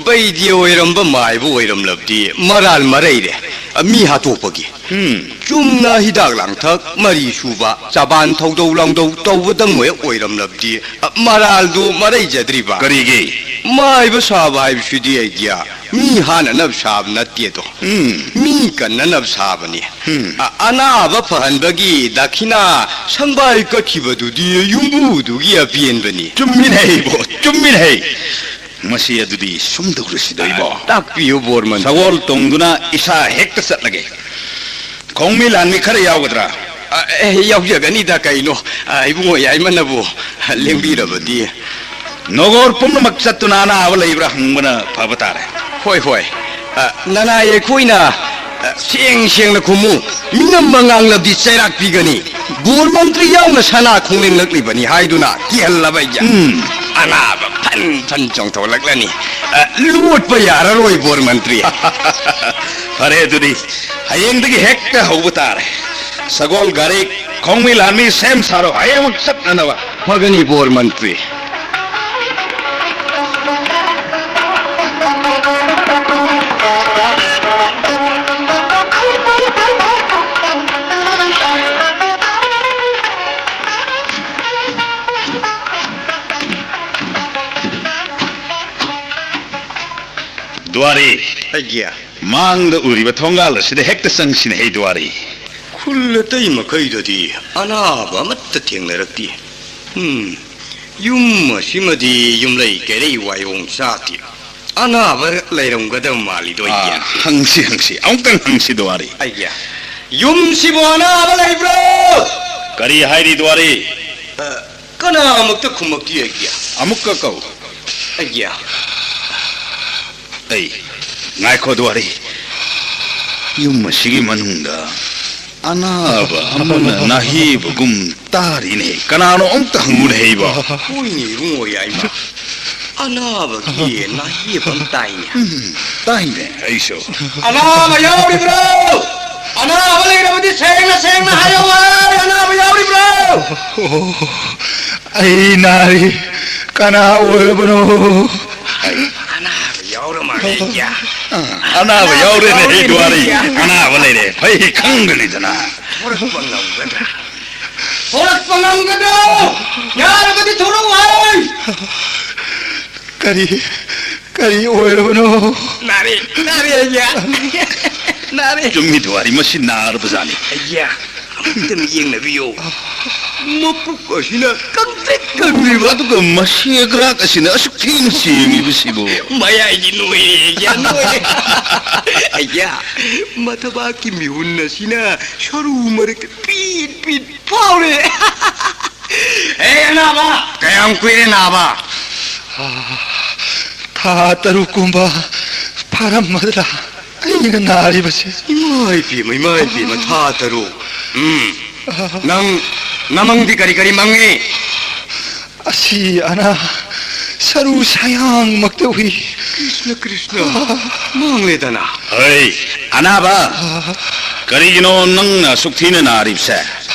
ꯕꯩꯗ꯭ꯌ ꯑꯣꯏꯔꯝꯕ ꯃꯥꯏꯕ ꯑꯣꯏꯔꯝꯂꯕꯗꯤ ꯃꯔꯥꯜ ꯃꯔꯩꯔꯦ, ꯃꯤ ꯍꯥꯠꯇꯣꯛꯄꯒꯤ꯫ ꯎꯝ꯫ ꯆꯨꯝꯅ ꯍꯤꯗꯥꯛ ꯂꯥꯡꯊꯛ ꯃꯔꯤ ꯁꯨꯕ, ꯆꯕꯥꯟ ꯊꯧꯗꯧ ꯂꯥꯡꯗꯧ ꯇꯧꯕꯗꯪ ꯍꯦꯛ ꯑꯣꯏꯔꯝꯂꯕꯗꯤ ꯃꯔꯥꯜꯗꯨ ꯃꯔꯩꯖꯗ꯭ꯔꯤꯕ꯫ ꯀꯔꯤꯒꯤ? ꯃꯥꯏꯕ ꯁꯥꯕ ꯍꯥꯏꯕꯁꯤꯗꯤ ꯑꯩꯗꯤ ꯃꯤ ꯍꯥꯠꯅꯅꯕ ꯁꯥꯕ ꯅꯠꯇꯦꯗꯣ꯫ ꯎꯝ꯫ ꯃꯤ ꯀꯟꯅꯅꯕ ꯁꯥꯕꯅꯤ꯫ ꯎꯝ꯫ ꯑ-, ꯑꯅꯥꯕ ꯐꯍꯟꯕꯒꯤ ꯗꯈꯤꯅꯥ ꯁꯪꯕꯥꯏ ꯀꯠꯈꯤꯕꯗꯨꯗꯤ ꯌꯨꯝꯕꯨꯗꯨꯒꯤ ꯑꯄꯦꯟꯕꯅꯤ꯫ ꯆꯨꯝꯃꯤꯅꯦ ꯏꯕꯣ, ꯆꯨꯝꯃꯤꯅꯦ꯫ ꯃꯁꯤ ꯑꯗꯨꯗꯤ ꯁꯨꯝ ꯇꯧꯔꯁꯤꯗ ꯏꯕꯣ꯫ ꯇꯥꯛꯄꯤꯌꯨ ꯕꯣꯔꯃꯟ꯫ ꯁꯒꯣꯜ ꯇꯣꯡꯗꯨꯅ ꯏꯁꯥ ꯍꯦꯛꯇ ꯆꯠꯂꯒꯦ꯫ ꯈꯣꯡꯃꯤ ꯂꯥꯟꯃꯤ ꯈꯔ ꯌꯥꯎꯒꯗ꯭ꯔꯥ? ꯑ, ꯑꯦ, ꯌꯥꯎꯖꯒꯅꯤꯗ ꯀꯩꯅꯣ꯫ ꯑ, ꯏꯕꯨꯡꯉꯣ ꯌꯥꯏꯃꯅꯕꯨ ꯂꯦꯡꯕꯤꯔꯕꯗꯤ꯫ ꯅꯣꯒꯣꯔ ꯄꯨꯝꯅꯃꯛ ꯆꯠꯇꯨꯅ ꯑꯅꯥꯕ ꯂꯩꯕ꯭ꯔꯥ ꯍꯪꯕꯅ ꯐꯕ ꯇꯥꯔꯦ꯫ ꯍꯣꯏ, ꯍꯣꯏ꯫ ꯑ, ꯅꯅꯥꯏ ꯑꯩꯈꯣꯏꯅ, ꯑ, ꯁꯦꯡ ꯁꯦꯡꯅ ꯈꯨꯝꯃꯨ꯫ ꯃꯤꯅꯝ ꯃꯉꯥꯡꯂꯕꯗꯤ ꯆꯩꯔꯥꯛ ꯄꯤꯒꯅꯤ꯫ ꯕꯣꯔ ꯃꯟꯇ꯭ꯔꯤ ꯌꯥꯎꯅ ꯁꯅꯥ ꯈꯣꯡꯂꯦꯡꯂꯛꯂꯤꯕꯅꯤ ꯍꯥꯏꯗꯨꯅ ꯀꯤꯍꯜꯂꯕ ꯑꯩꯒꯤ ꯎꯝ꯫ ꯑꯅꯥꯕ ꯐꯟ ꯐꯟ ꯆꯣꯡꯊꯣꯛꯂꯛꯂꯅꯤ꯫ ꯑ, ꯂꯣꯠꯄ ꯌꯥꯔꯔꯣꯏ ꯕꯣꯔ ꯃꯟꯇ꯭ꯔꯤ꯫ ꯐꯔꯦ ꯑꯗꯨꯗꯤ, ꯍꯌꯦꯡꯗꯒꯤ ꯍꯦꯛꯇ ꯍꯧꯕ ꯇꯥꯔꯦ꯫ ꯁꯒꯣꯜ ꯒꯥꯔꯤ, ꯈꯣꯡꯃꯤ ꯂꯥꯟꯃꯤ ꯁꯦꯝ ꯁꯥꯔꯣ, ꯍꯌꯦꯡꯃꯛ ꯆꯠꯅꯅꯕ꯫ ꯐꯒꯅꯤ ꯕꯣꯔ ꯃꯟꯇ꯭ꯔꯤ꯫ ꯗꯨꯋꯥꯔꯤ꯫ ꯑꯩꯒꯤ꯫ ꯃꯥꯡꯗ ꯎꯔꯤꯕ ꯊꯣꯡꯒꯥꯜ ꯑꯁꯤꯗ ꯍꯦꯛꯇ ꯆꯪꯁꯤꯅꯦ, ꯍꯩ ꯗꯨꯋꯥꯔꯤ꯫ ꯈꯨꯜ ꯑꯇꯩ ꯃꯈꯩꯗꯗꯤ ꯑꯅꯥꯕ ꯑꯃꯠꯇ ꯊꯦꯡꯅꯔꯛꯇꯦ꯫ ꯎꯝ, ꯌꯨꯝ ꯑꯁꯤꯃꯗꯤ ꯌꯨꯝꯂꯩ ꯀꯩꯔꯩ ꯋꯥꯌꯣꯡ ꯆꯥꯗꯦ꯫ ꯑꯅꯥꯕ ꯂꯩꯔꯝꯒꯗꯕ ꯃꯥꯜꯂꯤꯗꯣ, ꯑꯥ, ꯑꯩꯒꯤ꯫ ꯍꯪꯁꯤ, ꯍꯪꯁꯤ, ꯑꯃꯨꯛꯇꯪ ꯍꯪꯁꯤ, ꯗꯨꯋꯥꯔꯤ꯫ ꯑꯩꯒꯤ꯫ ꯌꯨꯝꯁꯤꯕꯨ ꯑꯅꯥꯕ ꯂꯩꯕ꯭ꯔꯣ? ꯀꯔꯤ ꯍꯥꯏꯔꯤ, ꯗꯨꯋꯥꯔꯤ? ꯑ, ꯀꯅꯥꯃꯛꯇ ꯈꯨꯝꯃꯛꯇꯦ, ꯑꯩꯒꯤ꯫ ꯑꯃꯨꯛꯀ ꯀꯧ꯫ ꯑꯩꯒꯤ꯫ ꯑꯩ, ꯉꯥꯏꯈꯣ, ꯗꯨꯋꯥꯔꯤ꯫ ꯌꯨꯝ ꯑꯁꯤꯒꯤ ꯃꯅꯨꯡꯗ ꯑꯅꯥꯕ ꯑꯃꯅ ꯅꯥꯍꯦꯕꯒꯨꯝ ꯇꯥꯔꯤꯅꯦ꯫ ꯀꯅꯥꯅꯣ ꯑꯝꯇ ꯍꯪꯉꯨꯅꯦ, ꯍꯩꯕ꯫ ꯍꯣꯏꯅꯦ, ꯏꯕꯨꯡꯉꯣ ꯌꯥꯏꯃ꯫ ꯑꯅꯥꯕꯒꯤ ꯅꯥꯍꯦꯕ ꯑꯃ ꯇꯥꯏꯅꯦ꯫ ꯎꯝ, ꯇꯥꯏꯅꯦ, ꯑꯩꯁꯨ꯫ ꯑꯅꯥꯕ ꯌꯥꯎꯔꯤꯕ꯭ꯔꯣ? ꯑꯅꯥꯕ ꯂꯩꯔꯕꯗꯤ ꯁꯦꯡꯅ ꯁꯦꯡꯅ ꯍꯥꯏꯌꯣ, ꯑꯩ ꯑꯅꯥꯕ ꯌꯥꯎꯔꯤꯕ꯭ꯔꯣ? ꯑꯣ, ꯑꯩ ꯅꯥꯔꯤ꯫ ꯀꯅꯥ ꯑꯣꯏꯔꯕꯅꯣ? ꯑꯅꯥꯕ ꯌꯥꯎꯔ ꯃꯥꯜꯂꯦ, ꯑꯩꯒꯤ꯫ ꯑ, ꯑꯅꯥꯕ ꯌꯥꯎꯔꯦꯅꯦ, ꯑꯩ ꯗꯨꯋꯥꯔꯤ꯫ ꯑꯅꯥꯕ ꯂꯩꯔꯦ꯫ ꯐꯩ ꯈꯪꯒꯅꯤꯗꯅ꯫ ꯊꯣꯔꯛꯄ ꯉꯝꯒꯗ꯭ꯔꯥ? ꯊꯣꯔꯛꯄ ꯉꯝꯒꯗ꯭ꯔꯣ? ꯌꯥꯔꯒꯗꯤ ꯊꯣꯔꯛꯎ ꯍꯥꯏ! ꯀꯔꯤ, ꯀꯔꯤ ꯑꯣꯏꯔꯕꯅꯣ? ꯅꯥꯔꯦ, ꯅꯥꯔꯦ, ꯑꯩꯒꯤ꯫ ꯅꯥꯔꯦ꯫ ꯆꯨꯝꯃꯤ, ꯗꯨꯋꯥꯔꯤ, ꯃꯁꯤ ꯅꯥꯔꯕꯖꯥꯠꯅꯤ꯫ ꯑꯩꯒꯤ꯫ ꯑꯃꯨꯛꯇꯪ ꯌꯦꯡꯅꯕꯤꯌꯨ꯫ ꯃꯄꯨꯛ ꯑꯁꯤꯅ ꯀꯪꯇ꯭ꯔꯤꯛ ꯀꯪꯂꯤꯕ꯫ ꯑꯗꯨꯒ ꯃꯁꯦꯒ꯭ꯔꯥꯛ ꯑꯁꯤꯅ ꯑꯁꯨꯛ ꯊꯤꯅ ꯁꯦꯡꯉꯤꯕꯁꯤꯕꯨ꯫ ꯃꯌꯥꯏꯗꯤ ꯅꯣꯏꯔꯦ, ꯌꯥ ꯅꯣꯏꯔꯦ꯫ ꯑꯩꯌꯥ, ꯃꯊꯕꯥꯛꯀꯤ ꯃꯤꯍꯨꯟ ꯑꯁꯤꯅ ꯁꯔꯨ ꯃꯔꯛꯇ ꯄꯤꯠ ꯄꯤꯠ ꯐꯥꯎꯔꯦ꯫ ꯑꯦ, ꯑꯅꯥꯕ! ꯀꯌꯥꯝ ꯀꯨꯏꯔꯦ ꯅꯥꯕ? ꯊꯥ ꯇꯔꯨꯛ ꯀꯨꯝꯕ ꯐꯥꯔꯝꯃꯗ꯭ꯔꯥ? ꯑꯩꯅ ꯅꯥꯔꯤꯕꯁꯦ꯫ ꯏꯃꯥ ꯏꯕꯦꯝꯃ, ꯏꯃꯥ ꯏꯕꯦꯝꯃ, ꯊꯥ ꯇꯔꯨꯛ꯫ ꯎꯝ꯫ ꯅꯪ ꯅꯃꯪꯗꯤ ꯀꯔꯤ ꯀꯔꯤ ꯃꯪꯉꯤ? ꯑꯁꯤ ꯑꯅꯥ ꯁꯔꯨ ꯁꯌꯥꯡꯃꯛꯇ ꯎꯏ꯫ ꯀ꯭ꯔꯤꯁꯅ, ꯀ꯭ꯔꯤꯁꯅ, ꯃꯥꯡꯂꯦꯗꯅ꯫ ꯍꯩ, ꯑꯅꯥꯕ! ꯀꯔꯤꯒꯤꯅꯣ ꯅꯪꯅ ꯑꯁꯨꯛ ꯊꯤꯅ ꯅꯥꯔꯤꯕꯁꯦ?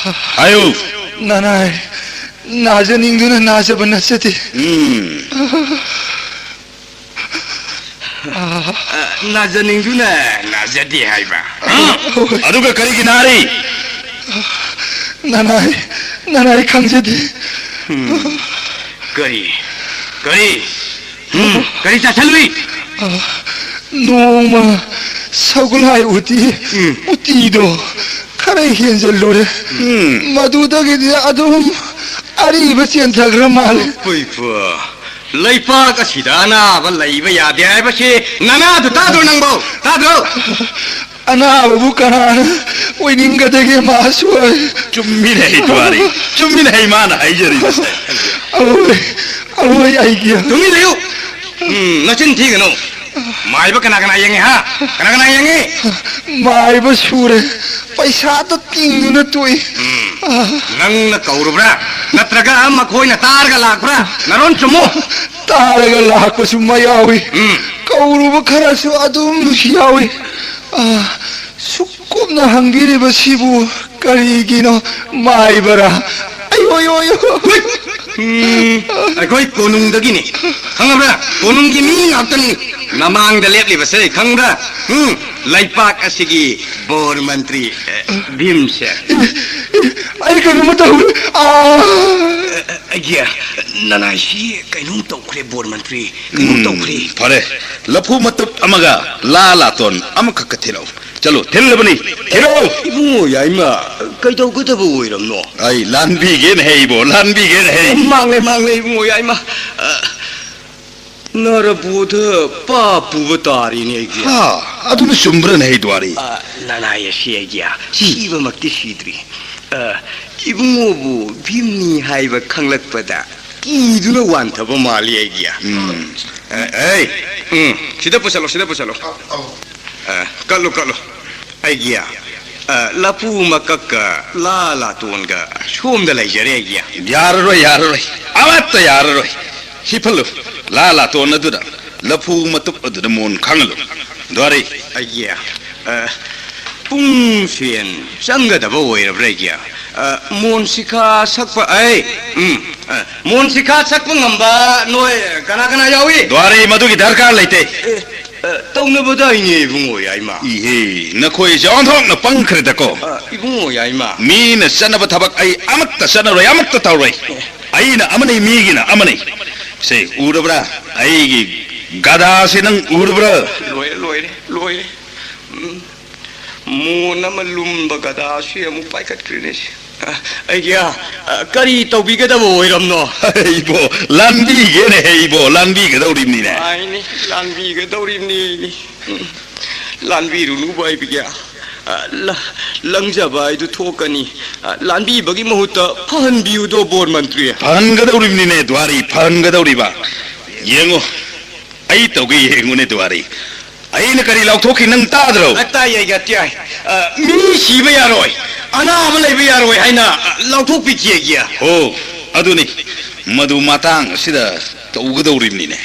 ꯍꯥꯏꯌꯨ꯫ ꯅꯅꯥꯏ, ꯅꯥꯖꯅꯤꯡꯗꯨꯅ ꯅꯥꯖꯕ ꯅꯠꯆꯗꯦ꯫ ꯎꯝ꯫ ꯑ, ꯅꯥꯖꯅꯤꯡꯗꯨꯅ ꯅꯥꯖꯗꯦ ꯍꯥꯏꯕ? ꯍꯣꯏ꯫ ꯑꯗꯨꯒ ꯀꯔꯤꯒꯤ ꯅꯥꯔꯤ? ꯅꯅꯥꯏ, ꯅꯅꯥꯏ ꯈꯪꯖꯗꯦ꯫ ꯎꯝ꯫ ꯀꯔꯤ? ꯀꯔꯤ? ꯎꯝ, ꯀꯔꯤ ꯆꯥꯁꯜꯂꯨꯏ? ꯑ, ꯅꯣꯡꯃ ꯁꯒꯣꯜꯍꯋꯥꯏ ꯎꯇꯤ, ꯎꯝ꯫ ꯎꯇꯤꯗꯣ ꯈꯔ ꯍꯦꯟꯖꯜꯂꯨꯔꯦ꯫ ꯎꯝ꯫ ꯃꯗꯨꯗꯒꯤꯗꯤ ꯑꯗꯨꯝ ꯑꯔꯤꯕ ꯆꯦꯟꯊꯈ꯭ꯔ ꯃꯥꯜꯂꯦ꯫ ꯄꯨꯏ ꯄꯨ, ꯂꯩꯄꯥꯛ ꯑꯁꯤꯗ ꯑꯅꯥꯕ ꯂꯩꯕ ꯌꯥꯗꯦ ꯍꯥꯏꯕꯁꯤ ꯅꯅꯥꯗꯨ ꯇꯥꯗ꯭ꯔꯣ ꯅꯪꯕꯣ? ꯇꯥꯗ꯭ꯔꯣ? ꯑꯅꯥꯕꯕꯨ ꯀꯅꯥꯅ ꯑꯣꯏꯅꯤꯡꯒꯗꯒꯦ, ꯃꯍꯥꯁꯨ ꯑꯣꯏ꯫ ꯆꯨꯝꯃꯤꯅꯦ ꯍꯩ ꯇꯨꯋꯥꯔꯤ, ꯆꯨꯝꯃꯤꯅꯦ ꯍꯩ ꯃꯥꯅ ꯍꯥꯏꯖꯔꯤꯕꯁꯦ꯫ ꯑꯑꯣꯏ, ꯑꯑꯣꯏ ꯑꯩꯒꯤ꯫ ꯇꯨꯃꯤꯟ ꯂꯩꯌꯨ꯫ ꯎꯝ, ꯅꯆꯤꯟ ꯊꯤꯒꯅꯨ꯫ ꯃꯥꯏꯕ ꯀꯅꯥ ꯀꯅꯥ ꯌꯦꯡꯉꯤ, ꯍꯥ? ꯀꯅꯥ ꯀꯅꯥ ꯌꯦꯡꯉꯤ? ꯃꯥꯏꯕ ꯁꯨꯔꯦ꯫ ꯄꯩꯁꯥꯗ ꯇꯤꯡꯗꯨꯅ ꯇꯣꯛꯏ꯫ ꯎꯝ꯫ ꯅꯪꯅ ꯀꯧꯔꯨꯕ꯭ꯔꯥ? ꯅꯠꯇ꯭ꯔꯒ ꯃꯈꯣꯏꯅ ꯇꯥꯔꯒ ꯂꯥꯛꯄ꯭ꯔꯥ? ꯅꯔꯣꯟ ꯆꯨꯝꯃꯨ꯫ ꯇꯥꯔꯒ ꯂꯥꯛꯄꯁꯨ ꯑꯃ ꯌꯥꯎꯏ꯫ ꯎꯝ꯫ ꯀꯧꯔꯨꯕ ꯈꯔꯁꯨ ꯑꯗꯨꯝ ꯌꯥꯎꯏ꯫ ꯑ, ꯁꯨꯛ ꯀꯨꯞꯅ ꯍꯪꯕꯤꯔꯤꯕꯁꯤꯕꯨ ꯀꯔꯤꯒꯤꯅꯣ, ꯃꯥꯏꯕꯔꯥ? ꯑꯩ, ꯑꯣꯏ, ꯑꯣꯏ, ꯑꯣꯏ꯫ ꯍꯨꯏꯠ! ꯎꯝ, ꯑꯩꯈꯣꯏ ꯀꯣꯅꯨꯡꯗꯒꯤꯅꯤ꯫ ꯈꯪꯉꯕ꯭ꯔꯥ? ꯀꯣꯅꯨꯡꯒꯤ ꯃꯤ ꯉꯥꯛꯇꯅꯤ ꯅꯃꯥꯡꯗ ꯂꯦꯞꯂꯤꯕꯁꯦ, ꯈꯪꯕ꯭ꯔꯥ? ꯎꯝ, ꯂꯩꯄꯥꯛ ꯑꯁꯤꯒꯤ ꯕꯣꯔ ꯃꯟꯇ꯭ꯔꯤ, ꯑ, ꯚꯤꯝꯁꯦ꯫ ꯑꯩ ꯀꯩꯅꯣꯝꯃ ꯇꯧꯔꯦ꯫ ꯑꯥ! ꯑ, ꯑ, ꯑꯩꯒꯤ ꯅꯅꯥꯏꯁꯤ ꯀꯩꯅꯣꯝ ꯇꯧꯈ꯭ꯔꯦ, ꯕꯣꯔ ꯃꯟꯇ꯭ꯔꯤ꯫ ꯀꯩꯅꯣꯝ ꯎꯝ, ꯇꯧꯈ꯭ꯔꯦ꯫ ꯐꯔꯦ, ꯂꯐꯨ ꯃꯇꯨꯞ ꯑꯃꯒ ꯂꯥ ꯂꯥꯇꯣꯟ ꯑꯃꯈꯛꯀ ꯊꯤꯜꯂꯛꯎ꯫ ꯆꯠꯂꯣ, ꯊꯤꯜꯂꯕꯅꯤ, ꯊꯤꯜꯂꯛꯎ꯫ ꯏꯕꯨꯡꯉꯣ ꯌꯥꯏꯃ, ꯀꯩꯗꯧꯒꯗꯕ ꯑꯣꯏꯔꯝꯅꯣ? ꯑꯩ ꯂꯥꯟꯕꯤꯒꯦꯅ ꯍꯩꯕꯣ, ꯂꯥꯟꯕꯤꯒꯦꯅ ꯍꯩ꯫ ꯃꯥꯡꯂꯦ, ꯃꯥꯡꯂꯦ, ꯏꯕꯨꯡꯉꯣ ꯌꯥꯏꯃ꯫ ꯑ, ꯅꯔꯕꯣꯙ ꯄꯥꯞ ꯄꯨꯕ ꯇꯥꯔꯦꯅꯦ ꯑꯩꯒꯤ꯫ ꯍꯥ, ꯑꯗꯨꯅ ꯆꯨꯝꯕ꯭ꯔꯅꯦ ꯍꯩ ꯇꯨꯋꯥꯔꯤ? ꯑ, ꯅꯅꯥꯏ ꯑꯁꯤ ꯑꯩꯒꯤ꯫ ꯁꯤꯕꯃꯛꯇꯤ ꯁꯤꯗ꯭ꯔꯤ꯫ ꯑ, ꯏꯕꯨꯡꯉꯣꯕꯨ ꯚꯤꯝꯅꯤ ꯍꯥꯏꯕ ꯈꯪꯂꯛꯄꯗ ꯀꯤꯗꯨꯅ ꯋꯥꯟꯊꯕ ꯃꯥꯜꯂꯤ ꯑꯩꯒꯤ꯫ ꯎꯝ꯫ ꯑ, ꯑꯩ, ꯎꯝ, ꯁꯤꯗ ꯄꯨꯁꯜꯂꯣ, ꯁꯤꯗ ꯄꯨꯁꯜꯂꯣ꯫ ꯑ, ꯀꯠꯂꯨ, ꯀꯠꯂꯨ꯫ ꯑꯩꯒꯤ, ꯑ, ꯂꯐꯨ ꯃꯀꯛꯀ ꯂꯥ ꯂꯥꯇꯣꯟꯒ ꯁꯣꯝꯗ ꯂꯩꯖꯔꯦ ꯑꯩꯒꯤ꯫ ꯌꯥꯔꯔꯣꯏ, ꯌꯥꯔꯔꯣꯏ꯫ ꯑꯃꯠꯇ ꯌꯥꯔꯔꯣꯏ꯫ ꯍꯤꯞꯍꯜꯂꯨ꯫ ꯂꯥ ꯂꯥꯇꯣꯟ ꯑꯗꯨꯗ ꯂꯐꯨ ꯃꯇꯨꯞ ꯑꯗꯨꯗ ꯃꯣꯟ ꯈꯥꯡꯍꯜꯂꯨ꯫ ꯗ꯭ꯋꯥꯔꯤ꯫ ꯑꯩꯒꯤ, ꯑ, ꯄꯨꯡ ꯁꯦꯟ ꯆꯪꯒꯗꯕ ꯑꯣꯏꯔꯕ꯭ꯔꯥ ꯑꯩꯒꯤ? ꯑ, ꯃꯣꯟꯁꯤꯈꯥ ꯁꯛꯄ, ꯑꯩ, ꯎꯝ, ꯑ, ꯃꯣꯟꯁꯤꯈꯥ ꯁꯛꯄ ꯉꯝꯕ ꯅꯣꯏ ꯀꯅꯥ ꯀꯅꯥ ꯌꯥꯎꯏ? ꯗ꯭ꯋꯥꯔꯤ, ꯃꯗꯨꯒꯤ ꯗꯔꯀꯥꯔ ꯂꯩꯇꯦ꯫ ꯑꯦ, ꯑ, ꯇꯧꯅꯕꯗꯥꯏꯅꯦ, ꯏꯕꯨꯡꯉꯣ ꯌꯥꯏꯃ꯫ ꯏꯍꯦ, ꯅꯈꯣꯏꯁꯦ ꯑꯣꯟꯊꯣꯛꯅ ꯄꯪꯈ꯭ꯔꯦꯗꯀꯣ꯫ ꯑ, ꯏꯕꯨꯡꯉꯣ ꯌꯥꯏꯃ꯫ ꯃꯤꯅ ꯆꯠꯅꯕ ꯊꯕꯛ ꯑꯩ ꯑꯃꯠꯇ ꯆꯠꯅꯔꯣꯏ, ꯑꯃꯠꯇ ꯇꯧꯔꯣꯏ꯫ ꯑꯦ꯫ ꯑꯩꯅ ꯑꯃꯅꯤ, ꯃꯤꯒꯤꯅ ꯑꯃꯅꯤ꯫ ꯁꯦ, ꯎꯔꯕ꯭ꯔꯥ? ꯑꯩꯒꯤ ꯒꯗꯥꯁꯦ ꯅꯪ ꯎꯔꯕ꯭ꯔꯥ? ꯂꯣꯏꯔꯦ, ꯂꯣꯏꯔꯦ, ꯂꯣꯏꯔꯦ꯫ ꯎꯝ꯫ ꯃꯣꯟ ꯑꯃ ꯂꯨꯝꯕ ꯒꯗꯥꯁꯤ ꯑꯃꯨꯛ ꯄꯥꯏꯈꯠꯈ꯭ꯔꯦꯅꯦ ꯁꯤ꯫ ꯑ, ꯑꯩꯒꯤ, ꯑ, ꯀꯔꯤ ꯇꯧꯕꯤꯒꯗꯕ ꯑꯣꯏꯔꯝꯅꯣ? ꯏꯕꯣ, ꯂꯥꯟꯕꯤꯒꯦꯅꯦ, ꯏꯕꯣ, ꯂꯥꯟꯕꯤꯒꯗꯧꯔꯤꯕꯅꯤꯅꯦ꯫ ꯃꯥꯅꯤ, ꯂꯥꯟꯕꯤꯒꯗꯧꯔꯤꯕꯅꯤꯅꯦ꯫ ꯎꯝ, ꯂꯥꯟꯕꯤꯔꯨꯅꯨꯕ ꯑꯩꯕꯤꯒꯦ꯫ ꯑ, ꯂ-, ꯂꯪꯖꯕ ꯍꯥꯏꯗꯨ ꯊꯣꯛꯀꯅꯤ꯫ ꯑ, ꯂꯥꯟꯕꯤꯕꯒꯤ ꯃꯍꯨꯠꯇ ꯐꯍꯟꯕꯤꯌꯨꯗꯣ, ꯕꯣꯔ ꯃꯟꯇ꯭ꯔꯤ꯫ ꯐꯍꯟꯒꯗꯧꯔꯤꯕꯅꯤꯅꯦ, ꯗ꯭ꯋꯥꯔꯤ, ꯐꯍꯟꯒꯗꯧꯔꯤꯕ꯫ ꯌꯦꯡꯉꯨ, ꯑꯩ ꯇꯧꯒꯦ ꯌꯦꯡꯉꯨꯅꯦ, ꯗ꯭ꯋꯥꯔꯤ꯫ ꯑꯩꯅ ꯀꯔꯤ ꯂꯥꯎꯊꯣꯛꯈꯤ ꯅꯪ ꯇꯥꯗ꯭ꯔꯣ? ꯑ, ꯇꯥꯏ, ꯑꯩ ꯇꯥꯏ꯫ ꯑ, ꯃꯤ ꯁꯤꯕ ꯌꯥꯔꯣꯏ, ꯑꯅꯥꯕ ꯂꯩꯕ ꯌꯥꯔꯣꯏ ꯍꯥꯏꯅ, ꯑ, ꯂꯥꯎꯊꯣꯛꯄꯤꯈꯤ ꯑꯩꯒꯤ꯫ ꯍꯣ, ꯑꯗꯨꯅꯤ, ꯃꯗꯨ ꯃꯇꯥꯡ ꯑꯁꯤꯗ ꯇꯧꯒꯗꯧꯔꯤꯕꯅꯤꯅꯦ꯫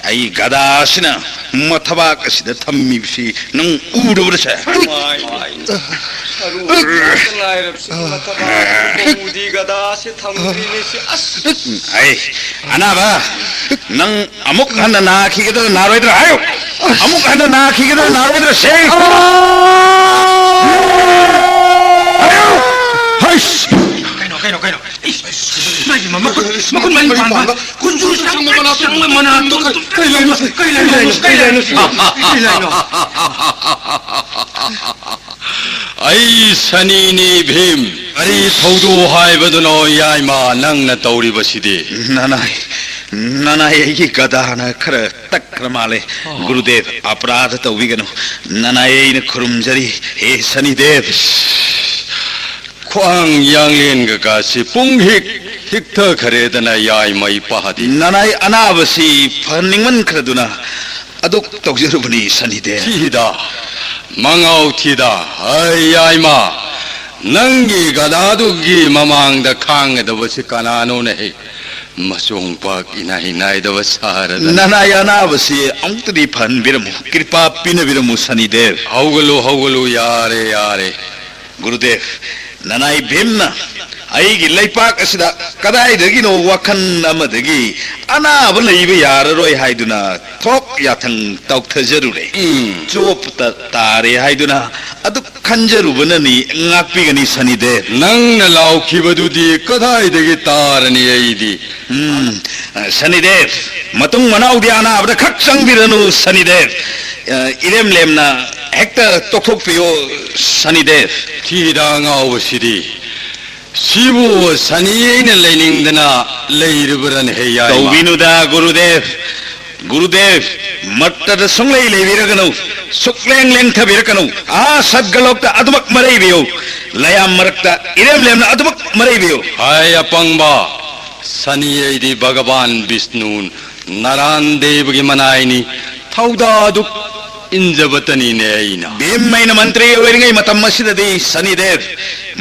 ꯑꯩ ꯒꯗꯥ ꯑꯁꯤꯅ ꯃꯊꯕꯥꯛ ꯑꯁꯤꯗ ꯊꯝꯃꯤꯕꯁꯤ ꯅꯪ ꯎꯗꯕ꯭ꯔꯁꯦ? ꯃꯥꯏ, ꯃꯥꯏ꯫ ꯁꯔꯨ ꯉꯥꯛꯇ ꯉꯥꯏꯔꯕꯁꯤ ꯃꯊꯕꯥꯛ ꯑꯁꯤꯗ ꯎꯗꯤ ꯒꯗꯥꯁꯤ ꯊꯝꯗ꯭ꯔꯤꯅꯦ ꯁꯤ꯫ ꯑꯁ! ꯑꯩ, ꯑꯅꯥꯕ, ꯅꯪ ꯑꯃꯨꯛ ꯍꯟꯅ ꯅꯥꯈꯤꯒꯗ꯭ꯔꯥ ꯅꯥꯔꯣꯏꯗ꯭ꯔꯥ ꯍꯥꯏꯌꯨ꯫ ꯑꯃꯨꯛ ꯍꯟꯅ ꯅꯥꯈꯤꯒꯗ꯭ꯔꯥ ꯅꯥꯔꯣꯏꯗ꯭ꯔꯥ ꯁꯦꯡ꯫ ꯍꯥꯏꯌꯨ꯫ ꯍꯩꯁ! ꯀꯩꯅꯣ, ꯀꯩꯅꯣ, ꯀꯩꯅꯣ? ꯏꯁ, ꯏꯁ, ꯏꯃꯥꯏ ꯄꯦꯝꯃ, ꯃꯈꯨꯠ, ꯃꯈꯨꯠ ꯃꯔꯤ ꯄꯥꯟꯕ, ꯀꯨꯟꯖꯨ ꯆꯪꯕ ꯃꯅꯥ, ꯆꯪꯕ ꯃꯅꯥ, ꯀꯩ ꯂꯩꯅꯣ, ꯀꯩ ꯂꯩꯅꯣ, ꯀꯩ ꯂꯩꯅꯣ, ꯀꯩ ꯂꯩꯅꯣ? ꯑꯩ ꯁꯅꯤꯅꯤ ꯚꯤꯝ꯫ ꯀꯔꯤ ꯊꯧꯗꯣꯛ ꯍꯥꯏꯕꯗꯨꯅꯣ, ꯌꯥꯏꯃ, ꯅꯪꯅ ꯇꯧꯔꯤꯕꯁꯤꯗꯤ? ꯅꯅꯥꯏ, ꯅꯅꯥꯏ, ꯑꯩꯒꯤ ꯒꯗꯥꯅ ꯈꯔ ꯇꯛꯈ꯭ꯔ ꯃꯥꯜꯂꯦ꯫ ꯑꯣ꯫ ꯒꯨꯔꯨꯗꯦꯕ, ꯑꯄꯔꯥꯙ ꯇꯧꯕꯤꯒꯅꯨ꯫ ꯅꯅꯥꯏ ꯑꯩꯅ ꯈꯨꯔꯨꯝꯖꯔꯤ, ꯍꯦ ꯁꯅꯤꯗꯦꯕ꯫ ꯈ꯭ꯋꯥꯡ ꯌꯥꯡꯂꯦꯟꯒ ꯀꯥꯁꯤ ꯄꯨꯡ ꯍꯤꯛ ꯍꯤꯛꯊꯈ꯭ꯔꯦꯗꯅ, ꯌꯥꯏꯃ ꯏꯄꯥꯗꯤ꯫ ꯅꯅꯥꯏ ꯑꯅꯥꯕꯁꯤ ꯐꯍꯟꯅꯤꯡꯃꯟꯈ꯭ꯔꯗꯨꯅ ꯑꯗꯨꯛ ꯇꯧꯖꯔꯨꯕꯅꯤ, ꯁꯅꯤꯗꯦꯕ꯫ ꯊꯤꯗ, ꯃꯉꯥꯎ ꯊꯤꯗ, ꯑꯩ ꯌꯥꯏꯃ, ꯅꯪꯒꯤ ꯒꯗꯥꯗꯨꯒꯤ ꯃꯃꯥꯡꯗ ꯈꯥꯡꯒꯗꯕꯁꯤ ꯀꯅꯥꯅꯣꯅꯦꯍꯦ? ꯃꯆꯣꯡꯄꯥꯛ ꯏꯅꯥꯏ ꯅꯥꯏꯗꯕ ꯁꯍꯔꯗ ꯅꯅꯥꯏ ꯑꯅꯥꯕꯁꯤ ꯑꯃꯨꯛꯇꯗꯤ ꯐꯍꯟꯕꯤꯔꯝꯃꯨ, ꯀ꯭ꯔꯤꯄꯥ ꯄꯤꯅꯕꯤꯔꯝꯃꯨ ꯁꯅꯤꯗꯦꯕ꯫ ꯍꯧꯒꯠꯂꯨ, ꯍꯧꯒꯠꯂꯨ, ꯌꯥꯔꯦ, ꯌꯥꯔꯦ꯫ ꯒꯨꯔꯨꯗꯦꯕ, ꯅꯅꯥꯏ ꯚꯤꯝꯅ ꯑꯩꯒꯤ ꯂꯩꯄꯥꯛ ꯑꯁꯤꯗ ꯀꯗꯥꯏꯗꯒꯤꯅꯣ ꯋꯥꯈꯜ ꯑꯃꯗꯒꯤ ꯑꯅꯥꯕ ꯂꯩꯕ ꯌꯥꯔꯔꯣꯏ ꯍꯥꯏꯗꯨꯅ ꯊꯣꯛ ꯌꯥꯊꯪ ꯇꯧꯊꯖꯔꯨꯔꯦ꯫ ꯎꯝ꯫ ꯆꯣꯞꯇ ꯇꯥꯔꯦ ꯍꯥꯏꯗꯨꯅ ꯑꯗꯨꯛ ꯈꯟꯖꯔꯨꯕꯅꯅꯤ ꯉꯥꯛꯄꯤꯒꯅꯤ ꯁꯅꯤꯗꯦꯕ꯫ ꯅꯪꯅ ꯂꯥꯎꯈꯤꯕꯗꯨꯗꯤ ꯀꯗꯥꯏꯗꯒꯤ ꯇꯥꯔꯅꯤ ꯑꯩꯗꯤ? ꯎꯝ, ꯁꯅꯤꯗꯦꯕ, ꯃꯇꯨꯡ ꯃꯅꯥꯎꯗꯤ ꯑꯅꯥꯕꯗ ꯈꯛ ꯆꯪꯕꯤꯔꯅꯨ ꯁꯅꯤꯗꯦꯕ꯫ ꯑ, ꯏꯔꯦꯝ ꯂꯦꯝꯅ ꯍꯦꯛꯇ ꯇꯣꯛꯊꯣꯛꯄꯤꯌꯨ ꯁꯅꯤꯗꯦꯕ꯫ ꯊꯤꯗ ꯑꯉꯥꯎꯕꯁꯤꯗꯤ꯫ ꯁꯤꯕꯨ ꯁꯅꯤ ꯑꯩꯅ ꯂꯩꯅꯤꯡꯗꯅ ꯂꯩꯔꯤꯕ꯭ꯔꯅꯦ ꯍꯦ ꯌꯥꯏꯃ? ꯇꯧꯕꯤꯅꯨꯗ ꯒꯨꯔꯨꯗꯦꯕ꯫ ꯒꯨꯔꯨꯗꯦꯕ, ꯃꯔꯛꯇꯗ ꯁꯨꯡꯂꯩ ꯂꯩꯕꯤꯔꯒꯅꯨ, ꯁꯨꯛꯂꯦꯡ ꯂꯦꯡꯊꯕꯤꯔꯛꯀꯅꯨ꯫ ꯑꯥ ꯁꯠꯒꯂꯣꯛꯇ ꯑꯗꯨꯃꯛ ꯃꯔꯩꯕꯤꯌꯨ, ꯂꯌꯥꯝ ꯃꯔꯛꯇ ꯏꯔꯦꯝ ꯂꯦꯝꯅ ꯑꯗꯨꯃꯛ ꯃꯔꯩꯕꯤꯌꯨ꯫ ꯍꯥꯏ ꯑꯄꯪꯕ, ꯁꯅꯤ ꯑꯩꯗꯤ ꯚꯒꯕꯥꯟ ꯕꯤꯁꯅꯨ ꯅꯔꯥꯟ ꯗꯦꯕꯒꯤ ꯃꯅꯥꯏꯅꯤ, ꯊꯧꯗꯥ ꯑꯗꯨꯛ ꯏꯟꯖꯕꯇꯅꯤꯅꯦ ꯑꯩꯅ꯫ ꯚꯤꯝ ꯑꯩꯅ ꯃꯟꯇ꯭ꯔꯤ ꯑꯣꯏꯔꯤꯉꯩ ꯃꯇꯝ ꯑꯁꯤꯗꯗꯤ ꯁꯅꯤꯗꯦꯕ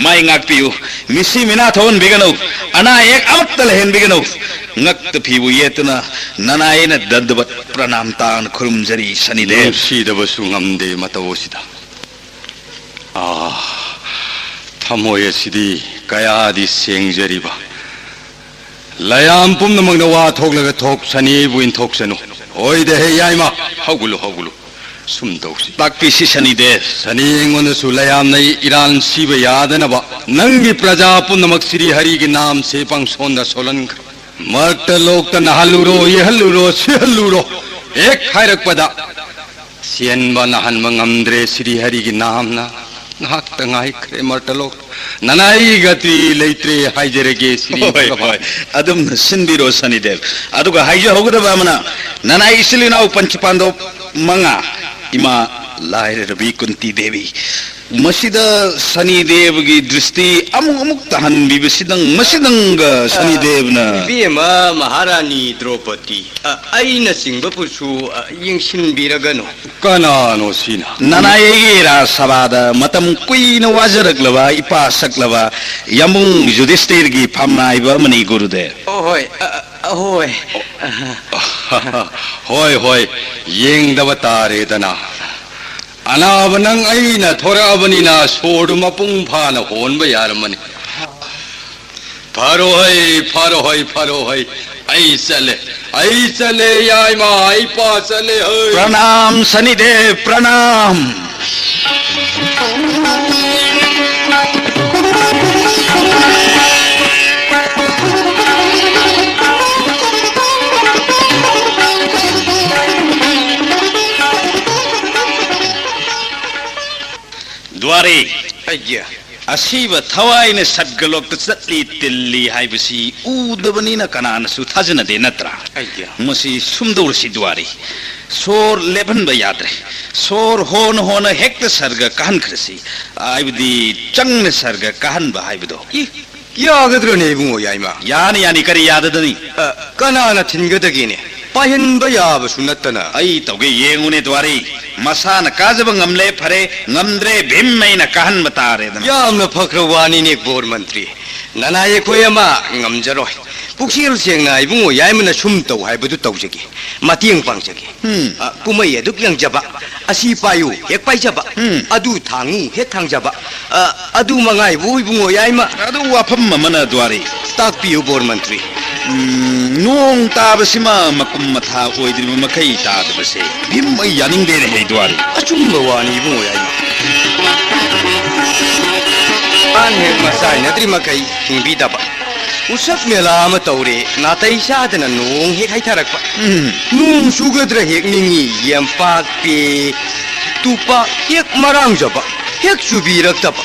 ꯃꯥꯏ ꯉꯥꯛꯄꯤꯌꯨ, ꯃꯤꯁꯤ ꯃꯤꯅꯥ ꯊꯣꯛꯍꯟꯕꯤꯒꯅꯨ, ꯑꯅꯥ ꯑꯌꯦꯛ ꯑꯃꯠꯇ ꯂꯩꯍꯟꯕꯤꯒꯅꯨ꯫ ꯉꯛꯇ ꯐꯤꯕꯨ ꯌꯦꯠꯇꯨꯅ ꯅꯅꯥꯏ ꯑꯩꯅ ꯗꯟꯗꯕꯠ ꯄ꯭ꯔꯅꯥꯝ ꯇꯥꯅ ꯈꯨꯔꯨꯝꯖꯔꯤ ꯁꯅꯤꯗꯦꯕ꯫ ꯅꯨꯡꯁꯤꯗꯕꯁꯨ ꯉꯝꯗꯦ ꯃꯇꯧ ꯑꯁꯤꯗ꯫ ꯑꯥ, ꯊꯃꯣꯏ ꯑꯁꯤꯗꯤ ꯀꯌꯥꯗꯤ ꯁꯦꯡꯖꯔꯤꯕ꯫ ꯂꯌꯥꯝ ꯄꯨꯝꯅꯃꯛꯅ ꯋꯥ ꯊꯣꯛꯂꯒ ꯊꯣꯛ ꯁꯅꯤ ꯑꯩꯕꯨ ꯏꯟꯊꯣꯛꯁꯅꯨ꯫ ꯑꯣꯏꯗꯦ ꯍꯦ ꯌꯥꯏꯃ, ꯍꯧꯒꯠꯂꯨ, ꯍꯧꯒꯠꯂꯨ꯫ ꯁꯨꯝ ꯇꯧꯁꯤ꯫ ꯇꯥꯛꯄꯤꯁꯤ ꯁꯅꯤꯗꯦꯕ꯫ ꯁꯅꯤ ꯑꯩꯉꯣꯟꯗꯁꯨ ꯂꯌꯥꯝꯅ ꯏꯔꯥꯟ ꯁꯤꯕ ꯌꯥꯗꯅꯕ ꯅꯪꯒꯤ ꯄ꯭ꯔꯖꯥ ꯄꯨꯝꯅꯃꯛ ꯁ꯭ꯔꯤ ꯍꯔꯤꯒꯤ ꯅꯥꯝꯁꯦ ꯄꯪꯁꯣꯟꯗ ꯁꯣꯜꯍꯟꯈ꯭ꯔꯦ꯫ ꯃꯔꯛꯇ ꯂꯣꯛꯇ ꯅꯥꯍꯜꯂꯨꯔꯣ, ꯌꯦꯍꯜꯂꯨꯔꯣ, ꯁꯤꯍꯜꯂꯨꯔꯣ꯫ ꯍꯦꯛ ꯍꯥꯏꯔꯛꯄꯗ ꯆꯦꯟꯕ ꯅꯥꯍꯟꯕ ꯉꯝꯗ꯭ꯔꯦ ꯁ꯭ꯔꯤ ꯍꯔꯤꯒꯤ ꯅꯥꯝꯅ꯫ ꯉꯥꯏꯍꯥꯛꯇ ꯉꯥꯏꯈ꯭ꯔꯦ ꯃꯔꯛꯇ ꯂꯣꯛ꯫ ꯅꯅꯥꯏꯒꯤ ꯒꯇꯤ ꯂꯩꯇ꯭ꯔꯦ ꯍꯥꯏꯖꯔꯒꯦ ꯁ꯭ꯔꯤ ꯍꯣꯏ, ꯚꯒꯕꯥꯟ꯫ ꯍꯣꯏ꯫ ꯑꯗꯨꯝꯅ ꯁꯤꯟꯕꯤꯔꯣ ꯁꯅꯤꯗꯦꯕ꯫ ꯑꯗꯨꯒ ꯍꯥꯏꯖꯍꯧꯒꯗꯕ ꯑꯃꯅ, ꯅꯅꯥꯏ ꯏꯆꯤꯜ ꯏꯅꯥꯎ ꯄꯟꯆ ꯄꯥꯟꯗꯣꯞ ꯃꯉꯥ, ꯏꯃꯥ ꯂꯥꯏꯔꯔꯕꯤ ꯀꯨꯟꯇꯤ ꯗꯦꯕꯤ, ꯃꯁꯤꯗ ꯁꯅꯤꯗꯦꯕꯒꯤ ꯗ꯭ꯔꯤꯁꯇꯤ ꯑꯃꯨꯛ ꯑꯃꯨꯛ ꯇꯥꯍꯟꯕꯤꯕꯁꯤꯗꯪ, ꯃꯁꯤꯗꯪꯒ ꯁꯅꯤꯗꯦꯕꯅ ꯏꯕꯦꯝꯃ ꯃꯍꯥꯔꯥꯅꯤ ꯗ꯭ꯔꯧꯄꯗꯤ, ꯑ, ꯑꯩꯅꯆꯤꯡꯕꯕꯨꯁꯨ, ꯑ, ꯌꯦꯡꯁꯤꯟꯕꯤꯔꯒꯅꯨ꯫ ꯀꯅꯥꯅꯣ ꯁꯤꯅ? ꯅꯅꯥꯏꯒꯤ ꯔꯥꯖ ꯁꯚꯥꯗ ꯃꯇꯝ ꯀꯨꯏꯅ ꯋꯥꯖꯔꯛꯂꯕ, ꯏꯄꯥ ꯁꯛꯂꯕ ꯌꯥꯝꯕꯨꯡ ꯌꯨꯙꯤꯁꯇꯤꯔꯒꯤ ꯐꯝꯅꯥꯏꯕ ꯑꯃꯅꯤ, ꯒꯨꯔꯨꯗꯦꯕ꯫ ꯑꯣ, ꯍꯣꯏ, ꯑ, ꯑ, ꯍꯣꯏ꯫ ꯍꯣꯏ, ꯍꯣꯏ, ꯌꯦꯡꯗꯕ ꯇꯥꯔꯦꯗꯅ꯫ ꯑꯅꯥꯕ ꯅꯪ ꯑꯩꯅ ꯊꯣꯔꯛꯑꯕꯅꯤꯅ ꯁꯣꯔꯗꯨ ꯃꯄꯨꯡ ꯐꯥꯅ ꯍꯣꯟꯕ ꯌꯥꯔꯝꯃꯅꯤ꯫ ꯐꯔꯣꯍꯩ, ꯐꯔꯣꯍꯩ, ꯐꯔꯣꯍꯩ꯫ ꯑꯩ ꯆꯠꯂꯦ, ꯑꯩ ꯆꯠꯂꯦ, ꯌꯥꯏꯃ, ꯑꯩ ꯄꯥ ꯆꯠꯂꯦ ꯍꯩ꯫ ꯄ꯭ꯔꯅꯥꯝ ꯁꯅꯤꯗꯦꯕ, ꯄ꯭ꯔꯅꯥꯝ꯫ ꯗ꯭ꯋꯥꯔꯤ꯫ ꯑꯩꯒꯤ꯫ ꯑꯁꯤꯕ ꯊꯋꯥꯏꯅ ꯁꯠꯒꯂꯣꯛꯇ ꯆꯠꯂꯤ ꯇꯤꯜꯂꯤ ꯍꯥꯏꯕꯁꯤ ꯎꯗꯕꯅꯤꯅ ꯀꯅꯥꯅꯁꯨ ꯊꯥꯖꯅꯗꯦ ꯅꯠꯇ꯭ꯔꯥ? ꯑꯩꯒꯤ꯫ ꯃꯁꯤ ꯁꯨꯝꯗꯧꯔꯁꯤ ꯗ꯭ꯋꯥꯔꯤ꯫ ꯁꯣꯔ ꯂꯦꯞꯍꯟꯕ ꯌꯥꯗ꯭ꯔꯦ꯫ ꯁꯣꯔ ꯍꯣꯅ ꯍꯣꯅ ꯍꯦꯛꯇ ꯁꯔꯒ ꯀꯥꯍꯟꯈ꯭ꯔꯁꯤ꯫ ꯍꯥꯏꯕꯗꯤ ꯆꯪꯅ ꯁꯔꯒ ꯀꯥꯍꯟꯕ ꯍꯥꯏꯕꯗꯣ꯫ ꯏ, ꯌꯥꯒꯗ꯭ꯔꯅꯦ ꯏꯕꯨꯡꯉꯣ ꯌꯥꯏꯃ? ꯌꯥꯅꯤ, ꯌꯥꯅꯤ, ꯀꯔꯤ ꯌꯥꯗꯗꯅꯤ? ꯑ, ꯀꯅꯥꯅ ꯊꯤꯟꯒꯗꯒꯦꯅꯦ? ꯄꯥꯏꯍꯟꯕ ꯌꯥꯕꯁꯨ ꯅꯠꯇꯅ꯫ ꯑꯩ ꯇꯧꯒꯦ ꯌꯦꯡꯉꯨꯅꯦ ꯗ꯭ꯋꯥꯔꯤ꯫ ꯃꯁꯥꯅ ꯀꯥꯖꯕ ꯉꯝꯂꯦ ꯐꯔꯦ, ꯉꯝꯗ꯭ꯔꯦ ꯚꯤꯝ ꯑꯩꯅ ꯀꯥꯍꯟꯕ ꯇꯥꯔꯦꯗꯅ꯫ ꯌꯥꯝꯅ ꯐꯈ꯭ꯔ ꯋꯥꯅꯤꯅꯦ ꯕꯣꯔ ꯃꯟꯇ꯭ꯔꯤ꯫ ꯅꯅꯥꯏ ꯑꯩꯈꯣꯏ ꯑꯃ ꯉꯝꯖꯔꯣꯏ꯫ ꯄꯨꯛꯆꯦꯜ ꯁꯦꯡꯅ ꯏꯕꯨꯡꯉꯣ ꯌꯥꯏꯃꯅ ꯁꯨꯝ ꯇꯧ ꯍꯥꯏꯕꯗꯨ ꯇꯧꯖꯒꯦ꯫ ꯃꯇꯦꯡ ꯄꯥꯡꯖꯒꯦ꯫ ꯎꯝ꯫ ꯑ, ꯀꯨꯝꯍꯩ ꯑꯗꯨꯛ ꯌꯦꯡꯖꯕ, ꯑꯁꯤ ꯄꯥꯏꯌꯨ ꯍꯦꯛ ꯄꯥꯏꯖꯕ, ꯎꯝ꯫ ꯑꯗꯨ ꯊꯥꯡꯉꯨ ꯍꯦꯛ ꯊꯥꯡꯖꯕ, ꯑ, ꯑꯗꯨ ꯃꯉꯥꯏꯕꯨ ꯏꯕꯨꯡꯉꯣ ꯌꯥꯏꯃ꯫ ꯑꯗꯨ ꯋꯥꯐꯝ ꯑꯃꯅ ꯗ꯭ꯋꯥꯔꯤ꯫ ꯇꯥꯛꯄꯤꯌꯨ ꯕꯣꯔ ꯃꯟꯇ꯭ꯔꯤ꯫ ꯎꯝ, ꯅꯣꯡ ꯇꯥꯕꯁꯤꯃ ꯃꯀꯨꯝ ꯃꯊꯥ ꯑꯣꯏꯗ꯭ꯔꯤꯕ ꯃꯈꯩ ꯇꯥꯗꯕꯁꯦ ꯚꯤꯝ ꯑꯩ ꯌꯥꯅꯤꯡꯗꯦꯅꯦ ꯍꯦ ꯗ꯭ꯋꯥꯔꯤ꯫ ꯑꯆꯨꯝꯕ ꯋꯥꯅꯤ ꯏꯕꯨꯡꯉꯣ ꯌꯥꯏꯃ꯫ ꯄꯥꯟ ꯍꯦꯛ ꯃꯆꯥꯏꯅꯗ꯭ꯔꯤ ꯃꯈꯩ ꯍꯤꯡꯕꯤꯗꯕ꯫ ꯎꯁꯞ ꯃꯦꯂꯥ ꯑꯃ ꯇꯧꯔꯦ, ꯅꯥꯇꯩ ꯆꯥꯗꯅ ꯅꯣꯡ ꯍꯦꯛ ꯍꯩꯊꯔꯛꯄ꯫ ꯎꯝ꯫ ꯅꯣꯡ ꯆꯨꯒꯗ꯭ꯔꯥ ꯍꯦꯛ ꯅꯤꯡꯉꯤ, ꯌꯦꯝꯄꯥꯛꯄꯤ ꯇꯨꯄꯥꯛ ꯍꯦꯛ ꯃꯔꯥꯡꯖꯕ, ꯍꯦꯛ ꯆꯨꯕꯤꯔꯛꯇꯕ꯫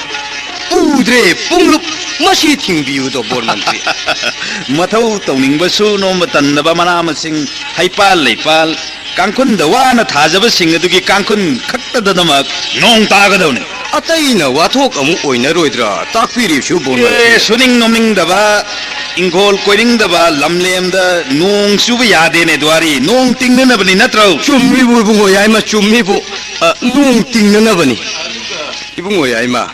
ꯎꯗ꯭ꯔꯦ ꯄꯨꯡꯂꯨꯞ, ꯃꯁꯤ ꯊꯤꯡꯕꯤꯌꯨꯗꯣ ꯕꯣꯔ ꯃꯟꯇ꯭ꯔꯤ꯫ ꯃꯊꯧ ꯇꯧꯅꯤꯡꯕꯁꯨ ꯅꯣꯝꯕ ꯇꯟꯗꯕ ꯃꯅꯥ ꯃꯁꯤꯡ, ꯍꯩꯄꯥꯜ ꯂꯩꯄꯥꯜ, ꯀꯥꯡꯈꯨꯟꯗ ꯋꯥꯅ ꯊꯥꯖꯕꯁꯤꯡ ꯑꯗꯨꯒꯤ ꯀꯥꯡꯈꯨꯟ ꯈꯛꯇꯗꯃꯛ ꯅꯣꯡ ꯇꯥꯒꯗꯧꯅꯤ꯫ ꯑꯇꯩꯅ ꯋꯥꯊꯣꯛ ꯑꯃꯨꯛ ꯑꯣꯏꯅꯔꯣꯏꯗ꯭ꯔꯥ? ꯇꯥꯛꯄꯤꯔꯤꯕꯁꯨ ꯕꯣꯔꯃꯟ꯫ ꯑꯦ, ꯁꯨꯅꯤꯡ ꯅꯣꯝꯅꯤꯡꯗꯕ, ꯏꯪꯈꯣꯜ ꯀꯣꯏꯅꯤꯡꯗꯕ ꯂꯝꯂꯦꯝꯗ ꯅꯣꯡ ꯆꯨꯕ ꯌꯥꯗꯦꯅꯦ ꯗꯨꯋꯥꯔꯤ꯫ ꯅꯣꯡ ꯇꯤꯡꯅꯅꯕꯅꯤ ꯅꯠꯇ꯭ꯔꯣ? ꯆꯨꯝꯃꯤꯕꯨ ꯏꯕꯨꯡꯉꯣ ꯌꯥꯏꯃ, ꯆꯨꯝꯃꯤꯕꯨ꯫ ꯑ, ꯅꯣꯡ ꯇꯤꯡꯅꯅꯕꯅꯤ꯫ ꯏꯕꯨꯡꯉꯣ ꯌꯥꯏꯃ,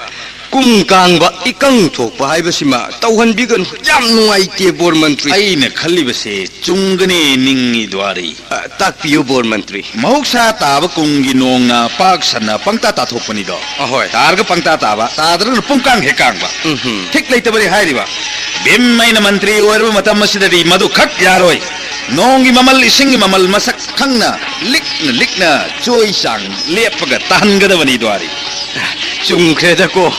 ꯀꯨꯝ ꯀꯥꯡꯕ, ꯏꯀꯪ ꯊꯣꯛꯄ ꯍꯥꯏꯕꯁꯤꯃ ꯇꯧꯍꯟꯕꯤꯒꯅꯨ꯫ ꯌꯥꯝ ꯅꯨꯡꯉꯥꯏꯇꯦ ꯕꯣꯔ ꯃꯟꯇ꯭ꯔꯤ꯫ ꯑꯩꯅ ꯈꯜꯂꯤꯕꯁꯦ ꯆꯨꯝꯒꯅꯤ ꯅꯤꯡꯉꯤ ꯗꯨꯋꯥꯔꯤ꯫ ꯑ, ꯇꯥꯛꯄꯤꯌꯨ ꯕꯣꯔ ꯃꯟꯇ꯭ꯔꯤ꯫ ꯃꯍꯧꯁꯥ ꯇꯥꯕ ꯀꯨꯝꯒꯤ ꯅꯣꯡꯅ ꯄꯥꯛ ꯁꯟꯅ ꯄꯪꯇꯥ ꯇꯥꯊꯣꯛꯄꯅꯤꯗꯣ꯫ ꯑꯍꯣꯏ꯫ ꯇꯥꯔꯒ ꯄꯪꯇꯥ ꯇꯥꯕ, ꯇꯥꯗ꯭ꯔꯒꯅ ꯄꯨꯡꯀꯥꯡ ꯍꯦꯛ ꯀꯥꯡꯕ꯫ ꯎꯝꯍꯨꯝ꯫ ꯊꯤꯛ ꯂꯩꯇꯕꯅꯤ ꯍꯥꯏꯔꯤꯕ꯫ ꯚꯤꯝ ꯑꯩꯅ ꯃꯟꯇ꯭ꯔꯤ ꯑꯣꯏꯔꯕ ꯃꯇꯝ ꯑꯁꯤꯗꯗꯤ ꯃꯗꯨ ꯈꯛ ꯌꯥꯔꯣꯏ꯫ ꯅꯣꯡꯒꯤ ꯃꯃꯜ, ꯏꯁꯤꯡꯒꯤ ꯃꯃꯜ ꯃꯁꯛ ꯈꯪꯅ ꯂꯤꯛꯅ ꯂꯤꯛꯅ ꯆꯣꯏ ꯆꯥꯡ ꯂꯦꯞꯄꯒ ꯇꯥꯍꯟꯒꯗꯕꯅꯤ ꯗ꯭ꯋꯥꯔꯤ꯫ ꯆꯨꯝꯈ꯭ꯔꯦꯗꯀꯣ,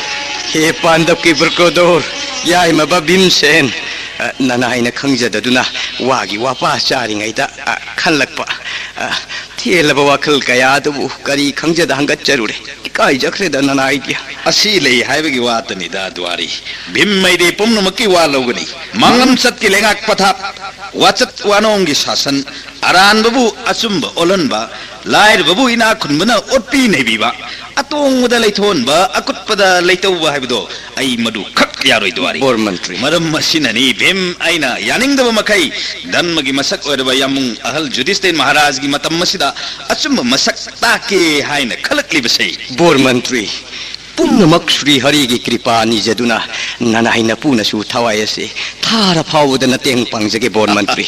ꯍꯦ ꯄꯥꯟꯗꯕꯀꯤ ꯕ꯭ꯔꯀꯣꯗꯣꯔ, ꯌꯥꯏꯃꯕ ꯚꯤꯝꯁꯦꯟ, ꯑ, ꯅꯅꯥꯏꯅ ꯈꯪꯖꯗꯗꯨꯅ ꯋꯥꯒꯤ ꯋꯥꯄꯥ ꯆꯥꯔꯤꯉꯩꯗ, ꯑ, ꯈꯜꯂꯛꯄ, ꯑ, ꯊꯦꯜꯂꯕ ꯋꯥꯈꯜ ꯀꯌꯥ ꯑꯗꯨꯕꯨ ꯀꯔꯤ ꯈꯪꯖꯗ ꯍꯪꯒꯠꯆꯔꯨꯔꯦ꯫ ꯏꯀꯥꯏꯖꯈ꯭ꯔꯦꯗ ꯅꯅꯥꯏꯒꯤ꯫ ꯑꯁꯤ ꯂꯩ ꯍꯥꯏꯕꯒꯤ ꯋꯥꯇꯅꯤꯗ ꯗ꯭ꯋꯥꯔꯤ꯫ ꯚꯤꯝ ꯑꯩꯗꯤ ꯄꯨꯝꯅꯃꯛꯀꯤ ꯋꯥ ꯂꯧꯒꯅꯤ꯫ ꯃꯥꯡꯂꯝ ꯆꯠꯀꯤ ꯂꯩꯉꯥꯛ ꯄꯊꯥꯞ, ꯋꯥꯆꯠ ꯋꯥꯅꯣꯡꯒꯤ ꯁꯥꯁꯟ, ꯑꯔꯥꯟꯕꯕꯨ ꯑꯆꯨꯝꯕ ꯑꯣꯜꯍꯟꯕ, ꯂꯥꯏꯔꯕꯕꯨ ꯏꯅꯥꯛ ꯈꯨꯟꯕꯅ ꯑꯣꯠꯄꯤ ꯅꯩꯕꯤꯕ, ꯑꯇꯣꯡꯕꯗ ꯂꯩꯊꯣꯟꯕ, ꯑꯀꯨꯠꯄꯗ ꯂꯩꯇꯧꯕ ꯍꯥꯏꯕꯗꯣ ꯑꯩ ꯃꯗꯨ ꯈꯛ ꯌꯥꯔꯣꯏ ꯗ꯭ꯋꯥꯔꯤ꯫ ꯕꯣꯔ ꯃꯟꯇ꯭ꯔꯤ꯫ ꯃꯔꯝ ꯑꯁꯤꯅꯅꯤ ꯚꯤꯝ ꯑꯩꯅ ꯌꯥꯅꯤꯡꯗꯕ ꯃꯈꯩ ꯙꯔꯃꯒꯤ ꯃꯁꯛ ꯑꯣꯏꯔꯕ ꯌꯥꯝꯕꯨꯡ ꯑꯍꯜ ꯖꯨꯙꯤꯁꯇꯤꯔ ꯃꯍꯥꯔꯥꯖꯒꯤ ꯃꯇꯝ ꯑꯁꯤꯗ ꯑꯆꯨꯝꯕ ꯃꯁꯛ ꯇꯥꯛꯀꯦ ꯍꯥꯏꯅ ꯈꯜꯂꯛꯂꯤꯕꯁꯦ꯫ ꯕꯣꯔ ꯃꯟꯇ꯭ꯔꯤ, ꯄꯨꯝꯅꯃꯛ ꯁ꯭ꯔꯤ ꯍꯔꯤꯒꯤ ꯀ꯭ꯔꯤꯄꯥ ꯅꯤꯖꯗꯨꯅ ꯅꯅꯥꯏ ꯅꯄꯨꯅꯁꯨ ꯊꯋꯥꯏ ꯑꯁꯤ ꯊꯥꯔ ꯐꯥꯎꯕꯗ ꯃꯇꯦꯡ ꯄꯥꯡꯖꯒꯦ ꯕꯣꯔ ꯃꯟꯇ꯭ꯔꯤ꯫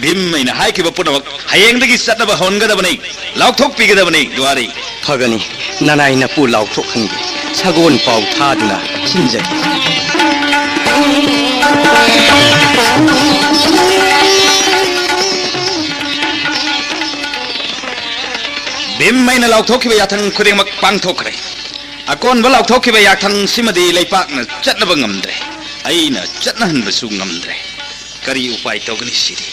ꯚꯤꯝ ꯑꯩꯅ ꯍꯥꯏꯈꯤꯕ ꯄꯨꯝꯅꯃꯛ ꯍꯌꯦꯡꯗꯒꯤ ꯆꯠꯅꯕ ꯍꯧꯍꯟꯒꯗꯕꯅꯤ, ꯂꯥꯎꯊꯣꯛꯄꯤꯒꯗꯕꯅꯤ ꯗ꯭ꯋꯥꯔꯤ꯫ ꯐꯒꯅꯤ, ꯅꯅꯥꯏ ꯅꯄꯨ ꯂꯥꯎꯊꯣꯛꯍꯟꯒꯦ, ꯁꯒꯣꯜ ꯄꯥꯎ ꯊꯥꯗꯨꯅ ꯁꯤꯟꯖꯒꯦ꯫ ꯚꯤꯝ ꯑꯩꯅ ꯂꯥꯎꯊꯣꯛꯈꯤꯕ ꯌꯥꯊꯪ ꯈꯨꯗꯤꯡꯃꯛ ꯄꯥꯡꯊꯣꯛꯈ꯭ꯔꯦ꯫ ꯑꯀꯣꯟꯕ ꯂꯥꯎꯊꯣꯛꯈꯤꯕ ꯌꯥꯊꯪꯁꯤꯃꯗꯤ ꯂꯩꯄꯥꯛꯅ ꯆꯠꯅꯕ ꯉꯝꯗ꯭ꯔꯦ꯫ ꯑꯩꯅ ꯆꯠꯅꯍꯟꯕꯁꯨ ꯉꯝꯗ꯭ꯔꯦ꯫ ꯀꯔꯤ ꯎꯄꯥꯏ ꯇꯧꯒꯅꯤ ꯁꯤꯗꯤ?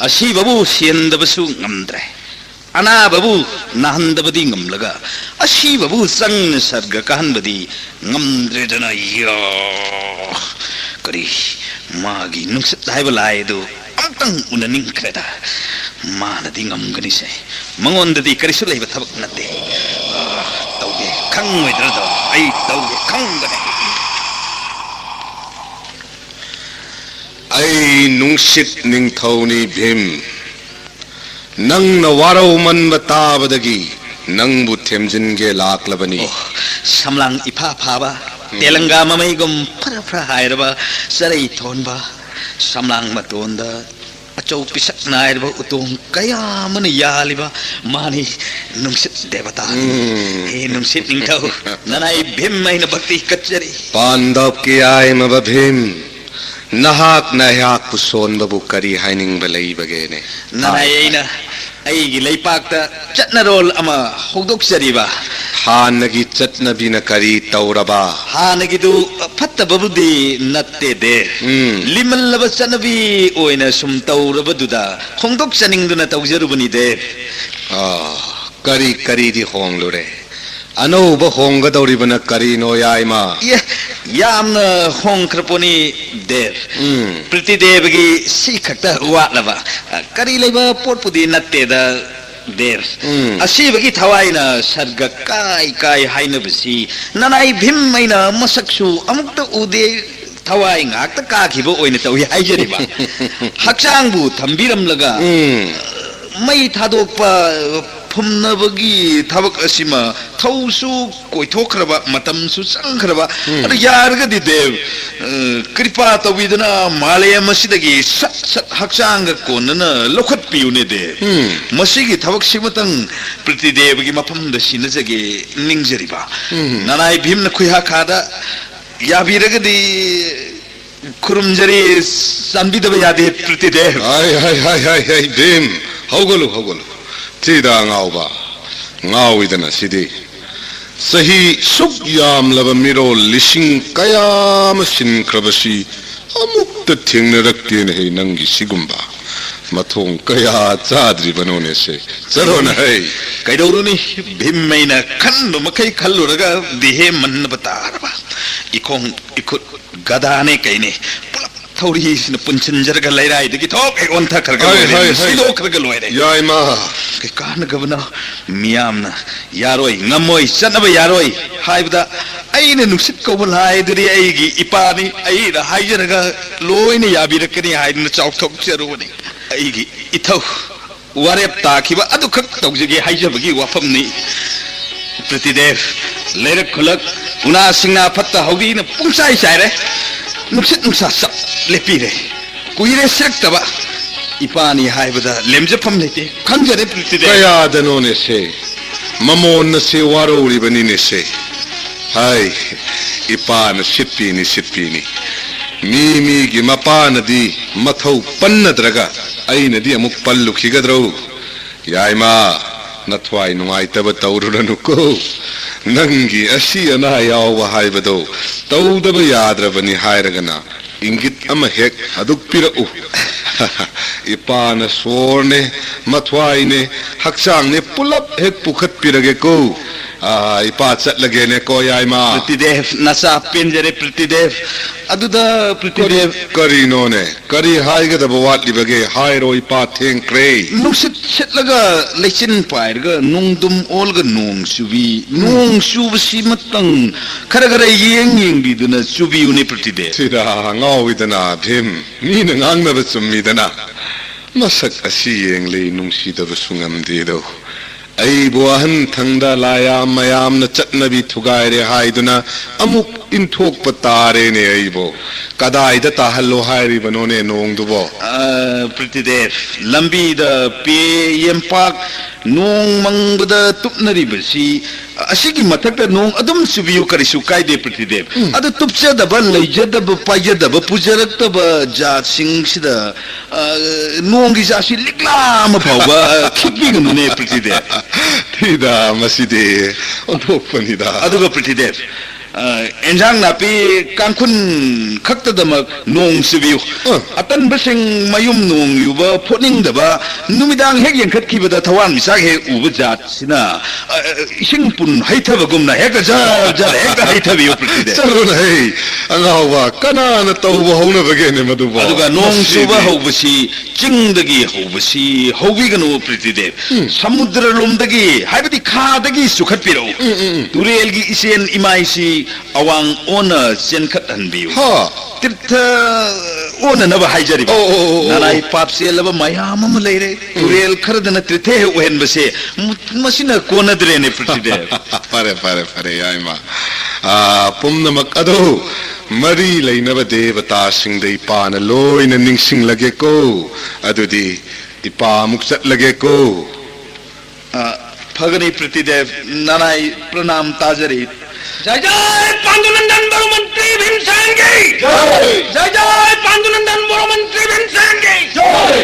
ꯑꯁꯤꯕꯕꯨ ꯁꯤꯍꯟꯗꯕꯁꯨ ꯉꯝꯗ꯭ꯔꯦ꯫ ꯑꯅꯥꯕꯕꯨ ꯅꯥꯍꯟꯗꯕꯗꯤ ꯉꯝꯂꯒ, ꯑꯁꯤꯕꯕꯨ ꯆꯪꯅ ꯁꯔꯒ ꯀꯥꯍꯟꯕꯗꯤ ꯉꯝꯗ꯭ꯔꯦꯗꯅ꯫ ꯌꯥ! ꯀꯔꯤ, ꯃꯥꯒꯤ ꯅꯨꯡꯁꯤꯠ ꯍꯥꯏꯕ ꯂꯥꯏ ꯑꯗꯨ ꯑꯃꯨꯛꯇꯪ ꯎꯅꯅꯤꯡꯈ꯭ꯔꯦꯗ꯫ ꯃꯥꯅꯗꯤ ꯉꯝꯒꯅꯤꯁꯦ꯫ ꯃꯉꯣꯟꯗꯗꯤ ꯀꯔꯤꯁꯨ ꯂꯩꯕ ꯊꯕꯛ ꯅꯠꯇꯦ꯫ ꯑꯥ, ꯇꯧꯒꯦ꯫ ꯈꯪꯉꯣꯏꯗ꯭ꯔꯗꯣ? ꯑꯩ ꯇꯧꯒꯦ, ꯈꯪꯒꯅꯤ꯫ ꯑꯩ ꯅꯨꯡꯁꯤꯠ ꯅꯤꯡꯊꯧꯅꯤ, ꯚꯤꯝ꯫ ꯅꯪꯅ ꯋꯥꯔꯧꯃꯟꯕ ꯇꯥꯕꯗꯒꯤ ꯅꯪꯕꯨ ꯊꯦꯝꯖꯤꯟꯒꯦ ꯂꯥꯛꯂꯕꯅꯤ꯫ ꯑꯣ, ꯁꯝꯂꯥꯡ ꯏꯐꯥ ꯐꯥꯕ, ꯎꯝ꯫ ꯇꯦꯂꯪꯒꯥ ꯃꯃꯩꯒꯨꯝ ꯐꯔ ꯐꯔ ꯍꯥꯏꯔꯕ, ꯆꯔꯩ ꯊꯣꯟꯕ, ꯁꯝꯂꯥꯡ ꯃꯇꯣꯟꯗ ꯑꯆꯧ ꯄꯤꯁꯛ ꯅꯥꯏꯔꯕ ꯎꯇꯣꯡ ꯀꯌꯥ ꯑꯃꯅ ꯌꯥꯜꯂꯤꯕ ꯃꯥꯅꯤ, ꯅꯨꯡꯁꯤꯠ ꯗꯦꯕꯇꯥꯅꯤ꯫ ꯎꯝ꯫ ꯍꯦ ꯅꯨꯡꯁꯤꯠ ꯅꯤꯡꯊꯧ, ꯅꯅꯥꯏ ꯚꯤꯝ ꯑꯩꯅ ꯚꯛꯇꯤ ꯀꯠꯆꯔꯤ꯫ ꯄꯥꯟꯗꯕꯀꯤ ꯌꯥꯏꯃꯕ ꯚꯤꯝ, ꯅꯍꯥꯛꯅ ꯑꯩꯍꯥꯛꯄꯨ ꯁꯣꯟꯕꯕꯨ ꯀꯔꯤ ꯍꯥꯏꯅꯤꯡꯕ ꯂꯩꯕꯒꯦꯅꯦ? ꯅꯅꯥꯏ ꯑꯩꯅ ꯑꯩꯒꯤ ꯂꯩꯄꯥꯛꯇ ꯆꯠꯅꯔꯣꯜ ꯑꯃ ꯍꯧꯗꯣꯛꯆꯔꯤꯕ꯫ ꯍꯥꯟꯅꯒꯤ ꯆꯠꯅꯕꯤꯅ ꯀꯔꯤ ꯇꯧꯔꯕ? ꯍꯥꯟꯅꯒꯤꯗꯨ ꯐꯠꯇꯕꯕꯨꯗꯤ ꯅꯠꯇꯦ ꯗꯦ꯫ ꯎꯝ꯫ ꯂꯤꯃꯜꯂꯕ ꯆꯠꯅꯕꯤ ꯑꯣꯏꯅ ꯁꯨꯝ ꯇꯧꯔꯕꯗꯨꯗ ꯍꯣꯡꯗꯣꯛꯆꯅꯤꯡꯗꯨꯅ ꯇꯧꯖꯔꯨꯕꯅꯤ ꯗꯦ꯫ ꯑꯥ, ꯀꯔꯤ ꯀꯔꯤꯗꯤ ꯍꯣꯡꯂꯨꯔꯦ? ꯑꯅꯧꯕ ꯍꯣꯡꯒꯗꯧꯔꯤꯕꯅ ꯀꯔꯤꯅꯣ, ꯌꯥꯏꯃ? ꯑꯦ, ꯌꯥꯝꯅ ꯍꯣꯡꯈ꯭ꯔ ꯄꯣꯠꯅꯤ, ꯗꯦꯕ꯫ ꯎꯝ꯫ ꯄ꯭ꯔꯤꯇꯤꯗꯦꯕꯒꯤ ꯁꯤ ꯈꯛꯇ ꯋꯥꯠꯂꯕ꯫ ꯀꯔꯤ ꯂꯩꯕ ꯄꯣꯠꯄꯨꯗꯤ ꯅꯠꯇꯦꯗ, ꯗꯦꯕ꯫ ꯎꯝ꯫ ꯑꯁꯤꯕꯒꯤ ꯊꯋꯥꯏꯅ ꯁꯔꯒ ꯀꯥꯏ ꯀꯥꯏ ꯍꯥꯏꯅꯕꯁꯤ ꯅꯅꯥꯏ ꯚꯤꯝ ꯑꯩꯅ ꯃꯁꯛꯁꯨ ꯑꯃꯨꯛꯇ ꯎꯗꯦ, ꯊꯋꯥꯏ ꯉꯥꯛꯇ ꯀꯥꯈꯤꯕ ꯑꯣꯏꯅ ꯇꯧꯏ ꯍꯥꯏꯖꯔꯤꯕ꯫ ꯍꯛꯆꯥꯡꯕꯨ ꯊꯝꯕꯤꯔꯝꯂꯒ, ꯎꯝ꯫ ꯃꯩ ꯊꯥꯗꯣꯛꯄ, ꯐꯨꯝꯅꯕꯒꯤ ꯊꯕꯛ ꯑꯁꯤꯃ ꯊꯧꯁꯨ ꯀꯣꯏꯊꯣꯛꯈ꯭ꯔꯕ, ꯃꯇꯝꯁꯨ ꯆꯪꯈ꯭ꯔꯕ꯫ ꯎꯝ꯫ ꯑꯗꯨ ꯌꯥꯔꯒꯗꯤ ꯗꯦꯕ, ꯑ, ꯀ꯭ꯔꯤꯄꯥ ꯇꯧꯕꯤꯗꯨꯅ ꯃꯥꯂꯦꯝ ꯑꯁꯤꯗꯒꯤ ꯁꯠ ꯁꯠ ꯍꯛꯆꯥꯡꯒ ꯀꯣꯟꯅꯅ ꯂꯧꯈꯠꯄꯤꯌꯨꯅꯦ ꯗꯦꯕ꯫ ꯎꯝ꯫ ꯃꯁꯤꯒꯤ ꯊꯕꯛꯁꯤꯃꯇꯪ ꯄ꯭ꯔꯤꯇꯤꯗꯦꯕꯒꯤ ꯃꯐꯝꯗ ꯁꯤꯟꯅꯖꯒꯦ ꯅꯤꯡꯖꯔꯤꯕ꯫ ꯎꯝ꯫ ꯅꯅꯥꯏ ꯚꯤꯝꯅ ꯈꯨꯌꯥꯈꯥꯗ ꯌꯥꯕꯤꯔꯒꯗꯤ ꯈꯨꯔꯨꯝꯖꯔꯤ, ꯆꯥꯟꯕꯤꯗꯕ ꯌꯥꯗꯦ, ꯄ꯭ꯔꯤꯇꯤꯗꯦꯕ꯫ ꯍꯥꯏ, ꯍꯥꯏ, ꯍꯥꯏ, ꯍꯥꯏ, ꯍꯥꯏ, ꯚꯤꯝ, ꯍꯧꯒꯠꯂꯨ, ꯍꯧꯒꯠꯂꯨ꯫ ꯆꯤꯗ ꯑꯉꯥꯎꯕ, ꯉꯥꯎꯏꯗꯅ ꯁꯤꯗꯤ꯫ ꯆꯍꯤ ꯁꯨꯛ ꯌꯥꯝꯂꯕ ꯃꯤꯔꯣꯜ ꯂꯤꯁꯤꯡ ꯀꯌꯥ ꯑꯃ ꯁꯤꯟꯈ꯭ꯔꯕꯁꯤ ꯑꯃꯨꯛꯇ ꯊꯦꯡꯅꯔꯛꯇꯦꯅꯦ ꯍꯦ, ꯅꯪꯒꯤ ꯁꯤꯒꯨꯝꯕ꯫ ꯃꯊꯣꯡ ꯀꯌꯥ ꯆꯥꯗ꯭ꯔꯤꯕꯅꯣꯅꯦ ꯁꯦ꯫ ꯆꯠꯂꯣꯅ ꯍꯩ꯫ ꯀꯩꯗꯧꯔꯨꯅꯤ? ꯚꯤꯝ ꯑꯩꯅ ꯈꯟꯕ ꯃꯈꯩ ꯈꯜꯂꯨꯔꯒ ꯗꯤꯍꯦ ꯃꯟꯅꯕ ꯇꯥꯔꯕ꯫ ꯏꯈꯣꯡ ꯏꯈꯨꯠ ꯒꯗꯥꯅꯦ ꯀꯩꯅꯦ, ꯄꯨꯂꯞ ꯊꯧꯔꯤꯁꯤꯅ ꯄꯨꯟꯁꯤꯟꯖꯔꯒ ꯂꯩꯔꯥꯏꯗꯒꯤ ꯊꯣꯛ ꯍꯦꯛ ꯑꯣꯟꯊꯈ꯭ꯔꯒ ꯍꯣꯏ, ꯂꯣꯏꯔꯦ, ꯍꯣꯏ, ꯍꯣꯏ꯫ ꯁꯤꯗꯣꯛꯈ꯭ꯔꯒ ꯂꯣꯏꯔꯦ꯫ ꯌꯥꯏꯃ, ꯀꯥꯟꯅꯒꯕꯅꯣ? ꯃꯤꯌꯥꯝꯅ "ꯌꯥꯔꯣꯏ, ꯉꯝꯃꯣꯏ, ꯆꯠꯅꯕ ꯌꯥꯔꯣꯏ" ꯍꯥꯏꯕꯗ, ꯑꯩꯅ ꯅꯨꯡꯁꯤꯠ ꯀꯧꯕ ꯂꯥꯏ ꯑꯗꯨꯗꯤ ꯑꯩꯒꯤ ꯏꯄꯥꯅꯤ, ꯑꯩꯅ ꯍꯥꯏꯖꯔꯒ ꯂꯣꯏꯅ ꯌꯥꯕꯤꯔꯛꯀꯅꯤ ꯍꯥꯏꯗꯨꯅ ꯆꯥꯎꯊꯣꯛꯆꯔꯨꯕꯅꯤ꯫ ꯑꯩꯒꯤ ꯏꯊꯧ ꯋꯥꯔꯦꯞ ꯇꯥꯈꯤꯕ ꯑꯗꯨꯈꯛ ꯇꯧꯖꯒꯦ ꯍꯥꯏꯖꯕꯒꯤ ꯋꯥꯐꯝꯅꯤ꯫ ꯄ꯭ꯔꯤꯇꯤꯗꯦꯕ, ꯂꯩꯔꯛ ꯈꯨꯂꯛ, ꯎꯅꯥ ꯁꯤꯡꯅꯥ ꯐꯠꯇ ꯍꯥꯎꯗꯤꯅ ꯄꯨꯡꯆꯥꯏ ꯆꯥꯏꯔꯦ꯫ ꯅꯨꯡꯁꯤꯠ ꯅꯨꯡꯁꯥ ꯆꯞ ꯂꯦꯞꯄꯤꯔꯦ꯫ ꯀꯨꯏꯔꯦ ꯁꯤꯔꯛꯇꯕ꯫ ꯏꯄꯥꯅꯤ ꯍꯥꯏꯕꯗ ꯂꯦꯝꯖꯐꯝ ꯂꯩꯇꯦ꯫ ꯈꯪꯖꯔꯦ, ꯄ꯭ꯔꯤꯇꯤꯗꯦꯕ꯫ ꯀꯌꯥꯗꯅꯣꯅꯦꯁꯦ? ꯃꯃꯣꯟꯅꯁꯦ ꯋꯥꯔꯧꯔꯤꯕꯅꯤꯅꯦꯁꯦ꯫ ꯍꯥꯏ, ꯏꯄꯥꯅ ꯁꯤꯠꯄꯤꯅꯤ, ꯁꯤꯠꯄꯤꯅꯤ꯫ ꯃꯤ ꯃꯤꯒꯤ ꯃꯄꯥꯅꯗꯤ ꯃꯊꯧ ꯄꯟꯅꯗ꯭ꯔꯒ ꯑꯩꯅꯗꯤ ꯑꯃꯨꯛ ꯄꯜꯂꯨꯈꯤꯒꯗ꯭ꯔꯣ? ꯌꯥꯏꯃ, ꯅꯊ꯭ꯋꯥꯏ ꯅꯨꯡꯉꯥꯏꯇꯕ ꯇꯧꯔꯨꯔꯅꯨꯀꯣ꯫ ꯅꯪꯒꯤ ꯑꯁꯤ ꯑꯅꯥ ꯌꯥꯎꯕ ꯍꯥꯏꯕꯗꯣ ꯇꯧꯗꯕ ꯌꯥꯗ꯭ꯔꯕꯅꯤ ꯍꯥꯏꯔꯒꯅ ꯏꯪꯒꯤꯠ ꯑꯃ ꯍꯦꯛ ꯊꯥꯗꯣꯛꯄꯤꯔꯛꯎ꯫ ꯏꯄꯥꯅ ꯁꯣꯔꯅꯦ, ꯃꯊ꯭ꯋꯥꯏꯅꯦ, ꯍꯛꯆꯥꯡꯅꯦ ꯄꯨꯂꯞ ꯍꯦꯛ ꯄꯨꯈꯠꯄꯤꯔꯒꯦꯀꯣ꯫ ꯑꯥ, ꯏꯄꯥ ꯆꯠꯂꯒꯦꯅꯦꯀꯣ, ꯌꯥꯏꯃ꯫ ꯄ꯭ꯔꯤꯇꯤꯗꯦꯕ, ꯅꯆꯥ ꯄꯦꯟꯖꯔꯦ, ꯄ꯭ꯔꯤꯇꯤꯗꯦꯕ꯫ ꯑꯗꯨꯗ, ꯄ꯭ꯔꯤꯇꯤꯗꯦꯕ꯫ ꯀꯔꯤꯅꯣꯅꯦ? ꯀꯔꯤ ꯍꯥꯏꯒꯗꯕ ꯋꯥꯠꯂꯤꯕꯒꯦ? ꯍꯥꯏꯔꯣ, ꯏꯄꯥ ꯊꯦꯡꯈ꯭ꯔꯦ꯫ ꯅꯨꯡꯁꯤꯠ ꯁꯤꯠꯂꯒ ꯂꯩꯆꯤꯟ ꯄꯥꯏꯔꯒ ꯅꯣꯡꯗꯝ ꯑꯣꯜꯂꯒ ꯅꯣꯡ ꯆꯨꯕꯤ, ꯎꯝ꯫ ꯅꯣꯡ ꯆꯨꯕꯁꯤꯃꯇꯪ ꯈꯔ ꯈꯔ ꯌꯦꯡ ꯌꯦꯡꯕꯤꯗꯨꯅ ꯆꯨꯕꯤꯌꯨꯅꯦ, ꯄ꯭ꯔꯤꯇꯤꯗꯦꯕ꯫ ꯁꯤꯗ ꯉꯥꯎꯏꯗꯅ, ꯚꯤꯝ꯫ ꯃꯤꯅ ꯉꯥꯡꯅꯕ ꯆꯨꯝꯃꯤꯗꯅ꯫ ꯃꯁꯛ ꯑꯁꯤ ꯌꯦꯡꯂꯤ ꯅꯨꯡꯁꯤꯗꯕꯁꯨ ꯉꯝꯗꯦꯗꯣ꯫ ꯑꯩꯕꯨ ꯑꯍꯟ ꯊꯪꯗ ꯂꯥꯌꯥꯝ ꯃꯌꯥꯝꯅ ꯆꯠꯅꯕꯤ ꯊꯨꯒꯥꯏꯔꯦ ꯍꯥꯏꯗꯨꯅ ꯑꯃꯨꯛ ꯏꯟꯊꯣꯛꯄ ꯇꯥꯔꯦꯅꯦ ꯑꯩꯕꯨ꯫ ꯀꯗꯥꯏꯗ ꯇꯥꯍꯜꯂꯣ ꯍꯥꯏꯔꯤꯕꯅꯣꯅꯦ ꯅꯣꯡꯗꯨꯕꯣ? ꯑ, ꯄ꯭ꯔꯤꯇꯤꯗꯦꯕ, ꯂꯝꯕꯤꯗ ꯄꯦ ꯌꯦꯝꯄꯥꯛ ꯅꯣꯡ ꯃꯪꯕꯗ ꯇꯨꯞꯅꯔꯤꯕꯁꯤ, ꯑꯁꯤꯒꯤ ꯃꯊꯛꯇ ꯅꯣꯡ ꯑꯗꯨꯝ ꯆꯨꯕꯤꯌꯨ, ꯀꯔꯤꯁꯨ ꯀꯥꯏꯗꯦ, ꯄ꯭ꯔꯤꯇꯤꯗꯦꯕ꯫ ꯎꯝ꯫ ꯑꯗꯨ ꯇꯨꯞꯆꯗꯕ, ꯂꯩꯖꯗꯕ, ꯄꯥꯏꯖꯗꯕ, ꯄꯨꯖꯔꯛꯇꯕ ꯖꯥꯠꯁꯤꯡꯁꯤꯗ ꯑ, ꯅꯣꯡꯒꯤ ꯖꯥꯠꯁꯤ ꯂꯤꯛꯂꯥ ꯑꯃ ꯐꯥꯎꯕ, ꯑ, ꯈꯤꯛꯄꯤꯒꯅꯨꯅꯦ, ꯄ꯭ꯔꯤꯇꯤꯗꯦꯕ꯫ ꯊꯤꯗ, ꯃꯁꯤꯗꯤ ꯑꯣꯟꯊꯣꯛꯄꯅꯤꯗ꯫ ꯑꯗꯨꯒ ꯄ꯭ꯔꯤꯇꯤꯗꯦꯕ, ꯑ, ꯑꯦꯟꯁꯥꯡ ꯅꯥꯄꯤ ꯀꯥꯡꯈꯨꯟ ꯈꯛꯇꯗꯃꯛ ꯅꯣꯡ ꯆꯨꯕꯤꯌꯨ꯫ ꯑ꯫ ꯑꯇꯟꯕꯁꯤꯡ ꯃꯌꯨꯝ ꯅꯣꯡ ꯌꯨꯕ ꯐꯣꯠꯅꯤꯡꯗꯕ, ꯅꯨꯃꯤꯗꯥꯡ ꯍꯦꯛ ꯌꯦꯡꯈꯠꯈꯤꯕꯗ ꯊꯋꯥꯟꯃꯤꯆꯥꯛ ꯍꯦꯛ ꯎꯕ ꯖꯥꯠꯁꯤꯅ, ꯑ, ꯏꯁꯤꯡ ꯄꯨꯟ ꯍꯩꯊꯕꯒꯨꯝꯅ ꯍꯦꯛꯇ ꯖꯔ ꯖꯔ ꯍꯦꯛꯇ ꯍꯩꯊꯕꯤꯌꯨ ꯄ꯭ꯔꯤꯊꯤꯗꯦꯕ꯫ ꯆꯠꯂꯣꯅꯦ ꯍꯦ, ꯑꯉꯥꯎꯕ, ꯀꯅꯥꯅ ꯇꯧꯕ ꯍꯧꯅꯕꯒꯦꯅꯦ ꯃꯗꯨꯕꯣ? ꯑꯗꯨꯒ ꯅꯣꯡ ꯆꯨꯕ ꯃꯁꯤꯗꯤ꯫ ꯍꯧꯕꯁꯤ ꯆꯤꯡꯗꯒꯤ ꯍꯧꯕꯁꯤ ꯍꯧꯕꯤꯒꯅꯨ ꯄ꯭ꯔꯤꯊꯤꯗꯦꯕ꯫ ꯎꯝ꯫ ꯁꯃꯨꯗ꯭ꯔ ꯂꯣꯝꯗꯒꯤ, ꯍꯥꯏꯕꯗꯤ ꯈꯥꯗꯒꯤ ꯆꯨꯈꯠꯄꯤꯔꯛꯎ꯫ ꯎꯝ, ꯎꯝ, ꯎꯝ꯫ ꯇꯨꯔꯦꯜꯒꯤ ꯏꯆꯦꯜ ꯏꯃꯥꯏꯁꯤ ꯑꯋꯥꯡ ꯑꯣꯟꯅ ꯆꯦꯟꯈꯠꯍꯟꯕꯤꯌꯨ꯫ ꯍꯥ꯫ ꯇꯤꯔꯊ ꯑꯣꯟꯅꯅꯕ ꯍꯥꯏꯖꯔꯤꯕ꯫ ꯑꯣ, ꯑꯣ, ꯑꯣ, ꯑꯣ꯫ ꯅꯅꯥꯏ ꯄꯥꯞ ꯆꯦꯜꯂꯕ ꯃꯌꯥꯝ ꯑꯃ ꯂꯩꯔꯦ꯫ ꯎꯝ꯫ ꯇꯨꯔꯦꯜ ꯈꯔꯗꯅ ꯇꯤꯔꯊ ꯍꯦꯛ ꯑꯣꯏꯍꯟꯕꯁꯦ, ꯃ-, ꯃꯁꯤꯅ ꯀꯣꯟꯅꯗ꯭ꯔꯦꯅꯦ ꯄ꯭ꯔꯤꯊꯤꯗꯦꯕ꯫ ꯐꯔꯦ, ꯐꯔꯦ, ꯐꯔꯦ, ꯌꯥꯏꯃ꯫ ꯑꯥ, ꯄꯨꯝꯅꯃꯛ ꯑꯗꯨ ꯃꯔꯤ ꯂꯩꯅꯕ ꯗꯦꯕꯇꯥꯁꯤꯡꯗ ꯏꯄꯥꯅ ꯂꯣꯏꯅ ꯅꯤꯡꯁꯤꯡꯂꯒꯦꯀꯣ꯫ ꯑꯗꯨꯗꯤ ꯏꯄꯥ ꯑꯃꯨꯛ ꯆꯠꯂꯒꯦꯀꯣ꯫ ꯑ, ꯐꯒꯅꯤ ꯄ꯭ꯔꯤꯇꯤꯗꯦꯕ, ꯅꯅꯥꯏ ꯄ꯭ꯔꯅꯥꯝ ꯇꯥꯖꯔꯤ꯫ ꯖꯥꯏ ꯖꯥꯏ ꯄꯥꯟꯗꯨꯅꯟꯗꯟ ꯕꯔꯨ ꯃꯟꯇ꯭ꯔꯤ ꯚꯤꯝꯁꯦꯟꯒꯤ! ꯖꯥꯏ! ꯖꯥꯏ ꯖꯥꯏ ꯄꯥꯟꯗꯨꯅꯟꯗꯟ ꯕꯔꯨ ꯃꯟꯇ꯭ꯔꯤ ꯚꯤꯝꯁꯦꯟꯒꯤ! ꯖꯥꯏ!